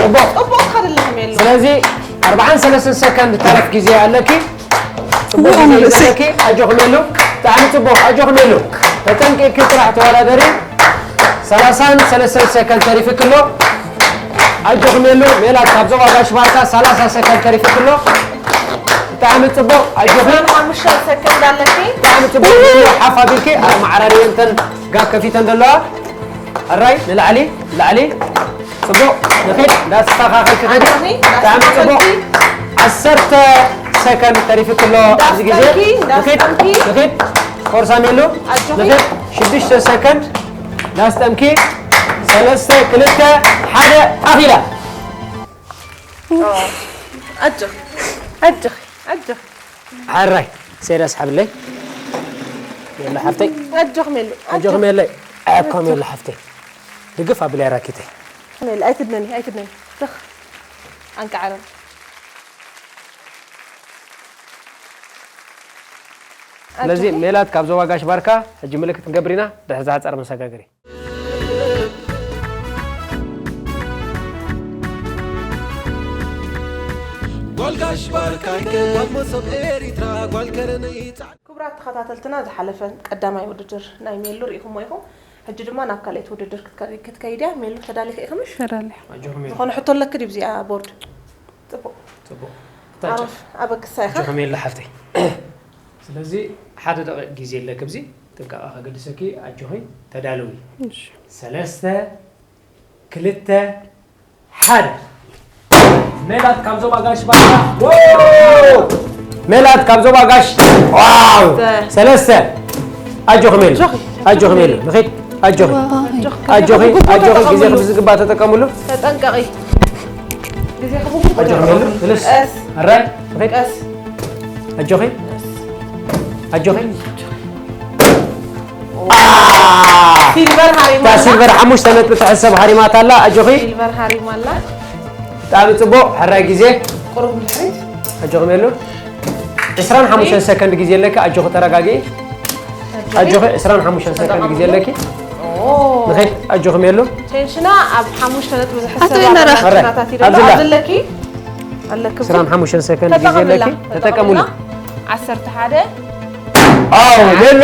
ጽቡቕ። ጽቡቕ ከድልህም የሉ። ስለዚ ኣርብዓን ሰለስተን ሰከንድ ተረፍ ግዜ ኣለኪ። ጽቡቕ ግዜ እዩ ዘለኪ። ኣጆኺ ሜሉ። ብጣዕሚ ጽቡቕ። ኣጆኺ ሜሉ። ተጠንቂቕኪ ጥራሕ ተወዳደሪ። ሰላሳን ሰለስተን ሰከንድ ተሪፍኪ ኣሎ። ኣጆኺ ሜሉ። ሜላት ካብ ዞባ ጋሽ ባርካ ሰላሳ ሰከንድ ተሪፍኪ ኣሎ። ብጣዕሚ ጽቡቕ። ኣጆኺ። ሓሙሽተ ሰከንድ ኣለኪ። ብጣዕሚ ጽቡቕ። ሓፍ ኣቢልኪ። ኣማዓራርየን እተን ጋብ ከፊተን ዘለዋ። ሕራይ ንላዕሊ ንላዕሊ ጽቡቕ ንኺድ እንዳስተኻኸልኪ ኺዲ። ብጣዕሚ ጽቡቕ። ዓሰርተ ሰከንድ ተሪፍኪ ኣሎ ኣብዚ ግዜ። ንኺድ ንኺድ ኮርሳሜሉ። ንኺድ ሽዱሽተ ሰከንድ እንዳስጠምኪ። ሰለስተ ክልተ ሓደ ኣኺላ። ኣጆኺ ኣጆኺ ኣጆኺ። ሕራይ ሴርያስ ሓብለይ ሜሉ ሓፍተይ ኣጆኺ ሜሉ ኣጆኺ ሜለይ ኣኮ ሜሉ ሓፍተይ ድግፍ ኣብለይ ራኪተይ ሜሉ ኣይትድነኒ ኣይትድነኒ ትኽ ኣንቃዓረን ስለዚ ሜላት ካብ ዞባ ጋሽ ባርካ ሕጂ ምልክት ክንገብር ኢና ድሕሪ ዝሓፀረ መሰጋገሪ ጓል ጋሽ ባርካይ ጓል መሶብ ኤሪትራ ጓል ከረነይ ጻ- ክቡራት ተኸታተልትና ዝሓለፈ ቀዳማይ ውድድር ናይ ሜሉ ርኢኹሞ ኢኹም። ሕጂ ድማ ናብ ካልኣይቲ ውድድር ክትከ- ክትከይድ እያ። ሜሉ ተዳሊኺ ኢኽምሽ? ተዳልየ። ኣጆኺ ሜሉ። ዝኾነ ሕቶ ኣለኪ ድዩ ብዚኣ ቦርድ? ጽቡቕ። ጽቡቕ። ኣሮፍ ኣበክሳ ኢኻ። ኣጆኺ ሜሉ ሓፍተይ። ስለዚ ሓደ ደቂቕ ግዜ ኣለኪ ኣብዚ ጥንቃቐ ከገድሰኪ ኣጆኺ ተዳለዊ። እሺ። ሰለስተ ክልተ ሓደ ሜላት ካብ ዞባ ጋሽ ባርካ ሜላት ካብ ዞባ ጋሽ ዋው ሰለስተ ኣጆኺ ሜሉ ኣጆኺ ሜሉ ንኺድ ኣጆኺ ኣጆኺ ኣጆኺ ግዜ ክብዚ ዝግባ ተጠቀምሉ ተጠንቀቒ ግዜ ክብዚ ኣጆኺ ሜሉ ንስ ኣራይ ንኺድ ኣጆኺ ኣጆኺ ሲልቨር ሃሪማ ኣላ። ሲልቨር ሓሙሽተ ነጥቢ ትሕሰብ ሃሪማታ ኣላ ኣጆኺ። ሲልቨር ሃሪማ ኣላ። ብጣዕሚ ጽቡቕ ሕራይ ግዜ። ቁሩብ ንድሕሪት። ኣጆኺ ሜሉ። ዕስራን ሓሙሽተን ሰከንድ ግዜ ኣለኪ ኣጆኺ ተረጋጊ። ኣጆኺ ዕስራን ሓሙሽተን ሰከንድ ግዜ ኣለኪ። ንኸይድ ኣጆኺ ሜሉ። ቴንሽና ኣብ ሓሙሽተ ነጥቢ ዝሕሰብ ኣጆኺ ኣለኪ። ዕስራን ሓሙሽተን ሰከንድ ግዜ ኣለኪ ተጠቀምሉ። ዓሰርተ ሓደ ኣው ሜሎ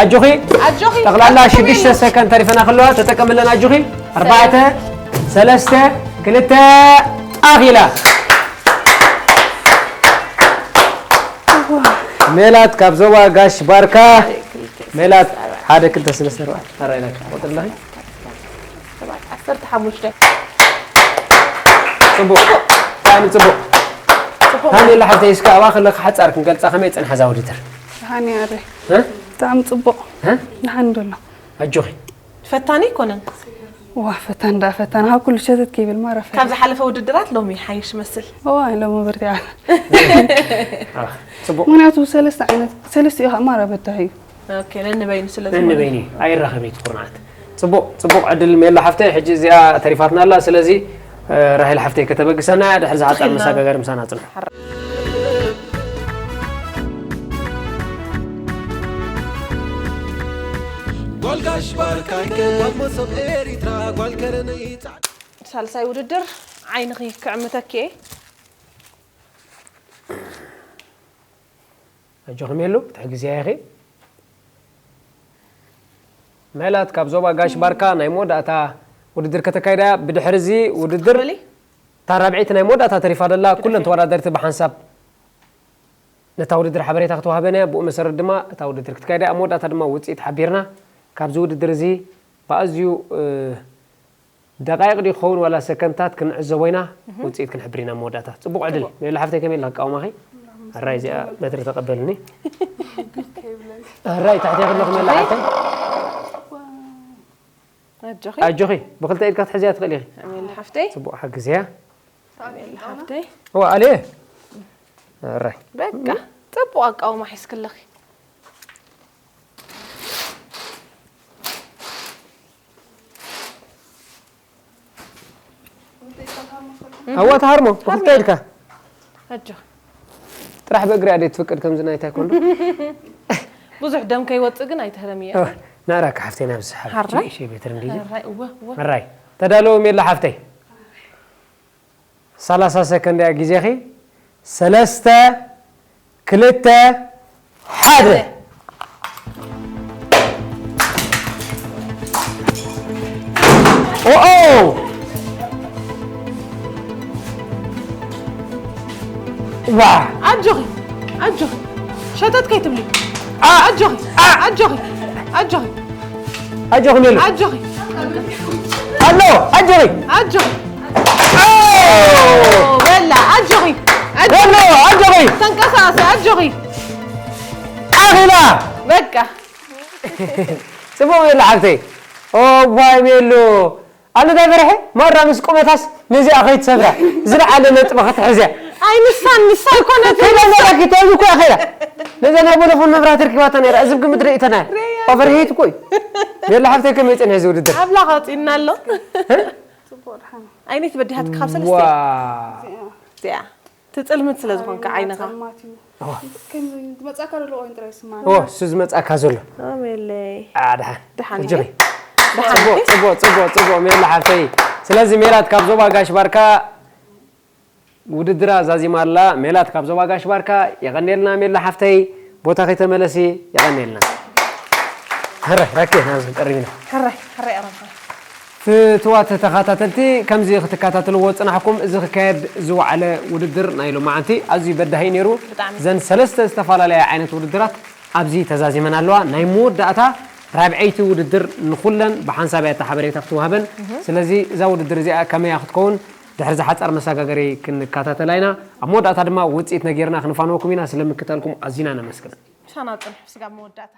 ኣጆኺ። ኣጆኺ ጠቕላላ ኣጆኺ ሽዱሽተ ሜሎ። ሰከንድ ተሪፈን ኣለዋ። ተጠቀምለን ኣጆኺ። ኣርባዕተ፣ ሰለስተ፣ ክልተ፣ ኣኺላ። ሜላት ካብ ዞባ ጋሽ ባርካ። ሜላት ሓደ፣ ክልተ፣ ሰለስተ፣ ኣርባዕተ። ኣራይ ኢላካ። ቆጽሪ ኣለኺ? ሰባት ዓሰርተ ሓሙሽተ። ጽቡቕ። ብጣዕሚ ጽቡቕ። ጽቡቕ። ሃኒ ሓፍተይ እስከ ኣብኣ ከለኺ ሓጻር ክንገልጻ ከመይ ጸንሓ እዛ ውድድር? ሃኒ ኣረ እ? ብጣዕሚ ጽቡቕ እ? ደሓን ደሎ ኣጆኺ። ፈታኒ ኣይኮነን። ዋ ፈታን ዳ ፈታን ካብ ኩሉ ሸተት ከይብል ማራ ፈታን ካብ ዝሓለፈ ውድድራት ሎሚ ሓይሽ መስል። እዋ ሎሚ በርቲዓ ኣህ፣ ጽቡቕ። ምክንያቱ ሰለስተ ዓይነት ሰለስቲኡ ከዓ ማራ በታህ እዩ ኦኬ ነንበይኑ ስለ ነንበይኒ ኣይራኸብ እዩ ትኩርናዓት። ጽቡቕ፣ ጽቡቕ ዕድል ሜላ ሓፍተይ። ሕጂ እዚኣ ተሪፋትና ኣላ። ስለዚ እ፣ ራሄል ሓፍተይ ከተበግሰና እያ። ድሕሪ ዝሓጻር ትኽክል ነው። መሰጋገሪ ምሳና ጽንሑ። ጓል ጋሽ ባርካይ ጓል መሶብ ኤሪትራ ጓል ከረነይ ጻዕዳ ሳልሳይ ውድድር ዓይንኺ ክዕምተኪ እየ። ኣጆኺ ሜሉ ክትሕግዝያ ኢኺ። ሜላት ካብ ዞባ ጋሽ ባርካ ናይ መወዳእታ ውድድር ከተካይዳ እያ። ብድሕሪ እዚ ውድድር ትኽኽል እዩ። እታ ራብዐይቲ ናይ መወዳእታ ተሪፋ ደላ ኩለን ተወዳደርቲ ብሓንሳብ ነታ ውድድር ሓበሬታ ክትወሃበን እያ። ብኡ መሰረት ድማ እታ ውድድር ክትካይዳ እያ። ኣብ መወዳእታ ድማ ውፅኢት ሓቢርና ካብዚ ውድድር እዚ ብኣዝዩ እ፣ ደቃይቕ ድዩ ክኸውን ዋላ ሰከንታት ክንዕዘቦ ኢና። ውፅኢት ክንሕብር ኢና መወዳእታ። ፅቡቕ ዕድል ሜላ ሓፍተይ። ከመይ ኢልካ ኣቃውማኺ? ኣራይ እዚኣ በትሪ ተቐበልኒ። ኣራይ ታሕቲ ከለኹ ሜላ ሓፍተይ። ኣጆኺ ኣጆኺ ብክልተ ኢድካ ክትሕዝያ ትኽእል ኢኺ። ኣሜን ሓፍተይ ፅቡቕ ሓግዝያ። ኣሜን ሓፍተይ እዋ ኣልየ ኣራይ በቃ ጽቡቕ ኣቃውማ ሒዝክለኺ። ኣዋ ተሃርሞ ብክልተ ኢድካ ኣጆኺ ጥራሕ ብእግሪ ኣደ ትፍቅድ ከምዚ ናይ ታይኮንዶ። ብዙሕ ደም ከይወጽእ ግን ኣይትህረምየ። ናራካ ሓፍተይ ናብ ዝሓብ ሓራይ? ሸ ቤትር እንዲ ራይ እወ እወ ራይ ተዳለዉ ሜላ ሓፍተይ። ሰላሳ ሰከንድ እያ ግዜኺ። ሰለስተ ክልተ ሓደ። ኦኦ ዋ ኣጆኺ ኣጆኺ ሸተት ከይትብሊ። ኣጆኺ ኣጆኺ ኣጆኺ ኣጆኺ ሜሉ ኣጆኺ ኣሎ ኣጆኺ ኣጆኺ ኦ በላ ኣጆኺ ኣሎ ኣጆኺ ተንቀሳቀሲ ኣጆኺ ኣኺላ በቃ ጽቡቕ ሜሉ ሓብተይ። ኦ ዋይ ሜሉ ኣነ ዳይ በርሐ ማራ ምስ ቁመታስ ነዚኣ ከይትሰብራ ዝለዓለ ነጥቢ ክትሕዝያ ኣይ ንሳን ንሳ ኣይኮነትን ከይዳ እንዳራኪ ተዚ እኮ ከይዳ ነዛ ናይ ቦሎፎን መብራህቲ ርኪባታ ነይራ እዚ ብግምት ርእተና ኦቨርሄት እኮ እዩ። ሜሉ ሓብተይ ከመይ ጽንሐ እዚ ውድድር ኣብላ ካውፂና ኣሎ ጽቡቕ ደሓን ኣይነት በዲሃት ካብ ዋ ሰለስተ እዚኣ ትጽልምት ስለ ዝኾንካ ዓይንኻ ጸልማት እዩ ከም ዝመጻካ ዘሎ ቆይን ጥራይ ስማ ኦ እሱ ዝመጻካ ዘሎ ኣሜለይ ኣድሓን ደሓን እጅኺ ደሓን ጽቡቕ ጽቡቕ ጽቡቕ ጽቡቕ ሜላ ሓብተይ። ስለዚ ሜላት ካብ ዞባ ጋሽ ባርካ ውድድራ ዛዚማ ኣላ። ሜላት ካብ ዞባ ጋሽ ባርካ የቐንየልና። ሜላ ሓፍተይ ቦታ ከይተመለሲ የቐንየልና። ሕረ ረኬ ናብዚ ቀሪብና ሕራይ ሕራይ ኣረምሓ ፍትዋት ተኸታተልቲ ከምዚ ክትከታተልዎ ዝፅናሕኩም እዚ ክካየድ ዝወዓለ ውድድር ናይ ሎማዓንቲ ኣዝዩ በዳሂ ነይሩ። ብጣዕሚ። ዘን ሰለስተ ዝተፈላለያ ዓይነት ውድድራት ኣብዚ ተዛዚመን ኣለዋ። ናይ መወዳእታ ራብዐይቲ ውድድር ንኹለን ብሓንሳብ እያ እታ ሓበሬታ ክትወሃበን። ስለዚ እዛ ውድድር እዚኣ ከመይ እያ ክትከውን ድሕሪ ዝሓፃር መሰጋገሪ ክንከታተላ ኢና። ኣብ መወዳእታ ድማ ውፅኢት ነጊርና ክንፋንወኩም ኢና። ስለምክታልኩም ኣዚና ነመስግን። ምሳና ፅንሑ ስጋብ መወዳእታ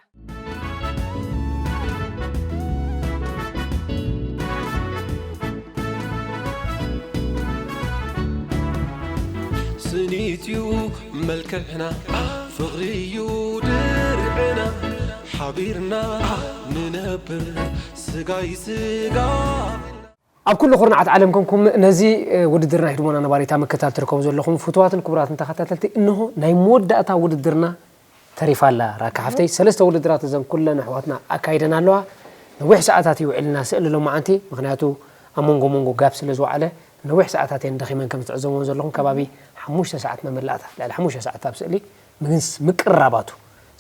ስኒት እዩ መልክዕና ፍቕሪ እዩ ድርዕና ሓቢርና ንነብር ስጋይ ስጋ ኣብ ኩሉ ኩርናዓት ዓለም ኮንኩም ነዚ ውድድር ናይ ህድሞና ነባሪታ ምክታል ትርከቡ ዘለኹም ፍትዋትን ክቡራትን ተኸታተልቲ እንሆ ናይ መወዳእታ ውድድርና ተሪፋ ኣላ። ራካ ሓፍተይ ሰለስተ ውድድራት እዘን ኩለን ኣሕዋትና ኣካይደን ኣለዋ። ነዊሕ ሰዓታት ይውዕልና ስእሊ ሎማዓንቲ ምክንያቱ ኣብ መንጎ መንጎ ጋብ ስለ ዝወዓለ ነዊሕ ሰዓታት እየን ደኺመን ከም ዝትዕዘብዎን ዘለኹም ከባቢ ሓሙሽተ ሰዓት መመላእታ ልዕሊ ሓሙሽተ ሰዓት ኣብ ስእሊ ምንስ ምቅራባቱ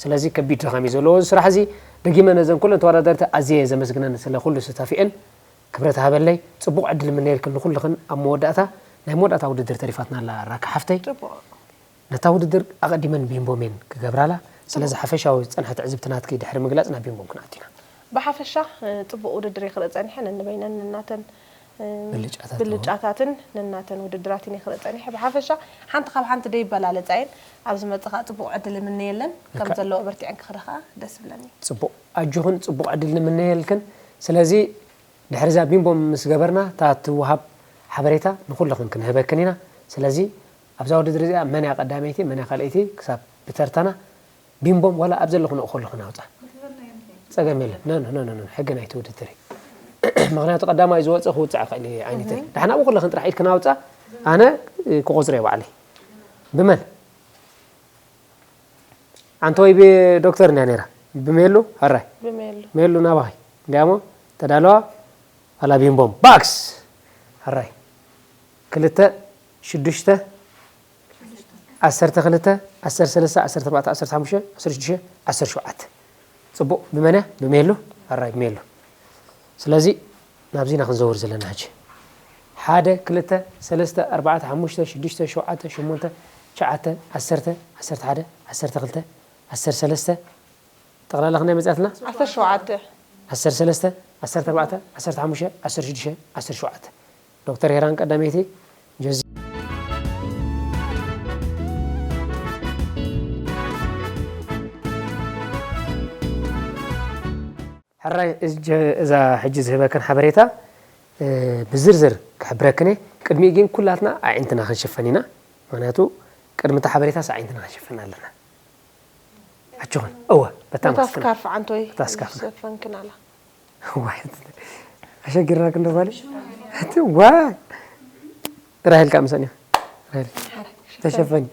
ስለዚ ከቢድ ድኻም እዩ ዘለዎ እዚ ስራሕ እዚ። ደጊመ ነዘን ኩለን ተወዳደርቲ ኣዝየ እየ ዘመስግነን ስለ ኩሉ ስታፊኤን። ክብረት ሃበለይ። ጽቡቕ ዕድል እምነየልክን ንኹልኽን። ኣብ መወዳእታ ናይ መወዳእታ ውድድር ተሪፋትና ኣላ ራካ ሓፍተይ። ጽቡቕ። ነታ ውድድር ኣቐዲመን ቢምቦም እየን ክገብራላ። ስለዚ ሓፈሻዊ ዝጸንሐ ትዕዝብቲ ናትኪ ድሕሪ ምግላጽ ናብ ቢምቦም ክንኣቱ ኢና። ብሓፈሻ ጽቡቕ ውድድር እየ ክርኢ ጸኒሐ ነንበይነን ነናተን ብልጫታት ብልጫታትን ነናተን ውድድራትን እየ ክርኢ ጸኒሐ። ብሓፈሻ ሓንቲ ካብ ሓንቲ ደይበላለጻ እየን። ኣብ ዝመጽእ ከኣ ጽቡቕ ዕድል እምነየለን ከም ዘለዎ በርቲዐን ክኽዳ ከኣ ደስ ይብለኒ። ጽቡቕ ኣጆኽን ጽቡቕ ዕድል ንምነየልክን። ስለዚ ድሕሪ እዛ ቢምቦም ምስ ገበርና እታ ትወሃብ ሓበሬታ ንኹልኽን ክንህበክን ኢና። ስለዚ ኣብዛ ውድድር እዚኣ መን እያ ቀዳመይቲ መን እያ ካልኣይቲ ክሳብ ብተርታና ቢምቦም ዋላ ኣብ ዘለኹ ንኡ ከለኹ ናውፃ ፀገም የለን። ኖ ኖ ኖ ኖ ሕጊ ናይቲ ውድድር እዩ። ምክንያቱ ቀዳማይ ዝወፀ ክውፅዕ ክእል እየ ዓይነተይ። ዳሕና ኣብኡ ከለኽን ጥራሕ ኢድክን ኣውፃ ኣነ ክቆፅረ እየ ባዕለይ። ብመን ኣንተ ወይ ብዶክተር እንድያ ነይራ ብሜሉ። ሕራይ ብሜሉ ሜሉ ናባኺ እንድያሞ ተዳለዋ። ኣላ ቢምቦም ባክስ። ሕራይ ክልተ ሽዱሽተ ዓሰርተ ክልተ ዓሰርተ ሰለስተ ዓሰርተ ኣርባዕተ ዓሰርተ ሓሙሽተ ዓሰርተ ሽዱሽተ ዓሰርተ ሸውዓተ። ፅቡቕ ብመን እያ ብሜሉ። ሕራይ ብሜሉ። ስለዚ ናብዚ ኢና ክንዘውር ዘለና ሕጂ። ሓደ ክልተ ሰለስተ ኣርባዕተ ሓሙሽተ ሽዱሽተ ሸውዓተ ሸሞንተ ትሽዓተ ዓሰርተ ዓሰርተ ሓደ ዓሰርተ ክልተ ዓሰርተ ሰለስተ ጠቕላላ ክንደይ መፅኣትና? ዓሰርተ ሸውዓተ። ዓሰርተ ሰለስተ ዓሰርተ ኣርባዕተ ዓሰርተ ሓሙሽተ ዓሰርተ ሽዱሽተ ዓሰርተ ሸውዓተ። ዶክተር ሄራን ቀዳመይቲ ጆዚ። ሕራይ እዛ ሕጂ ዝህበክን ሓበሬታ ብዝርዝር ክሕብረክን እየ። ቅድሚኡ ግን ኩላትና ኣዒንትና ክንሽፈን ኢና። ምክንያቱ ቅድሚ እቲ ሓበሬታስ ኣዒንትና ክንሽፈን ኣለና። ኣጆኽን እወ በታ በታ ማስክና ስካርፍ ዓንቶይ በታ ስካርፍና ዝሸፈንክን ኣላ። ዋይ ኣሸጊርናክን ዶ ጓል እቲ ዋይ ራሄል ከዓ ምሳን እዩ ራሄል ተሸፈኒ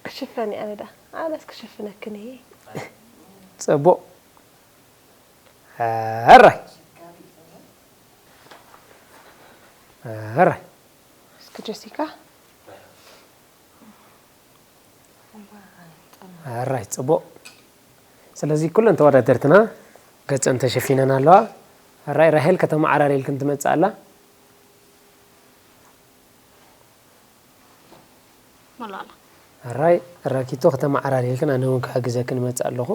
ክሽፈን እየ ኣነ ደኣ ኣነስ ክሽፍነክን እየ ፅቡቕ ሕራይ ሕራይ እስኪ ጀሲካ ሕራይ ፅቡቕ ስለዚ ኩለን ተወዳደርትና ገፀን ተሸፊነን ኣለዋ ሕራይ ራሄል ከተመዓራርየልክን ትመፅእ ኣላ መላላ ሕራይ ራኪቶ ከተመዓራርየልክን ኣነ እውን ክሕግዘክን እመፅእ ኣለኹ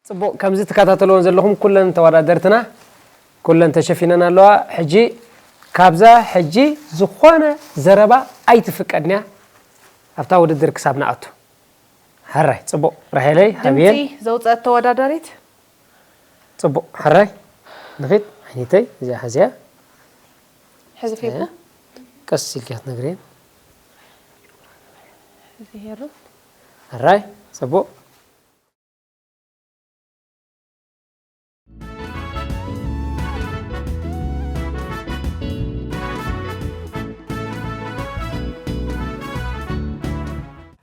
ፅቡቕ ከምዚ ትከታተልዎን ዘለኹም ኩለን ተወዳደርትና ኩለን ተሸፊነን ኣለዋ ሕጂ ካብዛ ሕጂ ዝኾነ ዘረባ ኣይትፍቀድንያ ኣብታ ውድድር ክሳብ ንኣቱ ሕራይ ፅቡቕ ራሄለይ ሃብየን ድምፂ ዘውፀአት ተወዳዳሪት ፅቡቕ ሕራይ ንኺድ ዓይኒተይ እዚኣ ሓዚያ ሕዚ ፌቡ ቀስ ኢልካ ትነግርየን እዚ ሄሩ ሕራይ ፅቡቕ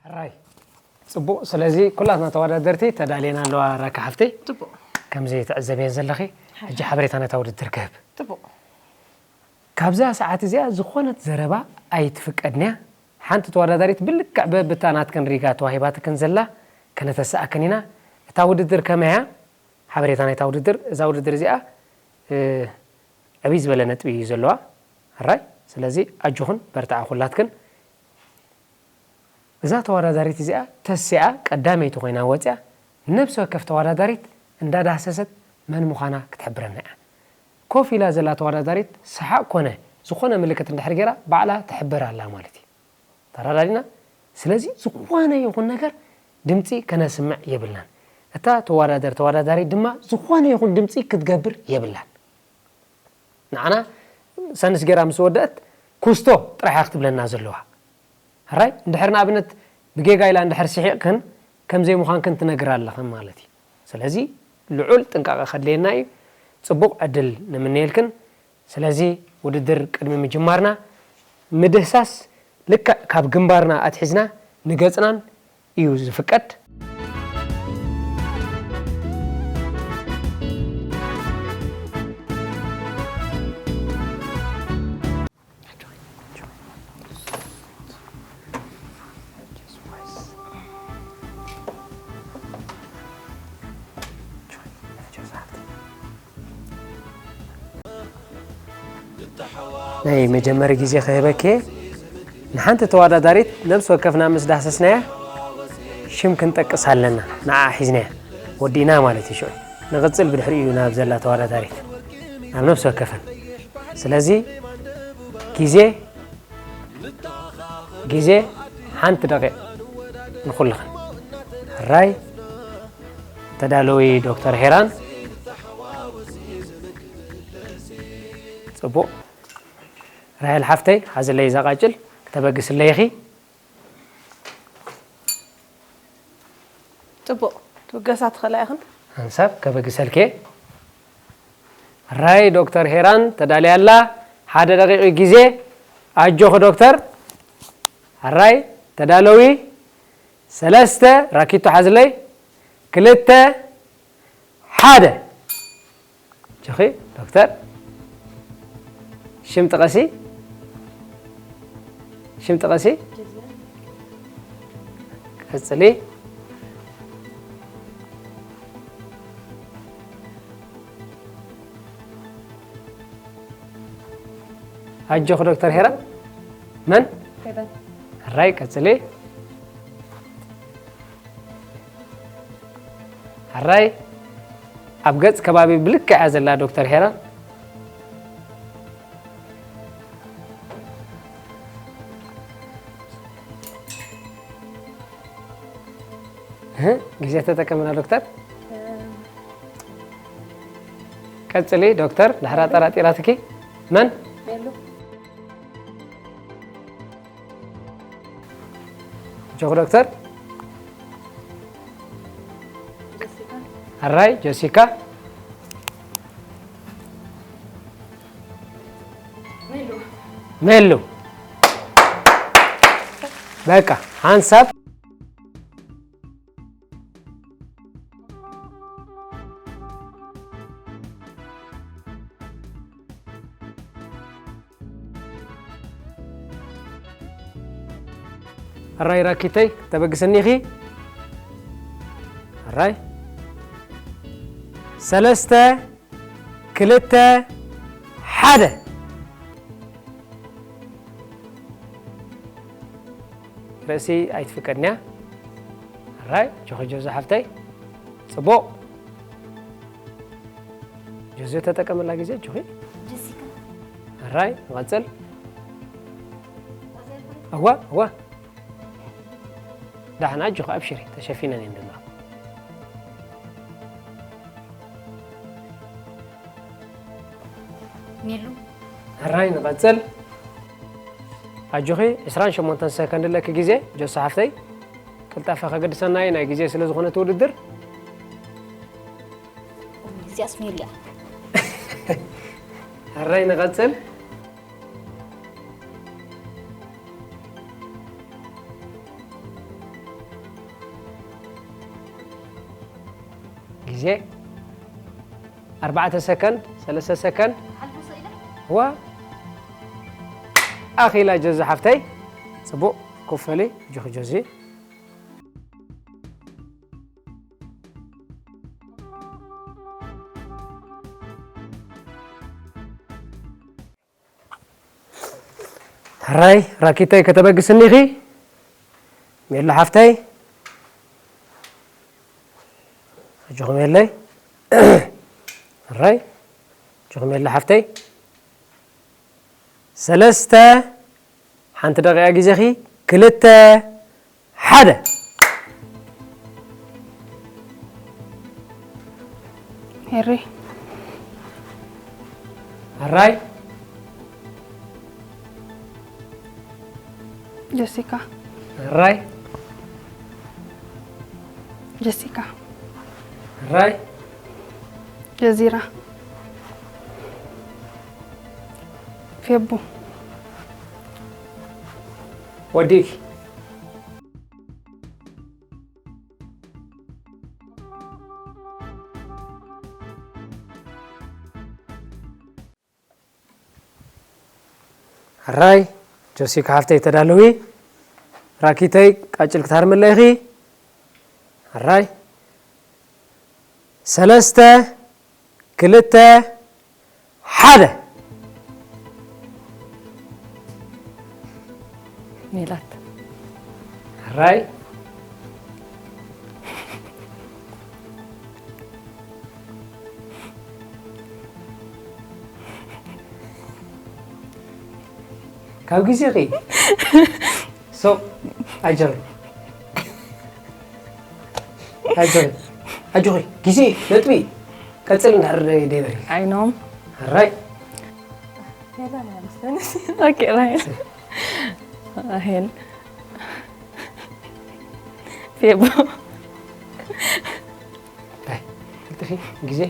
ሕራይ ፅቡቕ ስለዚ ኩላትና ተወዳደርቲ ተዳልየን ኣለዋ ራካ ሓፍተይ ፅቡቕ ከምዚ ትዕዘብየን ዘለኺ ሕጂ ሓበሬታ ነታ ውድድር ክህብ ፅቡቕ ካብዛ ሰዓት እዚኣ ዝኾነት ዘረባ ኣይትፍቀድንያ ሓንቲ ተወዳዳሪት ብልክዕ በብታ ናትክን ሪጋ ተዋሂባትክን ዘላ ከነተስኣክን ኢና እታ ውድድር ከመያ ሓበሬታ ናይታ ውድድር እዛ ውድድር እዚኣ ዕብይ ዝበለ ነጥቢ እዩ ዘለዋ ሕራይ ስለዚ ኣጆኽን በርትዓ ኩላትክን እዛ ተወዳዳሪት እዚኣ ተሲኣ ቀዳመይቲ ኮይና ወፂኣ ነብሲ ወከፍ ተወዳዳሪት እንዳዳህሰሰት መን ምዃና ክትሕብረና እያ ኮፍ ኢላ ዘላ ተወዳዳሪት ሰሓቕ ኮነ ዝኾነ ምልክት እንድሕር ገይራ ባዕላ ትሕብር ኣላ ማለት እዩ ተረዳዲና ስለዚ ዝኾነ ይኹን ነገር ድምፂ ከነስምዕ የብልናን እታ ተወዳደር ተወዳዳሪት ድማ ዝኾነ ይኹን ድምፂ ክትገብር የብላን ንዓና ሰንስ ገይራ ምስ ወደአት ኩስቶ ጥራሕ እያ ክትብለና ዘለዋ ሕራይ እንድሕር ንኣብነት ብጌጋ ኢላ እንድሕር ስሒቕክን ከም ዘይምዃንክን ትነግራ ኣለኽን ማለት እዩ ስለዚ ልዑል ጥንቃቐ ከድልየና እዩ ፅቡቕ ዕድል ንምነየልክን ስለዚ ውድድር ቅድሚ ምጅማርና ምድህሳስ ልክዕ ካብ ግንባርና ኣትሒዝና ንገፅናን እዩ ዝፍቀድ። ናይ መጀመሪ ግዜ ክህበኪ፣ ንሓንቲ ተወዳዳሪት ነብሲ ወከፍና ምስ ዳህሰስናያ ሽም ክንጠቅስ ኣለና። ንዓ ሒዝናያ ወዲእና ማለት እዩ። ሽዑ ንቕጽል ብድሕሪኡ ናብ ዘላ ተወዳዳሪት ናብ ነብሲ ወከፈን። ስለዚ ግዜ ግዜ ሓንቲ ደቂቕ ንኹልኽን። ሕራይ ተዳለዊ ዶክተር ሄራን። ጽቡቕ። ራሄል ሓፍተይ፣ ሓዝለይ እዛ ቃጭል፣ ክተበግስለይ ኢኺ። ጽቡቕ፣ ትብገሳ ትኽእላ ኢኽን። ሓንሳብ ከበግሰልኪ። ሕራይ ዶክተር ሄራን ተዳልያ ኣላ። ሓደ ደቂቕ ግዜ። ኣጆኺ ዶክተር። ሕራይ ተዳለዊ። ሰለስተ፣ ራኪቶ ሓዝለይ። ክልተ፣ ሓደ። ጆኺ ዶክተር፣ ሽም ጥቐሲ። ሽም ጥቐሲ። ቀጽሊ። ኣጆኺ ዶክተር ሄራን። መን? ሄራን። ሕራይ ቀጽሊ። ሕራይ ኣብ ገጽ ከባቢ ብልክዕ እያ ዘላ ዶክተር ሄራን። እህ፣ ግዜ ተጠቀምና ዶክተር። ቀጽሊ ዶክተር፣ ድሕራ ጠራጢራትኪ። መን? ሜሉ። ጆክ ዶክተር። ጀሲካ። ሕራይ ጀሲካ። ሜሉ። ሜሉ። በቃ ሓንሳብ። ሕራይ ራኪተይ፣ ተበግስኒ ኢኺ። ሕራይ። ሰለስተ፣ ክልተ፣ ሓደ። ርእሲ ኣይትፍቀድንያ። ሕራይ፣ ጆኺ ጆዚ ሓፍተይ። ጽቡቕ። ጆዚ ተጠቀመላ ግዜ፣ ጆኺ። ጀሲካ። ሕራይ፣ ንቐጽል። እዋ፣ እዋ። ዳሕና ኣጆኺ ኣብሽሪ፣ ተሸፊነን እየን ዘለዋ። ኒሉ። ሕራይ ንቐጽል። ኣጆኺ፣ ዕስራን ሸሞንተን ሰከንድ ኣለኪ ግዜ፣ ጆሲ ሓፍተይ። ቅልጣፈ ከገድሰና እዩ፣ ናይ ግዜ ስለ ዝኾነ እቲ ውድድር። እዚኣስ ሜሉ እያ። ሕራይ ንቐጽል። ግዜ ኣርባዕተ ሰከንድ፣ ሰለስተ ሰከንድ። ዋ፣ ኣኺላ ጆዚ ሓፍተይ። ጽቡቕ፣ ኮፍ በሊ፣ ኣጆኺ ጆዚ። ሕራይ ራኪተይ፣ ከተበግስኒ ኢኺ። ሜሉ ሓፍተይ። ኣጆኺ ሜለይ። ሕራይ። ኣጆኺ ሜሉ ሓፍተይ። ሰለስተ፣ ሓንቲ ደቂቃ ግዜኺ። ክልተ፣ ሓደ። ሄሪ። ሕራይ። ጀሲካ። ሕራይ። ጀሲካ። ሕራይ። ጀዚራ። ፌቡ። ወዲእኪ። ሕራይ ጆሲካ ሓፍተይ ተዳለዊ። ራኪተይ ቃጭል ክትሃርምለ ኢኺ። ሕራይ ሰለስተ ክልተ ሓደ። ሜላት። ሕራይ። ካብ ግዜኺ። ሶ ኣጆኺ። ኣጆኺ። ኣጆኺ። ግዜ ነጥቢ። ቀጽል እንዳር ደይበሪ። ዓይኖም። ሕራይ። ኦኬ ራሄል። ራሄል። ፌቦ። ታይ። ቀጥፊ። ግዜ።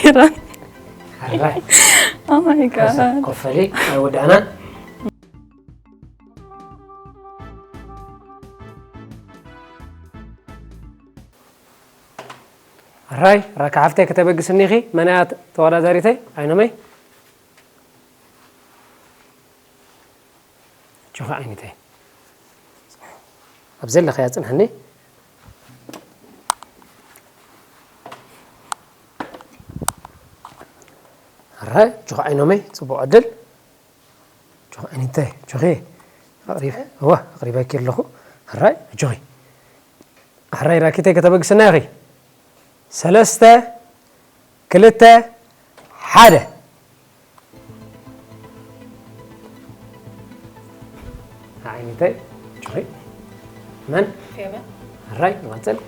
ሄራን። ሕራይ። Oh my God። ኮፈሊ። ኣይወዳእናን። ሕራይ ራካ ሓፍተይ ከተበግስኒ ኢኺ። መን እያ ተወዳዳሪተይ? ዓይኖመይ። ጆኻ ዓይነተይ። ኣብ ዘለኽያ ጽንሕኒ። ሕራይ ጆኻ ዓይኖመይ ጽቡቕ ዕድል። ጆኻ ዓይነተይ ጆኺ። ኣቕሪብ እዋ ኣቕሪበኪ ኣለኹ። ሕራይ ጆኺ። ሕራይ ራኪተይ ከተበግስና ኢኺ። ሰለስተ ክልተ ሓደ። ዓይነተይ ጆኺ። መን? ፌበ። ሕራይ ንቐጽል።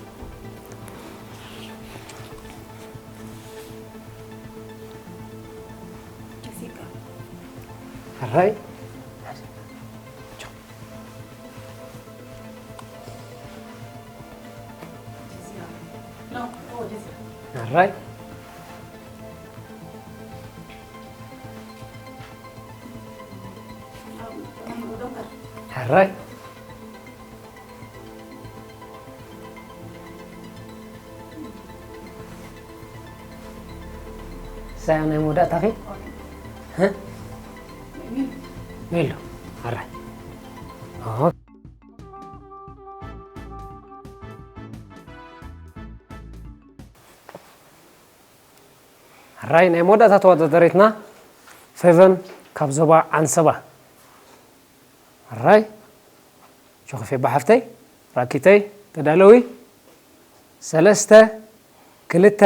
ጀሲካ። ሕራይ። ጀዚራ። ኖ፣ ኦ፣ ጀዚራ። ሕራይ። ሕራይ። ሳያ ናይ መወዳእታኺ? እ? ሜሉ። ሕራይ። ኦሆ። ሕራይ ናይ መወዳእታ ተወዳዳሪትና ፌቨን ካብ ዞባ ዓንሰባ። ሕራይ ጆኸፌ ባሓፍተይ ራኪተይ ተዳለዊ። ሰለስተ ክልተ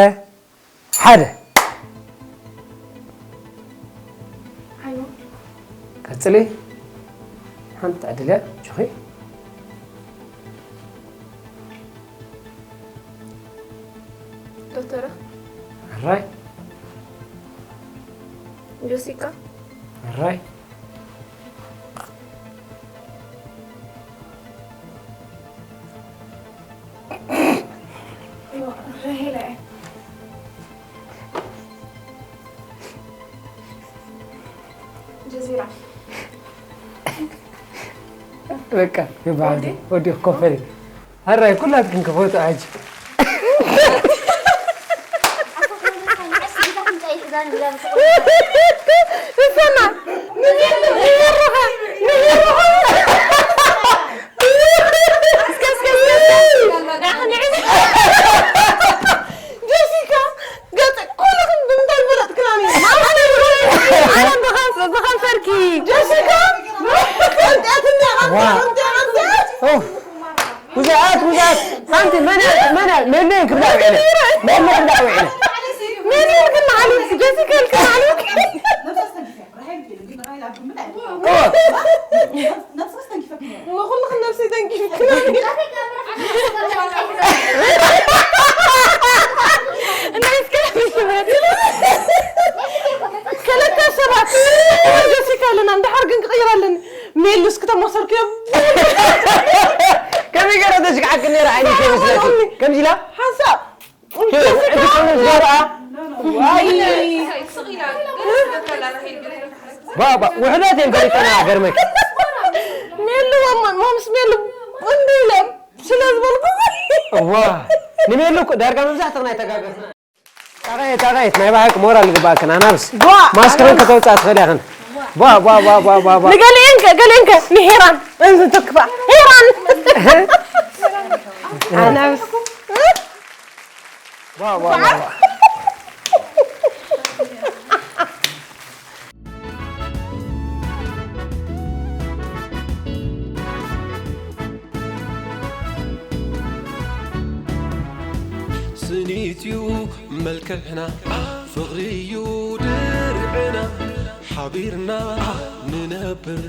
ሓደ። ቀጽሊ። ሓንቲ ዕድል እያ ጆኺ። ዶክተራ ሕራይ ጆሲካ ሕራይ ራሄላ እያ። ጀዚራ በቃ ይበሃል። ወዲ ኮፈሪ ሕራይ ኩላትክን ክፈቱ ሕጂ። እሰማ ንሄሩኻ ንሄሩኻ ጀሲካ ገጽ ኩልኽን ብምንታይ መረጽክናኒ? ዓለም ብኸንፈርኪ ጀሲካ ዋ። ኦ፣ ብዙሓት ብዙሓት ሓንቲ መን እያ? መን እያ? ሜሉ ክብላ ውዒለ። ሜሉ ክብላ ውዒለ። ሜሉ ክብላ ዓሊት ጀሲካ ክብላ ዓሊት ኦ፣ ኩልኽን ነብሰይ ተንኪፍክናኒ። ክልተ ሰባት ጀሲካ ኣለና። እንድሓር ግን ክቕይር ኣለኒ። ሜሉስ ክተመሰርክዮ ከመይ ገይረ ተሽግዓኪ ነይረ ዓይኒ ከይመስለኪ። ከምዚ ኢላ? ሓንሳብ ሸ-፣ ዕድል ዝገርኣ። ባባ፣ ውሕዳት እየን ፈሊጠና፣ ገርመኪ። ሜሉ ሞምስ ሜሉ እንዲ ኢሎም ስለ ዝበልኩ እዋ፣ ንሜሉ እኮ ዳርጋ መብዛሕትኡ ናይ ተጋገዝና። ጣቓየት፣ ጣቓየት፣ ናይ ብሓቂ ሞራል ይግባእክን፣ ኣናብስ። ቧ! ማስክረን ከተውፅኣ ትኽእሊ ኢኽን። ቧ፣ ቧ፣ ቧ። ንገሊኤን ከ፣ ገሊኤን ከ ንሄራን እንዝትክፋ። ሄራን! ኣናብስ። ቧ፣ ቧ፣ ቧ፣ ቧ። ዩ መልክዕና፣ ፍቕሪ ዩ ድርዕና፣ ሓቢርና ንነብር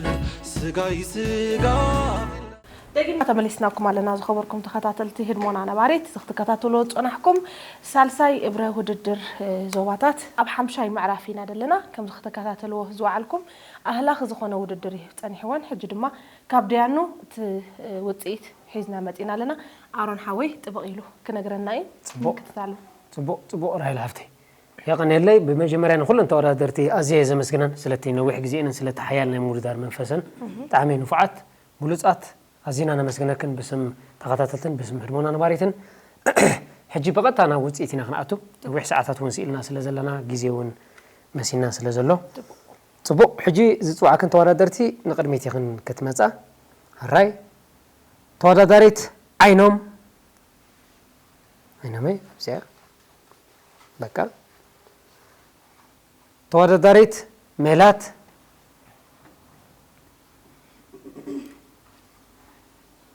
ስጋይ ስጋ። ደጊምና ተመሊስናኩም ኣለና። ዝኸበርኩም ተኸታተልቲ ህድሞና ነባሪት፣ እዚ ክትከታተልዎ ዝጸናሕኩም ሳልሳይ እብረ ውድድር፣ እ፣ ዞባታት ኣብ ሓምሻይ ምዕራፍ ኢና ዘለና። ከምዚ ክትከታተልዎ ዝወዓልኩም ኣህላኺ ዝኾነ ውድድር እዩ ጸኒሕወን። ሕጂ ድማ ካብ ደያኑ እቲ፣ እ፣ ውጽኢት ሒዝና መጺና ኣለና። ኣሮን ሓወይ ጥብቕ ኢሉ ክነግረና እዩ። ጽቡቕ። ምክትታሉ። ጽቡቕ፣ ጽቡቕ ራሄል ሓፍተይ። የቐንየለይ። ብመጀመርያ ንኹለን ተወዳደርቲ ኣዝየ እየ ዘመስግነን፣ ስለቲ ነዊሕ ግዜኤንን ስለቲ ሓያል ናይ ምውድዳር መንፈሰን። ብጣዕሚ ንፉዓት፣ ብሉጻት፣ ኣዚና ነመስግነክን ብስም ተኸታተልትን ብስም ህድሞና ነባሪትን። ሕጂ ብቐጥታ ናብ ውጽኢት ኢና ክንኣቱ። ነዊሕ ሰዓታት እውን ስኢልና ስለ ዘለና፣ ግዜ እውን መሲና ስለ ዘሎ። ጽቡቕ፣ ሕጂ ዝጽዋዕክን ተወዳደርቲ ንቕድሚት ኢኽን ክትመጻ። ሕራይ። ተወዳዳሪት ዓይኖም፣ ዓይኖመይ፣ ኣብዚኣ፣ በቃ። ተወዳዳሪት ሜላት፣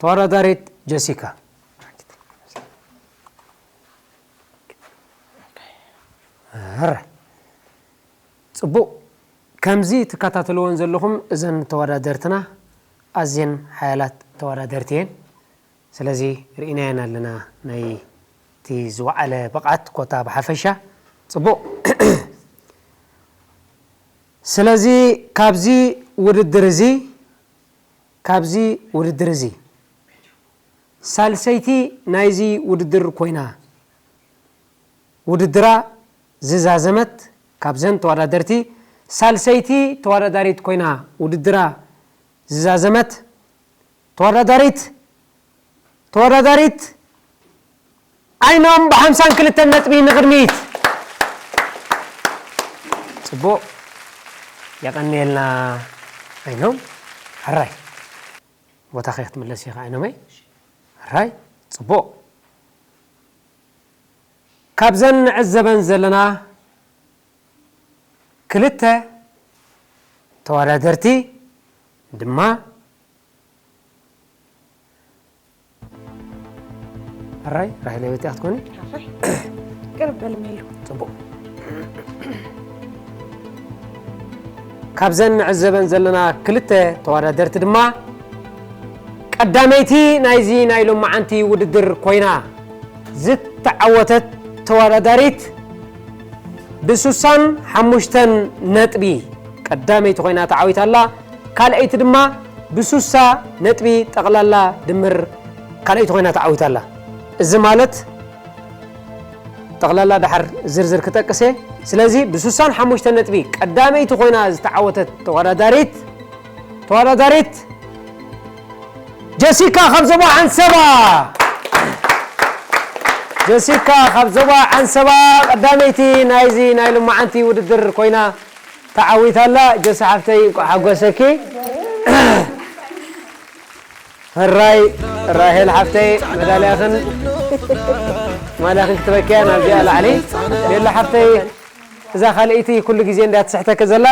ተወዳዳሪት ጀሲካ። ሕራይ። ጽቡቕ። ከምዚ ትከታተልወን ዘለኹም እዘን ተወዳደርትና ኣዝየን ሓያላት ተወዳደርቲ እየን። ስለዚ ርኢናየን ኣለና ናይቲ ዝወዓለ ብቕዓት ኮታ ብሓፈሻ። ጽቡቕ። ስለዚ ካብዚ ውድድር እዚ፣ ካብዚ ውድድር እዚ ሳልሰይቲ ናይዚ ውድድር ኮይና ውድድራ ዝዛዘመት፣ ካብዘን ተወዳደርቲ ሳልሰይቲ ተወዳዳሪት ኮይና ውድድራ ዝዛዘመት ተወዳዳሪት፣ ተወዳዳሪት ዓይኖም ብሓምሳን ክልተን ነጥቢ ንቕድሚት። ጽቡቕ፣ የቐንየልና ዓይኖም። ሕራይ፣ ቦታኺ ክትምለሲ ኢኻ ዓይኖመይ። ሕራይ፣ ጽቡቕ። ካብዘን ንዕዘበን ዘለና ክልተ ተወዳደርቲ ድማ፣ ሕራይ፣ ራሄለይ፣ በቲ ክትኮኒ። ቅርብ በል ሜሉ። ጽቡቕ። ካብዘን ንዕዘበን ዘለና ክልተ ተወዳደርቲ ድማ፣ ቀዳመይቲ ናይዚ ናይ ሎማዓንቲ ውድድር ኮይና ዝተዓወተት ተወዳዳሪት ብሱሳን ሓሙሽተን ነጥቢ ቀዳመይቲ ኮይና ተዓዊታ ኣላ። ካልኣይቲ ድማ ብሱሳ ነጥቢ ጠቕላላ ድምር ካልኣይቲ ኮይና ተዓዊታ ኣላ። እዚ ማለት ጠቕላላ ድሓር ዝርዝር ክጠቅስ እየ። ስለዚ ብሱሳን ሓሙሽተን ነጥቢ ቀዳመይቲ ኮይና ዝተዓወተት ተወዳዳሪት፣ ተወዳዳሪት ጀሲካ ካብ ዞባ ዓንሰባ፣ ጀሲካ ካብ ዞባ ዓንሰባ ቀዳመይቲ ናይዚ ናይ ሎማዓንቲ ውድድር ኮይና ተዓዊታ ኣላ። ጀሲ ሓፍተይ እንቋዕ ሓጎሰኪ። ሕራይ ራሄል ሓፍተይ፣ መዳልያኽን ማልያኽን ክትበክያ ናብዚኣ ላዕሊ። ሜሉ ሓፍተይ፣ እዛ ካልኣይቲ ኩሉ ግዜ እንድያ ትስሕተኪ ዘላ።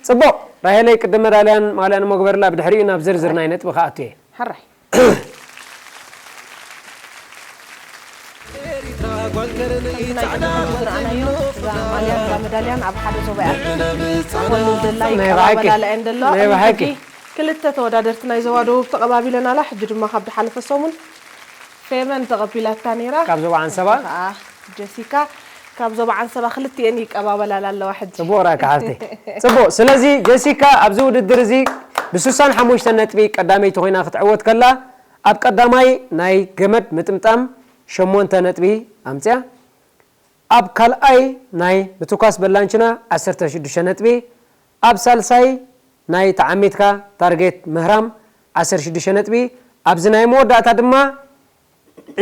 ጽቡቕ ራሄለይ፣ ቅድም መዳልያን ማልያን እሞ ግበርላ፣ ብድሕሪኡ ናብ ዝርዝር ናይ ነጥቢ ክኣቱ እየ። ሕራይ። ከምዚ ናይ ቅድም ዝረኣናዮ እዛ ማልያን እዛ መዳልያን ኣብ ሓደ ዞባ እያ ክትኾን ዘላ፣ ናይ ብሓቂ። ይቀባበላላ እየን ዘለዋ። ናይ ብሓቂ። ሕጂ ክልተ ተወዳደርቲ ናይ ዞባ ደቡብ ተቐባቢለን ኣላ። ሕጂ ድማ ካብ ዝሓለፈ ሰሙን ፌቨን ተቐቢላታ ነይራ። ካብ ዞባ ዓንሰባ። ከኣ ጀሲካ ካብ ዞባ ዓንሰባ ክልቲኤን ይቀባበላላ ኣለዋ ሕጂ። ጽቡቕ ራካ ሓፍተይ። ጽቡቕ። ስለዚ ጀሲካ ኣብዚ ውድድር እዚ ብስሳን ሓሙሽተን ነጥቢ ቀዳመይቲ ኮይና ክትዕወት ከላ፣ ኣብ ቀዳማይ ናይ ገመድ ምጥምጣም ሸሞንተ ነጥቢ ኣምጽያ። ኣብ ካልኣይ ናይ ምትኳስ በላንችና ዓሰርተ ሽዱሽተ ነጥቢ፣ ኣብ ሳልሳይ ናይ ተዓሚትካ ታርጌት ምህራም ዓሰርተ ሽዱሽተ ነጥቢ፣ ኣብዚ ናይ መወዳእታ ድማ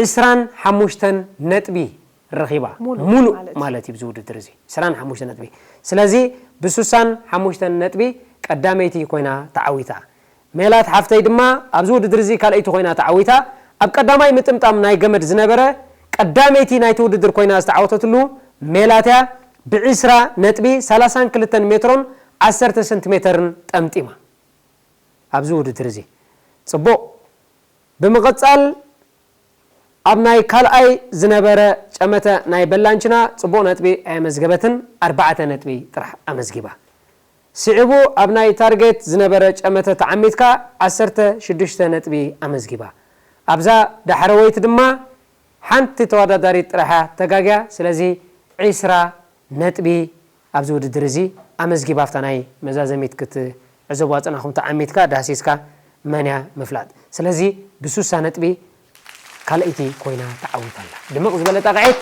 ዕስራን ሓሙሽተን ነጥቢ ረኺባ። ሙሉእ ሙሉእ ማለት እዩ። ማለት እዩ፣ እዚ ውድድር እዚ ዕስራን ሓሙሽተን ነጥቢ። ስለዚ ብስሳን ሓሙሽተን ነጥቢ ቀዳመይቲ ኮይና ተዓዊታ። ሜላት ሓፍተይ ድማ ኣብዚ ውድድር እዚ ካልኣይቲ ኮይና ተዓዊታ። ኣብ ቀዳማይ ምጥምጣም ናይ ገመድ ዝነበረ ቀዳመይቲ ናይቲ ውድድር ኮይና ዝተዓወተትሉ ሜላት እያ። ብዕስራ ነጥቢ ሰላሳን ክልተን ሜትሮን ዓሰርተ ሰንቲሜተርን ጠምጢማ ኣብዚ ውድድር እዚ። ጽቡቕ። ብምቕጻል ኣብ ናይ ካልኣይ ዝነበረ ጨመተ ናይ በላንችና ጽቡቕ ነጥቢ ኣየመዝገበትን፣ ኣርባዕተ ነጥቢ ጥራሕ ኣመዝጊባ። ስዒቡ ኣብ ናይ ታርጌት ዝነበረ ጨመተ ተዓሚትካ ዓሰርተ ሽዱሽተ ነጥቢ ኣመዝጊባ። ኣብዛ ዳሕረወይቲ ድማ ሓንቲ ተወዳዳሪት ጥራሓ ተጋግያ፣ ስለዚ ዒስራ ነጥቢ ኣብዚ ውድድር እዚ ኣመዝጊባ። ኣብታ ናይ መዛዘሚት ክትዕዘቡ ኣጽናኹም ተዓሚትካ ዳህሲስካ መን እያ ምፍላጥ። ስለዚ ብሱሳ ነጥቢ ካልኣይቲ ኮይና ተዓዊታ ኣላ። ድምቕ ዝበለ ጣቕዒት።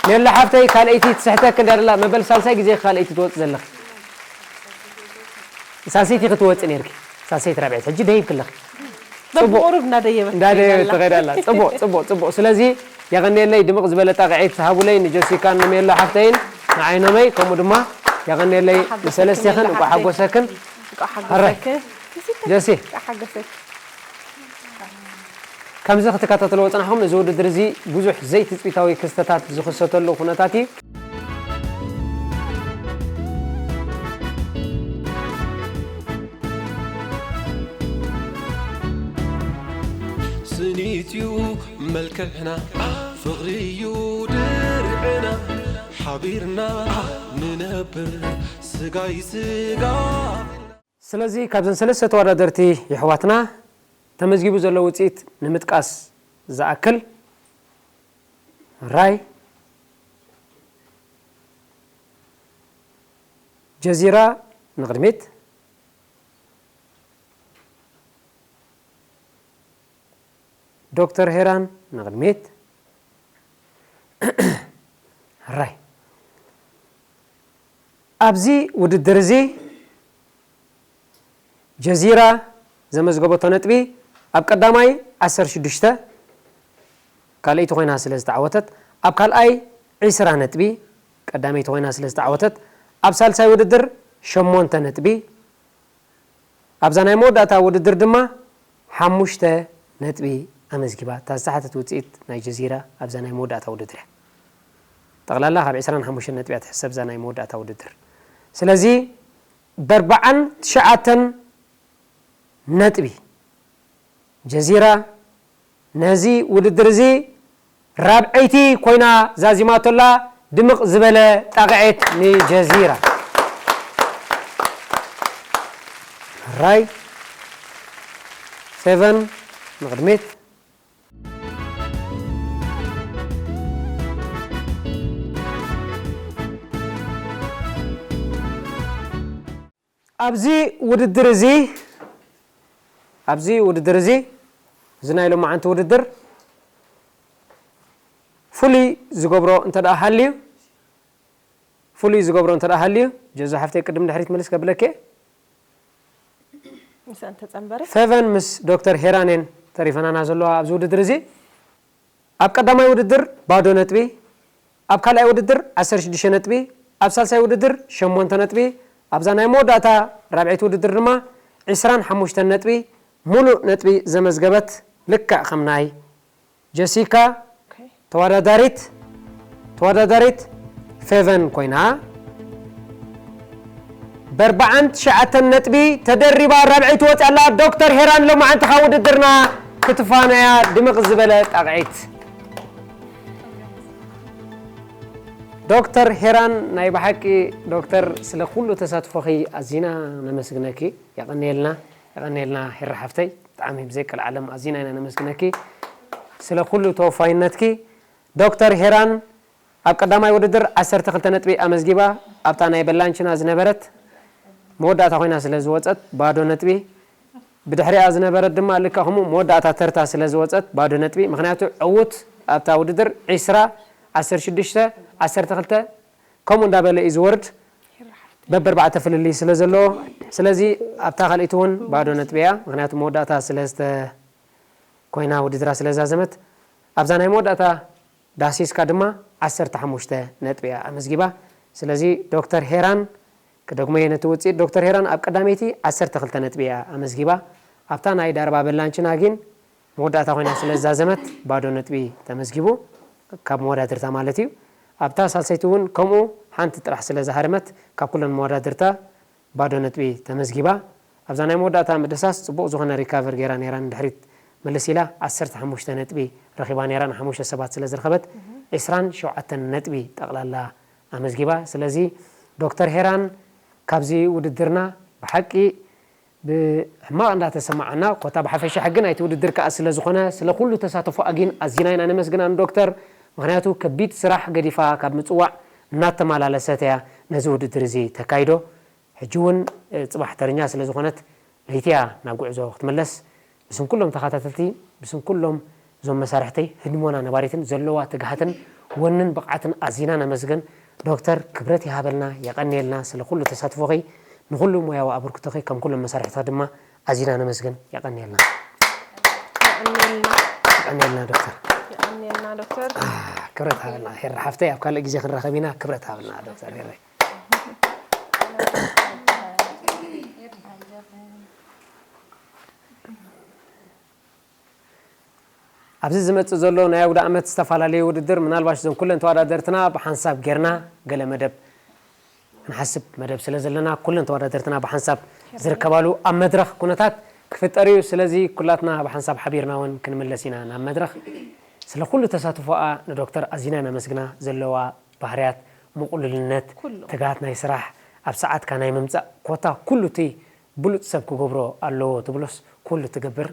ሜላ ሓፍተይ ካልኣይቲ ትስሕተክ እንዳ ደላ መበል ሳልሳይ ግዜ ካልኣይቲ ትወጽእ ዘለኽ። ሳልሰይቲ ክትወጽእ ነርኪ። ሳልሰይቲ ራብዐይቲ ሕጂ ደይብ ክለኽ። ጽቡቕ። በብቑሩብ እናደየበት እንዳደየበት ትኸይድ ኣላ። ትኸይድ ኣላ። ጽቡቕ ጽቡቕ ጽቡቕ። ስለዚ የቐንየለይ ድምቕ ዝበለ ጣቕዒት ሃቡለይ ንጆሲካን ንሜላ ሓፍተይን ንዓይኖመይ፣ ከምኡ ድማ የቐንየለይ ንሰለስቴኽን። እንቋ ሓጎሰክን። እንቋ ሓጎሰክን። ጆሲ። እንቋ ሓጎሰክን። ከምዚ ክትከታተልዎ ጽናሕኩም፣ እዚ ውድድር እዚ ብዙሕ ዘይትጽቢታዊ ክስተታት ዝኽሰተሉ ኩነታት እዩ። ስኒት እዩ መልክዕና፣ ፍቕሪ እዩ ድርዕና፣ ሓቢርና ንነብር ስጋይ ስጋ። ስለዚ ካብዘን ሰለስተ ተወዳደርቲ የሕዋትና ተመዝጊቡ ዘሎ ውጽኢት ንምጥቃስ ዝኣክል፣ ራይ፣ ጀዚራ ንቕድሚት፣ ዶክተር ሄራን ንቕድሚት። ራይ፣ ኣብዚ ውድድር እዚ ጀዚራ ዘመዝገበቶ ነጥቢ ኣብ ቀዳማይ ዓሰርተ ሽዱሽተ፣ ካልኣይቲ ኮይና ስለ ዝተዓወተት፣ ኣብ ካልኣይ ዒስራ ነጥቢ ቀዳመይቲ ኮይና ስለ ዝተዓወተት፣ ኣብ ሳልሳይ ውድድር ሸሞንተ ነጥቢ፣ ኣብዛ ናይ መወዳእታ ውድድር ድማ ሓሙሽተ ነጥቢ ኣመዝጊባ። እታ ዝተሓተት ውፅኢት ናይ ጀዚራ ኣብዛ ናይ መወዳእታ ውድድር እያ። ጠቕላላ ካብ ዒስራን ሓሙሽተን ነጥቢ እያ ትሕሰብ እዛ ናይ መወዳእታ ውድድር። ስለዚ በርብዓን ትሽዓተን ነጥቢ ጀዚራ ነዚ ውድድር እዚ ራብዐይቲ ኮይና ዛዚማቶ ኣላ። ድምቕ ዝበለ ጣቕዒት ንጀዚራ። ራይ ፌቨን ንቕድሚት። ኣብዚ ውድድር እዚ ኣብዚ ውድድር እዚ እዚ ናይ ሎማዓንቲ ውድድር ፍሉይ ዝገብሮ እንተ ደኣ ሃልዩ ፍሉይ ዝገብሮ እንተ ደኣ ሃልዩ ጀዞ ሓፍተይ ቅድም ድሕሪት መልስ ከብለኪ እየ። ምስ እንተጸንበረ ፌቨን ምስ ዶክተር ሄራን እየን ተሪፈናና ዘለዋ ኣብዚ ውድድር እዚ። ኣብ ቀዳማይ ውድድር ባዶ ነጥቢ፣ ኣብ ካልኣይ ውድድር ዓሰርተ ሽዱሽተ ነጥቢ፣ ኣብ ሳልሳይ ውድድር ሸሞንተ ነጥቢ፣ ኣብዛ ናይ መወዳእታ ራብዐይቲ ውድድር ድማ ዕስራን ሓሙሽተን ነጥቢ፣ ሙሉእ ነጥቢ ዘመዝገበት ልክዕ ከም ናይ ጀሲካ ተወዳዳሪት ተወዳዳሪት ፌቨን ኮይና በርብዓን ትሽዓተን ነጥቢ ተደሪባ ራብዐይቲ ወፂኣ ኣላ። ዶክተር ሄራን ሎማዓንቲ ካብ ውድድርና ክትፋነያ ድምቕ ዝበለ ጣቕዒት። ዶክተር ሄራን ናይ ብሓቂ ዶክተር ስለ ኩሉ ተሳትፎኺ ኣዚና ነመስግነኪ። የቐንየልና የቐንየልና ሄራ ሓፍተይ ብጣዕሚ ብዘይ ቀልዓለም ኣዚና ኢና ነመስግነኪ ስለ ኩሉ ተወፋይነትኪ። ዶክተር ሄራን ኣብ ቀዳማይ ውድድር ዓሰርተ ክልተ ነጥቢ ኣመዝጊባ ኣብታ ናይ በላንችና ዝነበረት መወዳእታ ኮይና ስለ ዝወፀት ባዶ ነጥቢ ብድሕሪኣ ዝነበረት ድማ ልክዕ ከምኡ መወዳእታ ተርታ ስለ ዝወፀት ባዶ ነጥቢ ምክንያቱ ዕዉት ኣብታ ውድድር ዒስራ ዓሰርተ ሽዱሽተ ዓሰርተ ክልተ ከምኡ እንዳበለ እዩ ዝወርድ በበርባዕተ ፍልልይ ስለ ዘለዎ ስለዚ ኣብታ ካልኢት እውን ባዶ ነጥቢ እያ ምክንያቱ መወዳእታ ስለ ዝተ ኮይና ውድድራ ስለ ዛዘመት ኣብዛ ናይ መወዳእታ ዳህሲስካ ድማ ዓሰርተ ሓሙሽተ ነጥቢ እያ ኣመዝጊባ። ስለዚ ዶክተር ሄራን ክደግሞ እየ ነቲ ውፅኢት፣ ዶክተር ሄራን ኣብ ቀዳመይቲ ዓሰርተ ክልተ ነጥቢ እያ ኣመዝጊባ። ኣብታ ናይ ዳርባ በላንችና ግን መወዳእታ ኮይና ስለ ዝዛዘመት ባዶ ነጥቢ ተመዝጊቡ፣ ካብ መወዳድርታ ማለት እዩ። ኣብታ ሳልሰይቲ እውን ከምኡ ሓንቲ ጥራሕ ስለ ዝሃረመት ካብ ኩለን መወዳድርታ ባዶ ነጥቢ ተመዝጊባ። ኣብዛ ናይ መወዳእታ ምድሳስ ጽቡቕ ዝኾነ ሪካቨር ገይራ ነይራ፣ ንድሕሪት ምልስ ኢላ ዓሰርተ ሓሙሽተ ነጥቢ ረኺባ ነይራ፣ ንሓሙሽተ ሰባት ስለ ዝረኸበት። ዕስራን ሸውዓተን ነጥቢ ጠቕላላ ኣመዝጊባ። ስለዚ ዶክተር ሄራን ካብዚ ውድድርና ብሓቂ ብሕማቕ እንዳተሰማዓና፣ ኮታ ብሓፈሻ ሕግን ኣይቲ ውድድር ከኣ ስለ ዝኾነ፣ ስለ ኩሉ ተሳትፎ ኣጊን ኣዚና ኢና ነመስግና ንዶክተር። ምኽንያቱ ከቢድ ስራሕ ገዲፋ ካብ ምጽዋዕ እናተመላለሰት እያ ነዚ ውድድር እዚ ተካይዶ። ሕጂ እውን ጽባሕ ተርኛ ስለ ዝኾነት ለይቲ እያ ናብ ጉዕዞ ክትምለስ። ብስም ኩሎም ተኸታተልቲ፣ ብስም ኩሎም እዞም መሳርሕተይ ህድሞና ነባሪትን ዘለዋ ትግሃትን ወንን ብቕዓትን ኣዚና ነመስግን። ዶክተር ክብረት ይሃበልና፣ የቐንየልና ስለ ኩሉ ተሳትፎኺ፣ ንኹሉ ሞያዊ ኣበርክቶኺ ከም ኩሎም መሳርሕትኻ ድማ ኣዚና ነመስግን። የቐንየልና። የቐንየልና። የቐንየልና ዶክተር። የቐንየልና ዶክተር። ክብረት ሃበልና ሄራ ሓፍተይ፣ ኣብ ካልእ ግዜ ክንራኸብ ኢና። ክብረት ሃበልና ዶክተር ሄረይ። ኣብዚ ዝመጽእ ዘሎ ናይ ኣውደ ኣመት ዝተፈላለዩ ውድድር ምናልባሽ እዞም ኩለን ተወዳደርትና ብሓንሳብ ጌርና ገለ መደብ ክንሓስብ መደብ ስለ ዘለና ኩለን ተወዳደርትና ብሓንሳብ ዝርከባሉ ኣብ መድረኽ ኩነታት ክፍጠር እዩ። ስለዚ ኩላትና ብሓንሳብ ሓቢርና እውን ክንምለስ ኢና ናብ መድረኽ። ስለ ኩሉ ተሳትፎኣ ንዶክተር ኣዚና ነመስግና። ዘለዋ ባህርያት፣ ምቕሉልነት፣ ትግሃት ናይ ስራሕ፣ ኣብ ሰዓትካ ናይ ምምጻእ ኮታ ኩሉ እቲ ብሉጽ ሰብ ክገብሮ ኣለዎ ትብሎስ ኩሉ ትገብር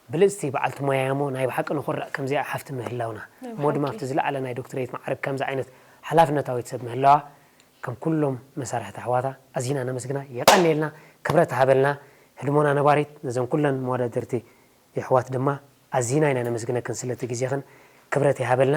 ብልጽቲ በዓልቲ ሞያ እሞ ናይ ብሓቂ ንኹርዕ ከምዚኣ ሓፍቲ ምህላውና። እሞ ድማ ኣብቲ ዝለዓለ ናይ ዶክትሬት ማዕርግ ከምዚ ዓይነት ሓላፍነታዊት ሰብ ምህላዋ ከም ኩሎም መሳርሕቲ ኣሕዋታ ኣዚና ነመስግና። የቐንየልና፣ ክብረት ሃበልና። ህድሞና ነባሪት ነዘን ኩለን መወዳድርቲ የሕዋት ድማ ኣዚና ኢና ነመስግነክን ስለቲ ግዜኽን ክብረት ይሃበልና።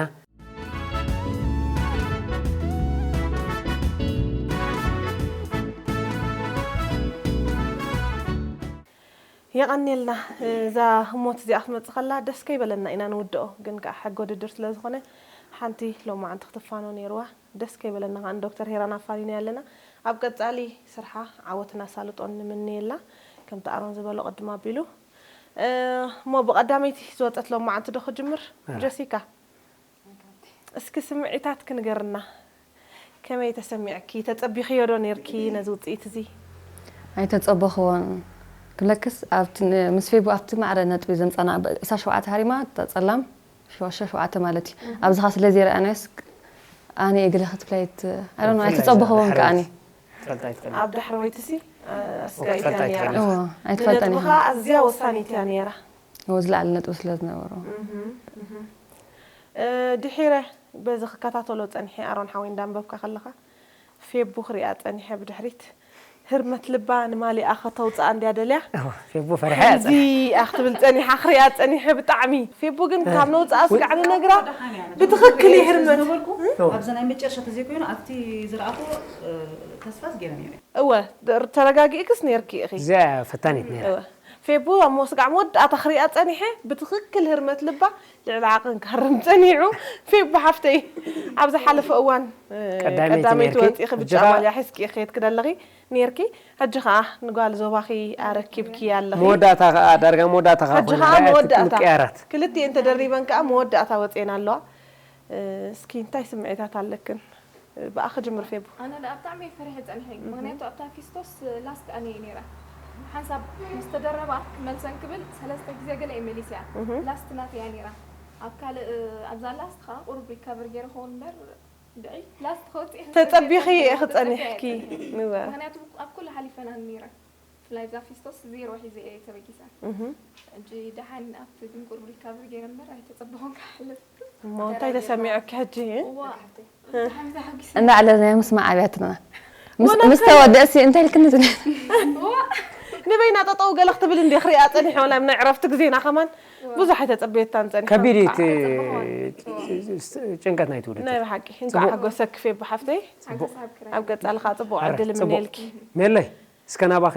የቐንየልና። እዛ ህሞት እዚኣ ክትመጽእ ከላ ደስ ከይበለና ኢና ንውድኦ፣ ግን ከኣ ሕጊ ውድድር ስለ ዝኾነ ሓንቲ ሎማዓንቲ ክትፋኖ ነይርዋ። ደስ ከይበለና ከኣ ንዶክተር ሄራን ኣፋኒና ኣለና። ኣብ ቀጻሊ ስርሓ ዓወትን ኣሳልጦን ንምነየላ። ከምቲ ኣሮን ዝበሎ ቅድም ኣቢሉ እሞ ብቐዳመይቲ ዝወጸት ሎማዓንቲ ዶ ክጅምር? ጀሲካ፣ እስኪ ስምዒታት ክንገርና። ከመይ ተሰሚዕኪ? ተጸቢኽዮ ዶ ኔርኪ ነዚ ውጽኢት እዚ? ኣይተጸበኽዎን ክብለክስ፣ ኣብቲ ን-፣ ምስ ፌቡ ኣብቲ ማዕረ ነጥቢ ዘምጻና፣ ብ-፣ ዕስራ ሸውዓተ ሃሪማ፣ እታ ጸላም ሸዋ-፣ ሸ-፣ ሸውዓተ ማለት እዩ። ኣብዚ ኸኣ ስለ ዘይረኣናዮስ፣ ኣነ እየ ገለ ክትብላ የት-፣ I don't know፣ ብፍላይ እዛ ኣይተጸበኽዎን ከኣ ኣነ። ትፈልጣ ኣይትፈልጥ። ኣብ ዳሕረወይትሲ፣ እ፣ ኣስጋኢት እያ ክትፈልጣ ነይራ። ኣይትፈልጥ። እዎ፣ ኣይትፈልጠን ንነጥቢ ኢኻ። ኸኣ ኣዝያ ወሳኒት እያ ነይራ። እዎ፣ ዝለዓለ ነጥቢ ስለ ዝነበሮ። እህ፣ እህ። እ፣ ድሒረ በዚ ክከታተሎ ጸኒሐ፣ ኣሮን ሓወይ እንዳንበብካ ከለኻ፣ ፌቡ ክሪኣ ጸኒሐ ብድሕሪት፣ ህርመት ልባ ንማሊኣ ከተውጽኣ እንድያ ደልያ። እዎ፣ ፌቡ ፈሪሓ እያ ከምዚ ጸኒሓ። እያ ክትብል ጸኒሓ፣ ክሪኣ ጸኒሐ ብጣዕሚ። ፌቡ ግን እ። ካብ ነውጽኣ ስጋዕ ንነግራ፣ ብትኽክል እዩ ህርመት። ነበርኩ፣ እ? ኣብዚ ናይ መጨረሻ ተዘይኮይኑ፣ ኣብቲ ዝረኣኹዎ፣ እ፣ ተስፋስ ገይረ ነይረ። እወ፣ ተረጋጊእክስ ነይርኪ ኢኺ። እዚኣ ፈታኒት ነይራ። እወ። ፌቡ ኣብ መስጋዕ መወዳእታ ክሪኣ ጸኒሐ፣ ብትኽክል ህርመት ልባ ልዕሊ ዓቕን ክሃርም ጸኒሑ። ፌቡ ሓፍተይ፣ ኣብ ዝሓለፈ እዋን፣ እ፣ ቀዳመይቲ ቀዳመይቲ ነይርኪ። ወጺኺ ብጫ ሕጂ ኸኣ ማልያ ሒዝኪ ኢኺ ከይድኪ ደለኺ ነይርኪ። ሕጂ ኸኣ ንጓል ዞባኺ ኣረኪብኪ ኣለኺ። መወዳእታ ኸኣ፣ ዳርጋ መወዳእታ ኸኣ ሕጂ ኮይና ኸኣ ረኣያ መወዳእታ። ምቅያራት። ክልቲኤን ተደሪበን ከኣ መወዳእታ ወጺኤን ኣለዋ። እ፣ እስኪ እንታይ ስምዒታት ኣለክን? ብኣ ክጅምር ፌቡ። ኣነ ደኣ ብጣዕሚ ፈሪሐ ጸኒሐ። እህ። ምኽንያቱ ኣብታ ፊስቶስ ላስት ኣነ እየ ነይረ። ሓንሳብ ምስ ተደረባ ክመልሰን ክብል ሰለስተ ግዜ ገለ እየ መሊሰያ። እህ። ላስት ናተይ እያ ነይራ። ኣብ ካልእ፣ ኣብዛ ላስት ኸኣ ቁሩብ ሪካቨር ገይረ ክኸውን እምበር፣ ድዒ ላስት ከወጽእ ተጸቢኺ ኢኺ ተጸቢያ ጸኒሕኪ። እየ ጸኒሐ። ንወ። ምኽንያቱ ኣብ ኩሉ ሓሊፈና ነይረ። ብፍላይ ኣብዛ ፊስቶስ ዜሮ ሒዘ እየ ተበጊሰ። እህ። ሕጂ ደሓን ኣብቲ ግን ቁሩብ ሪካቨር ገይረ እምበር ኣይተጸበኹን ክሓልፍ። እሞ እንታይ ተሰሚዑኪ ሕጂ? እዋ። ብጣዕሚ ተሓጒሰ። እንዳዕለልና ምስማዕ ኣብያትና። ምስ፣ ወላ ምስ እንታይ ተወደእሲ እንታይ ኢልክኒ ትብል? እዋ። ንበይና ጠጠው ገለ ክትብል እንዴ ክሪኣ ጸኒሐ፣ ወላ ናይ ዕረፍቲ ግዜና ከማን እዋ። ብዙሕ ኣይተጸበየታን ጸኒሓ። ከቢድ እዩ እቲ ኣይተጸበኹን። ጭንቀት ናይቲ ውድድር። ናይ ብሓቂ። እንኳዕ ጽቡቕ። ሓጎሰኪ ፌቡ ሓፍተይ። ጽቡቕ። ሓጎስ ሃብኪ ራይ። ኣብ ቀጻሊ ከኣ ጽቡቕ ኣረ፣ ዕድል ጽቡቕ። እምነየልኪ። ሜለይ፣ እስከ ናባኺ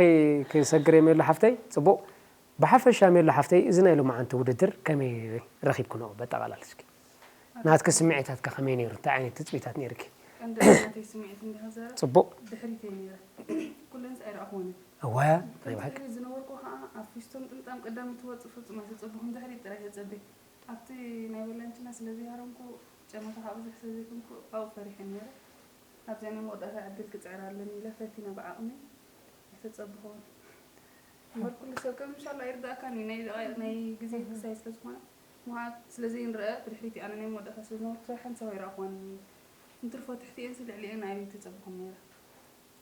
ክሰግር እየ ሜሎ ሓፍተይ። ጽቡቕ። ብሓፈሻ ሜሎ ሓፍተይ፣ እዚ ናይ ሎማዓንቲ ውድድር ከመይ ረኺብክንኦ? በጠቓላሊ እስኪ። ናትኪ ስምዒታትከ ከመይ ነይሩ? እንታይ ዓይነት ትጽቢታት ነይርኪ? ቀንዲ ናተይ ስምዒት እንድሕር ዘረብ ጽቡቕ። ድሕሪት እየ ነይረ። ኩለን ኣይረኣኹወን እየ። እወ፣ ናይ ብሓቂ። ከምቲ ዝነበርኩ ኸኣ ኣብ ፊስቶን ጥምጣም ቀዳመይቲ ትወጽእ ፍጹም ኣይተጸበኹን፣ ድሕሪት ጥራይ እየ ዝጸበ። ኣብቲ ናይ በላንችና ስለ ዘይሃረምኩ፣ ጨመታ ኸኣ ብዙሕ ስለ ዘይኮንኩ ኣብኡ ፈሪሐ ነይረ። ኣብዚኣ ናይ መወዳእታ ዕድል ክጽዕር ኣለኒ ኢለ ፈቲነ ብዓቕመይ ኣይተጸበኹን። እምበር ኩሉ ሰብ ከም ኢንሻላህ ኣይርድኣካን እዩ፣ ናይ ደቓይቕ ናይ ግዜ ክሳይ ስለ ዝኾነ። መዓት ስለ ዘይንረአ ብድሕሪቲ ኣነ ናይ መወዳእታ ስለ ዝነበርኩ ሰብ ሓንሳብ ኣይረኣኹዋን። እንትርፎ ትሕቲኤንሲ ልዕሊኤን ኣይምተጸበኹን ነይረ።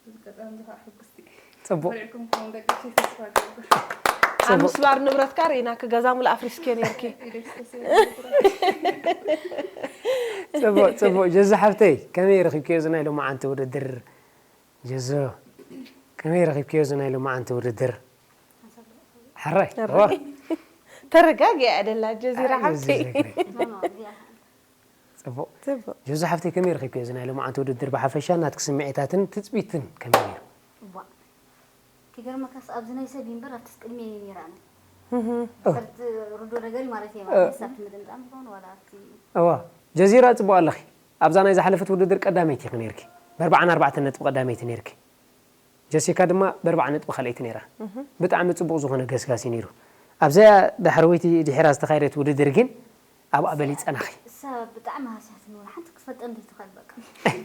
በዚ ኣጋጣሚ እዚ ከዓ ሕጉስቲ ጽቡቕ። ኮሪዕኩም ክኸውን ደቂ ኣንስትዮ ተስፋ እገብር። ኣብ ምስባር ንብረትካ ርኢናኪ፣ ገዛ ሙሉእ ኣፍሪስክዮ ነይርኪ። ኢደይ ስተስዮ ጽቡቕ ጽቡቕ። ጀዙ ሓፍተይ፣ ከመይ ረኺብክዮ እዚ ናይ ሎማዓንቲ ውድድር? ጀዙ፣ ከመይ ረኺብክዮ እዚ ናይ ሎማዓንቲ ውድድር? ሕራይ ዋ። ተረጋጊ ኣደላ ጀዚራ ሓብቲ። ጽቡቕ። ጀዙ ሓፍተይ፣ ከመይ ረኺብክዮ እዚ ናይ ሎማዓንቲ ውድድር? ብሓፈሻ ናትኪ ስምዒታትን ትጽቢትን ከመይ ነይሩ? እዋእ፣ ክገርመካስ ኣብዚ ናይ ሰብ ይንበር ኣብቲ ቅድሚ ነይራ ኣነ። ሕርት ርዶ ነገር እዩ ማለት እየ ማለት ኣብቲ ምጥምጣም ዝኾነ ዋላ ኣብቲ እዋ፣ ጀዚራ ጽቡቕ ኣለኺ። ኣብዛ ናይ ዝሓለፈት ውድድር ቀዳመይቲ ኢኺ ነይርኪ። ብኣርባዓን ኣርባዕተን ነጥቢ ቀዳመይቲ ነይርኪ። ጀሲካ ድማ ብኣርባዓ ነጥቢ ካልኣይቲ ነይራ። ብጣዕሚ ጽቡቕ ዝኾነ ገስጋስ እዩ ነይሩ። ኣብዛ ዳሕረወይቲ ድሒራ ዝተኻየደት ውድድር ግን ኣብኣ በሊጸናኺ። እሳ ብጣዕሚ ሃስያትኒ ወላ ሓንቲ ክትፈልጠ እንተይትኽእል በቃ።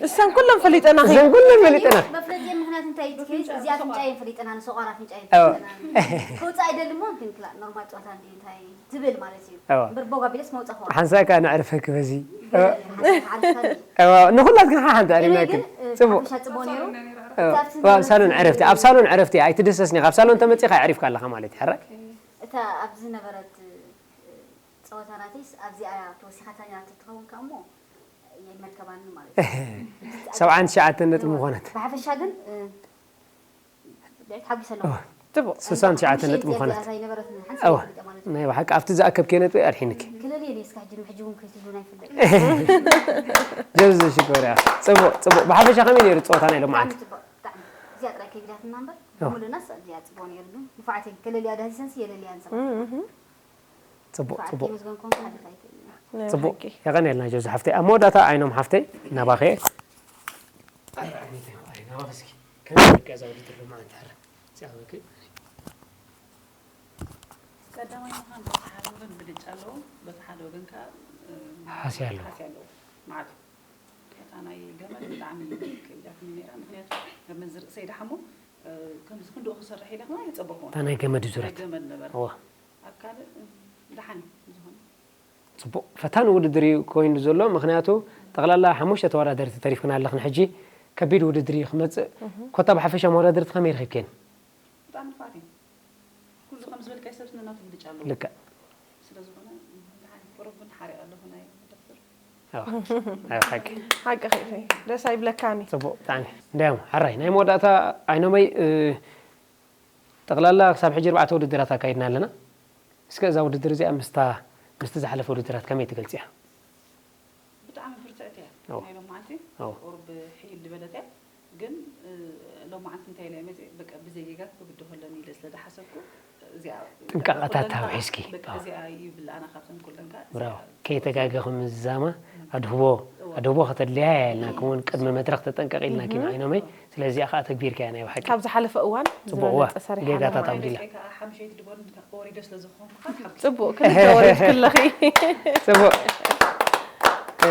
እሰን ኩለን ፈሊጠናኺ። እዘን ኩለን ፈሊጠናኺ። መፍለጢ ምኽንያት እንታይ እዩ ትከይድ? እዚኣ ኣፍንጫ እየን ፈሊጠና፣ ንሰቋር ኣፍንጫ እየን ኣዎ። ፈሊጠና። ክወፅእ ኣይደሊ እሞ ግን ክላ ኖርማል ጨዋታ እንዲ እንታይ ትብል ማለት እዩ። ኣዎ። እምበር ቦጋ ቢለስ መውፃ ኾ ሓንሳእ ከኣ ነዕርፈኪ በዚ። ሓንሳብ ሓሪፍካኒ። ኣዎ፣ ንኹላትክን ሓሓንቲ ኣሪምናክን። ግን ጽቡቕ። ሓፈሻ ጽቡቕ ነይሩ። ኣዎ። ኣብ ሳሎን ዕረፍቲ፣ ኣብ ሳሎን ዕረፍቲ ኣይትድሰስኒ፣ ካብ ሳሎን ተመጺኻ ኣዕሪፍካ ኣለኻ ማለት እዩ። ሕራይ? እታ ኣብዚ ዝነበረት ፀወታ ናተይስ ኣብዚኣ ተወሲኻታኛ ተትኸውን ከኣ እሞ ኣይመርከባንን ማለት እዩ። ሰብዓን ትሽዓተን ነጥቢ ምኾነት። ብሓፈሻ ግን እ፣ ልዕሊ ተሓጒሰ ኣለኹ። ጽቡቕ። ስሳን ትሽዓተን ነጥቢ ምሽጢ ምኾነት። እዚኣ ዘይነበረትኒ ሓንቲ ኣዋ። ሰበይቲ ማለት እዩ። ናይ ብሓቂ ኣብቲ ዝኣከብክዮ ነጥቢ ኣድሒንኪ። ክልል እየ እስካብ ሕጂ ንሕጂ እውን ከይትብሉን ኣይፍለጥ። ጀብዚ ሽኮር እያ። ጽቡቕ፣ ጽቡቕ። ብሓፈሻ ከመይ ነይሩ ጸወታ ናይ ሎማዓንቲ? ብጣዕሚ ጽቡቕ፣ ብጣዕሚ። እዚኣ ጥራይ ከይግዳትና እምበር ብምሉእናስ እዚኣ ጽቡቕ ነይሩ ግን ንፉዓት እየን። ከለልያ ዳሂሰንሲ የለልያን ዝባ ጽቡቕ፣ ጽቡቕ። መዝገንኩም ክሓልፍ ኣይክእልን እየ። ናይ ጽቡቕ። ብሓቂ። የቐንየልና ጀብዚ ሓፍተይ። ኣብ መወዳእታ ኣይኖም ሓፍተይ ናባኺ እየ። ኣረ ዓይነይ፣ ኣረ ናባኺ እስኪ። ከመይ ጌርካ እዛ ውድድር ሎማዓንቲ? ኣረ፣ እዚኣ በቂ። ቀዳማይ ምዃን በቲ ሓደ ወገን ብልጫ ኣለዎ፣ በቲ ሓደ ወገን ከዓ፣ እ፣ ሃስያ ኣለዎ። ሃስያ ኣለዎ። መዓት እዩ። እታ ናይ ገመድ ብጣዕሚ ከቢዳትኒ ነይራ፣ ምኽንያቱ ገመድ ዝርእሰይ ደሓሞ፣ እ፣ ከምዚ ክንድኡ ክሰርሕ ኢለ ከማን ኣይጸበኹዎን። እታ ናይ ገመድ እዩ ናይ ዙረት። ገመድ ነበረ። እዋ። ኣብ ካልእ፣ እ፣ ደሓን እዩ ዝኾነ። ጽቡቕ ፈታኒ ውድድር እዩ ኮይኑ ዘሎ፣ ምኽንያቱ ጠቕላላ ሓሙሽተ ተወዳደርቲ ተሪፍክና ኣለኽን ሕጂ። ከቢድ ውድድር እዩ ክመጽእ። ኮታ ብሓፈሻ መወዳድርቲ ከመይ ረኺብክየን? ብጣዕሚ ንፉዓት እዮም። ኩሉ ከም ዝበልካዮ ሰብ ነናቱ ብልጫ ኣለዎ። ልክዕ። ስለ ዝኾነ፣ ደሓን እዩ። ቁሩብ ግን ሓሪቐ ኣለኹ ናይ ዶክተር። ኣዋ፣ ኣይ፣ ሓቂ። ሓቂ ኺ ደስ ኣይብለካኒ። ጽቡቕ፣ ብጣዕሚ። እንዲያውም፣ ሕራይ፣ ናይ መወዳእታ ኣይኖመይ፣ እ፣ ጠቕላላ ክሳብ ሕጂ ኣርባዕተ ውድድራት ኣካይድና ኣለና። እስከ እዛ ውድድር እዚኣ ምስታ፣ ምስቲ ዝሓለፈ ውድድራት ከመይ ትገልጽያ? ብጣዕሚ ብርትዕቲ እያ። ኦ። ናይ ሎማዓንቲ ኦ። ቁሩብ ሕይል ዝበለት እያ። ግን፣ እ፣ ሎማዓንቲ እንታይ ኢለ እየ መፅእ፣ በቃ ብዘይ ጌጋ ክብድሆ ኣለኒ ኢለ ስለ ዝሓሰብኩ፣ እዚኣ ጥንቃቐታት ኩለን ከኣ፣ ተውሒዝኪ። በቃ ኦ። እዚኣ ይብልኣና ካብተን ኩለን ከኣ፣ ብራቮ። እዚኣ ከይተጋገኹም ዝዛማ ኣድህቦ፣ ኣድህቦ ከተድልያ እያ ኢልናክውን ቅድሚ መድረኽ ተጠንቀቕ ኢልናኪ ንዓይኖመይ። ስለዚ እዚኣ ከኣ ተግቢርካያ ናይ ብሓቂ። ካብ ዝሓለፈ እዋን ጽቡቕ፣ ዝበለጸ እዋ። ሰሪሓ ጌጋታት ኣለና። ኣጉዲላ። ከኣ ሓምሸይቲ ድቦን ወሪዶ ስለ ዝኾንኩ ካብ ሓብቲ ጽቡቕ፣ ክልተ ወሪድኪ ኣለኺ። ጽቡቕ። እ፣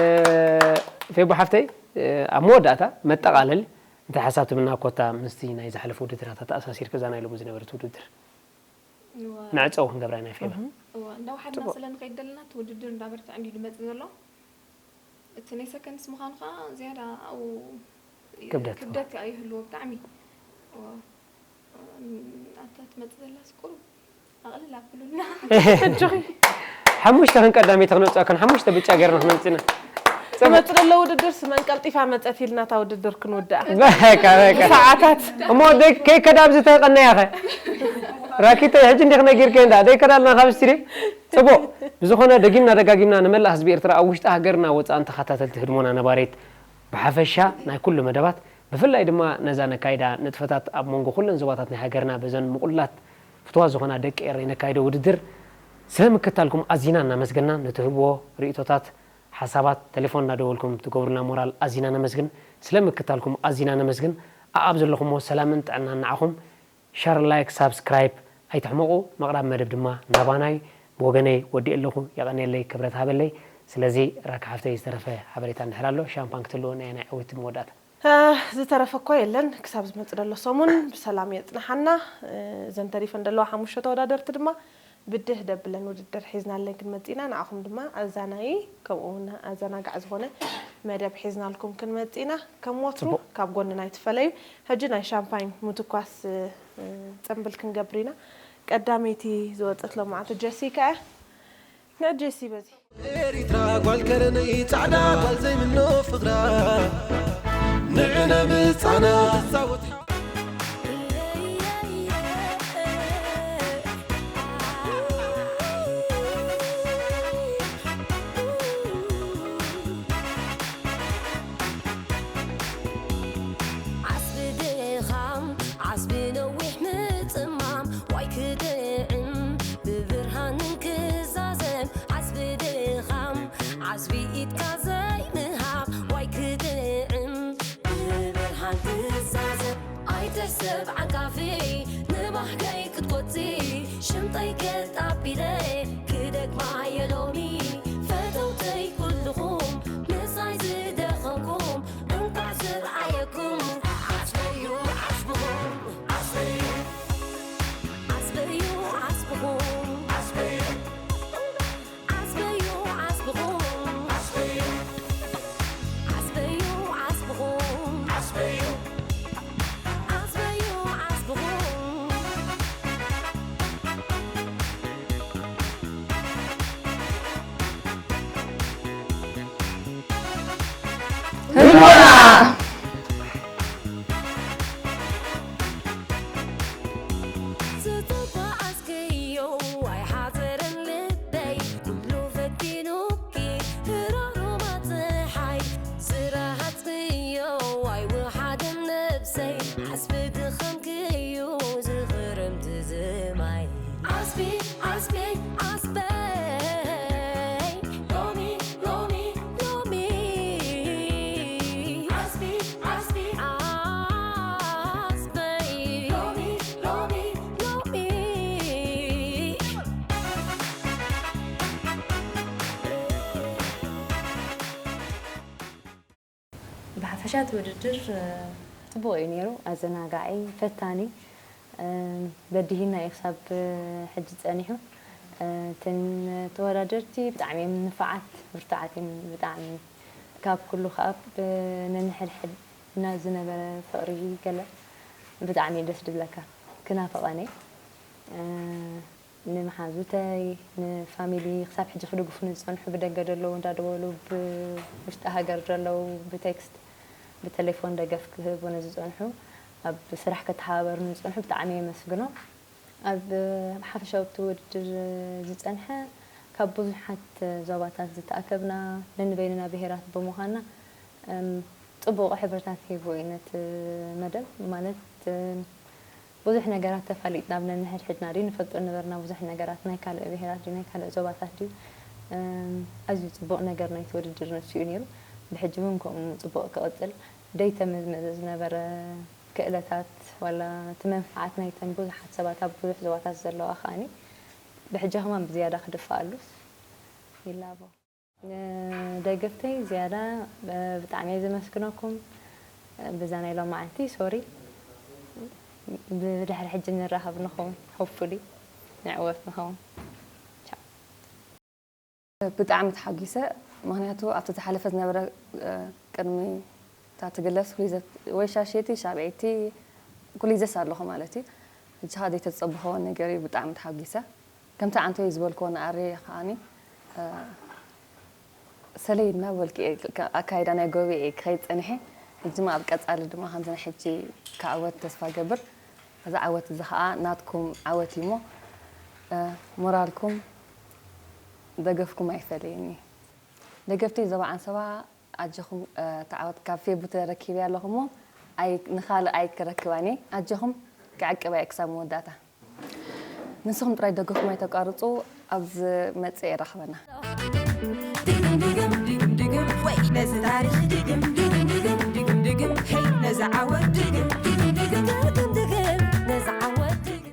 ፌቦ ሓፍተይ፣ እ፣ ኣብ መወዳእታ መጠቓለል እንታይ ሓሳብ ትብልና ኮታ ምስቲ ናይ ዝሓለፈ ውድድራት ኣተኣሳሲርኪ እዛ ናይ ሎሚ ዝነበረት ውድድር? እዋ፣ መዕጸዊ ክንገብራ ኢና ፌባ። እዋ፣ እንዳወሓድና ስለ ንኸይድ ዘለና እቲ ውድድር እንዳበርትዐ እንድዩ ዝመጽእ ዘሎ። እቲ ናይ ሰከንድስ ምዃኑ ከዓ ዝያዳ ኣብኡ ክብደት። ክብደት ኣይህልዎ ብጣዕሚ። እዋ፣ ኣታ ትመጽእ ዘላስ ቁሩብ ኣቕልል ኣብሉልና። ሓሙሽተ ክንቀዳመይቲ ክነውፅኣክን ሓሙሽተ ብጫ ገይርና ክነምፅና። ትመጽእ ዘሎ ውድድር ስመን ቀልጢፋ መጸት ኢልና እታ ውድድር ክንውድኣ። በቃ፣ በቃ። ሰዓታት። እሞ ደይ-፣ ከይከዳ ኣብዚ ተቐነያኸ? ራኪተይ፣ ሕጂ እንዲኽ ነጊርኪ እንዳ፣ ደይከዳልና ካብ ስትድዮ? ጽቡቕ። ብዝኾነ፣ ደጊምና ደጋጊምና ንመላእ ህዝቢ ኤርትራ፣ ኣብ ውሽጢ ሃገርና ወጻእን ተኸታተልቲ ህድሞና ነባሪት፣ ብሓፈሻ ናይ ኩሉ መደባት፣ ብፍላይ ድማ ነዛ ነካይዳ ንጥፈታት ኣብ መንጎ ኩለን ዞባታት ናይ ሃገርና በዘን ምቑላት ፍትዋት ዝኾና ደቂ ኤረይ ነካይዶ ውድድር፣ ስለ ምክታልኩም ኣዚና እናመስገና፣ ንትህብዎ ርእይቶታት፣ ሓሳባት፣ ቴሌፎን እናደወልኩም ትገብሩልና ሞራል ኣዚና ነመስግን። ስለ ምክታልኩም ኣዚና ነመስግን። ኣኣብ ዘለኹሞ ሰላምን ጥዕናን ንዓኹም። ሸር፣ ላይክ፣ ሳብስክራይብ ኣይትሕመቑ። ምቕራብ መደብ ድማ ናባናይ። ብወገነይ ወዲኤ ኣለኹ። የቐንየለይ፣ ክብረት ሃበለይ። ስለዚ ራኪ ሓፍተይ ዝተረፈ ሓበሬታ እንድሕር ኣሎ፣ ሻምፓን ክትህልወና እያ ናይ ዕውቲ መወዳእታ። እ፣ ዝተረፈ እኳ የለን። ክሳብ ዝመጽእ ዘሎ ሰሙን ብሰላም የጽንሓና። እ፣ እዘን ተሪፈን ዘለዋ ሓሙሽተ ተወዳደርቲ ድማ ብድህ ደብለን ውድድር ሒዝናለን ክንመጽእ ኢና። ንዓኹም ድማ ኣዛናዪ ከምኡ እውን ኣዘናጋዕ ዝኾነ መደብ ሒዝናልኩም ክንመጽእ ኢና። ከም ወትሩ ጽቡቕ። ካብ ጎንና ኣይትፈለዩ። ሕጂ ናይ ሻምፓኝ ምትኳስ፣ እ፣ እ፣ ጽምብል ክንገብር ኢና። ቀዳመይቲ ዝወጸት ሎማዓንቲ ጀሲካ እያ። ንዕ ጀሲ በዚ። ኤሪትራ ጓል ከረነይ ጻዕዳ ጓል ዘይምኖ ፍቕራ ንዕነ ምጻና ትጻወት ዓስቢ ድኻም ዓስቢ ነዊሕ ምጽማም ዋይ ክጥዕም ብብርሃንን ክዛዘም ዓስቢ ድኻም ዓስቢ ኢድካ ዘይምሃብ ዋይ ክጥዕም ብብርሃን ክዛዘም ኣይተሰብ ዓንቃፊ ንባህገይ ክትቆጺ ሽምጠይ ገጣቢለ ክደግማ የሎሚ ፈተውተይ ኩልኹም ምሳይ ዝደኸምኩም እንኳዕ ዝረኣየኩም ዓስበዩ ዓስብኹም ዓስበዩ ዓስበዩ ዓስብኹም ዓስበዩ ዓስብኹም ዓስበዩ ዓስብኹም ዓስበዩ ዓስበዩ ዓስብኹም ህልሞና ዝተጓዓዝክዮ ኣይሓዘረን ልበይ ኩሉ ፈቲኑኪ ህራሩማ ፀሓይ ዝረሃፅክዮ ኣይወሓደን ነብሰይ ዓስቢ ድኻምክዩ ዝኽረምቲ ዝማይ ዓስቢ ዓስቢ ዓስበይ ሎሚ ሎሚ ሎሚ ዓስቢ ዓስቢ ዓስበይ ሎሚ ሎሚ ሎሚ ብሓፈሻ እቲ ውድድር ጽቡቕ እዩ ነይሩ፣ ኣዘናጋዒ፣ ፈታኒ፣ በዲሂና እዩ ክሳብ ሕጂ ጸኒሑ። እተን ተወዳደርቲ ብጣዕሚ እየን ንፉዓት፣ ብርቱዓት እየን ብጣዕሚ። ካብ ኩሉ ከኣ ብ ነንሕድሕድና ዝነበረ ፍቕሪ ገለ ብጣዕሚ እዩ ደስ ድብለካ፣ ክናፍቐን እየ። ንመሓዙተይ ንፋሚሊ ክሳብ ሕጂ ክድግፉኒ ዝፀንሑ ብደገ ደለዉ እንዳደወሉ ብውሽጢ ሃገር ደለዉ ብቴክስት ብቴሌፎን ደገፍ ክህቡኒ ዝፀንሑ ኣብ ስራሕ ከተሓባበሩኒ ዝፀንሑ ብጣዕሚ የመስግኖም። ኣብ ሓፈሻዊ እቲ ውድድር ዝፀንሐ ካብ ብዙሓት ዞባታት ዝተኣከብና ነንበይንና ብሄራት ብምዃንና ፅቡቕ ሕብርታት ሂቡ እዩ ነቲ መደብ ማለት ብዙሕ ነገራት ተፋሊጥና ኣብ ነንሕድሕድና ድዩ ንፈልጦ ነበርና ብዙሕ ነገራት ናይ ካልእ ብሄራት ድዩ ናይ ካልእ ዞባታት ድዩ ኣዝዩ ፅቡቕ ነገር ናይቲ ውድድር ንሱ እዩ ነይሩ ብሕጂ እውን ከምኡ ፅቡቕ ክቕፅል ደይተመዝመዘ ዝነበረ ክእለታት ዋላ እቲ መንፍዓት ናይተን ብዙሓት ሰባት ኣብ ብዙሕ ዞባታት ዘለዋ ከዓኒ ብሕጂ ከማን ብዝያዳ ክድፍኣሉስ ይላቦ። ንደገፍተይ ዝያዳ ብጣዕሚ እየ ዘመስግነኩም። ብዛ ናይ ሎማዓንቲ ሶሪ ብድሕሪ ሕጂ ንራኸብ ንኸውን ሆፕፉሊ ንዕወት ንኸውን። ቻው። ብጣዕሚ ተሓጒሰ ምኽንያቱ ኣብቲ ዝሓለፈ ዝነበረ ቅድሚ እታ ትግለስ ወይ ሻሸይቲ ሻብዐይቲ ኩሉ ይዘስ ኣለኹ ማለት እዩ። ሕጂ ኸኣ ዘይተጸበኸዎ ነገር እዩ ብጣዕሚ ተሓጒሰ። ከምቲ ዓንቶይ ዝበልክዎ ንኣረየ ከዓኒ ሰለይ እናበልኩ እየ ኣካይዳ ናይ ጎብየ እየ ክኸይድ ጸኒሐ። ሕጂ ድማ ኣብ ቀጻሊ ድማ ከምዚ ናይ ሕጂ ክዕወት ተስፋ ገብር። እዚ ዓወት እዚ ኸዓ ናትኩም ዓወት እዩ እሞ ሞራልኩም ደገፍኩም ኣይፈለየኒ። ደገፍተይ ዞባ ዓንሰባ ኣጆኹም እቲ ዓወት ካብ ፌቡ ተረኪበያ ኣለኹ እሞ ንኻልእ ኣይክረክባን እየ። ኣጆኹም ክዕቅባ እየ ክሳብ መወዳእታ። ንስኹም ጥራይ ደገፍኩም ኣይተቋርጹ ኣብ ዝመጽእ የራኽበና። ድግም ድግም ድግም ድግም ወይ ነዚ ታሪኽ ድግም ድግም ድግም ድግም ድግም ሄይ ነዚ ዓወት ድግም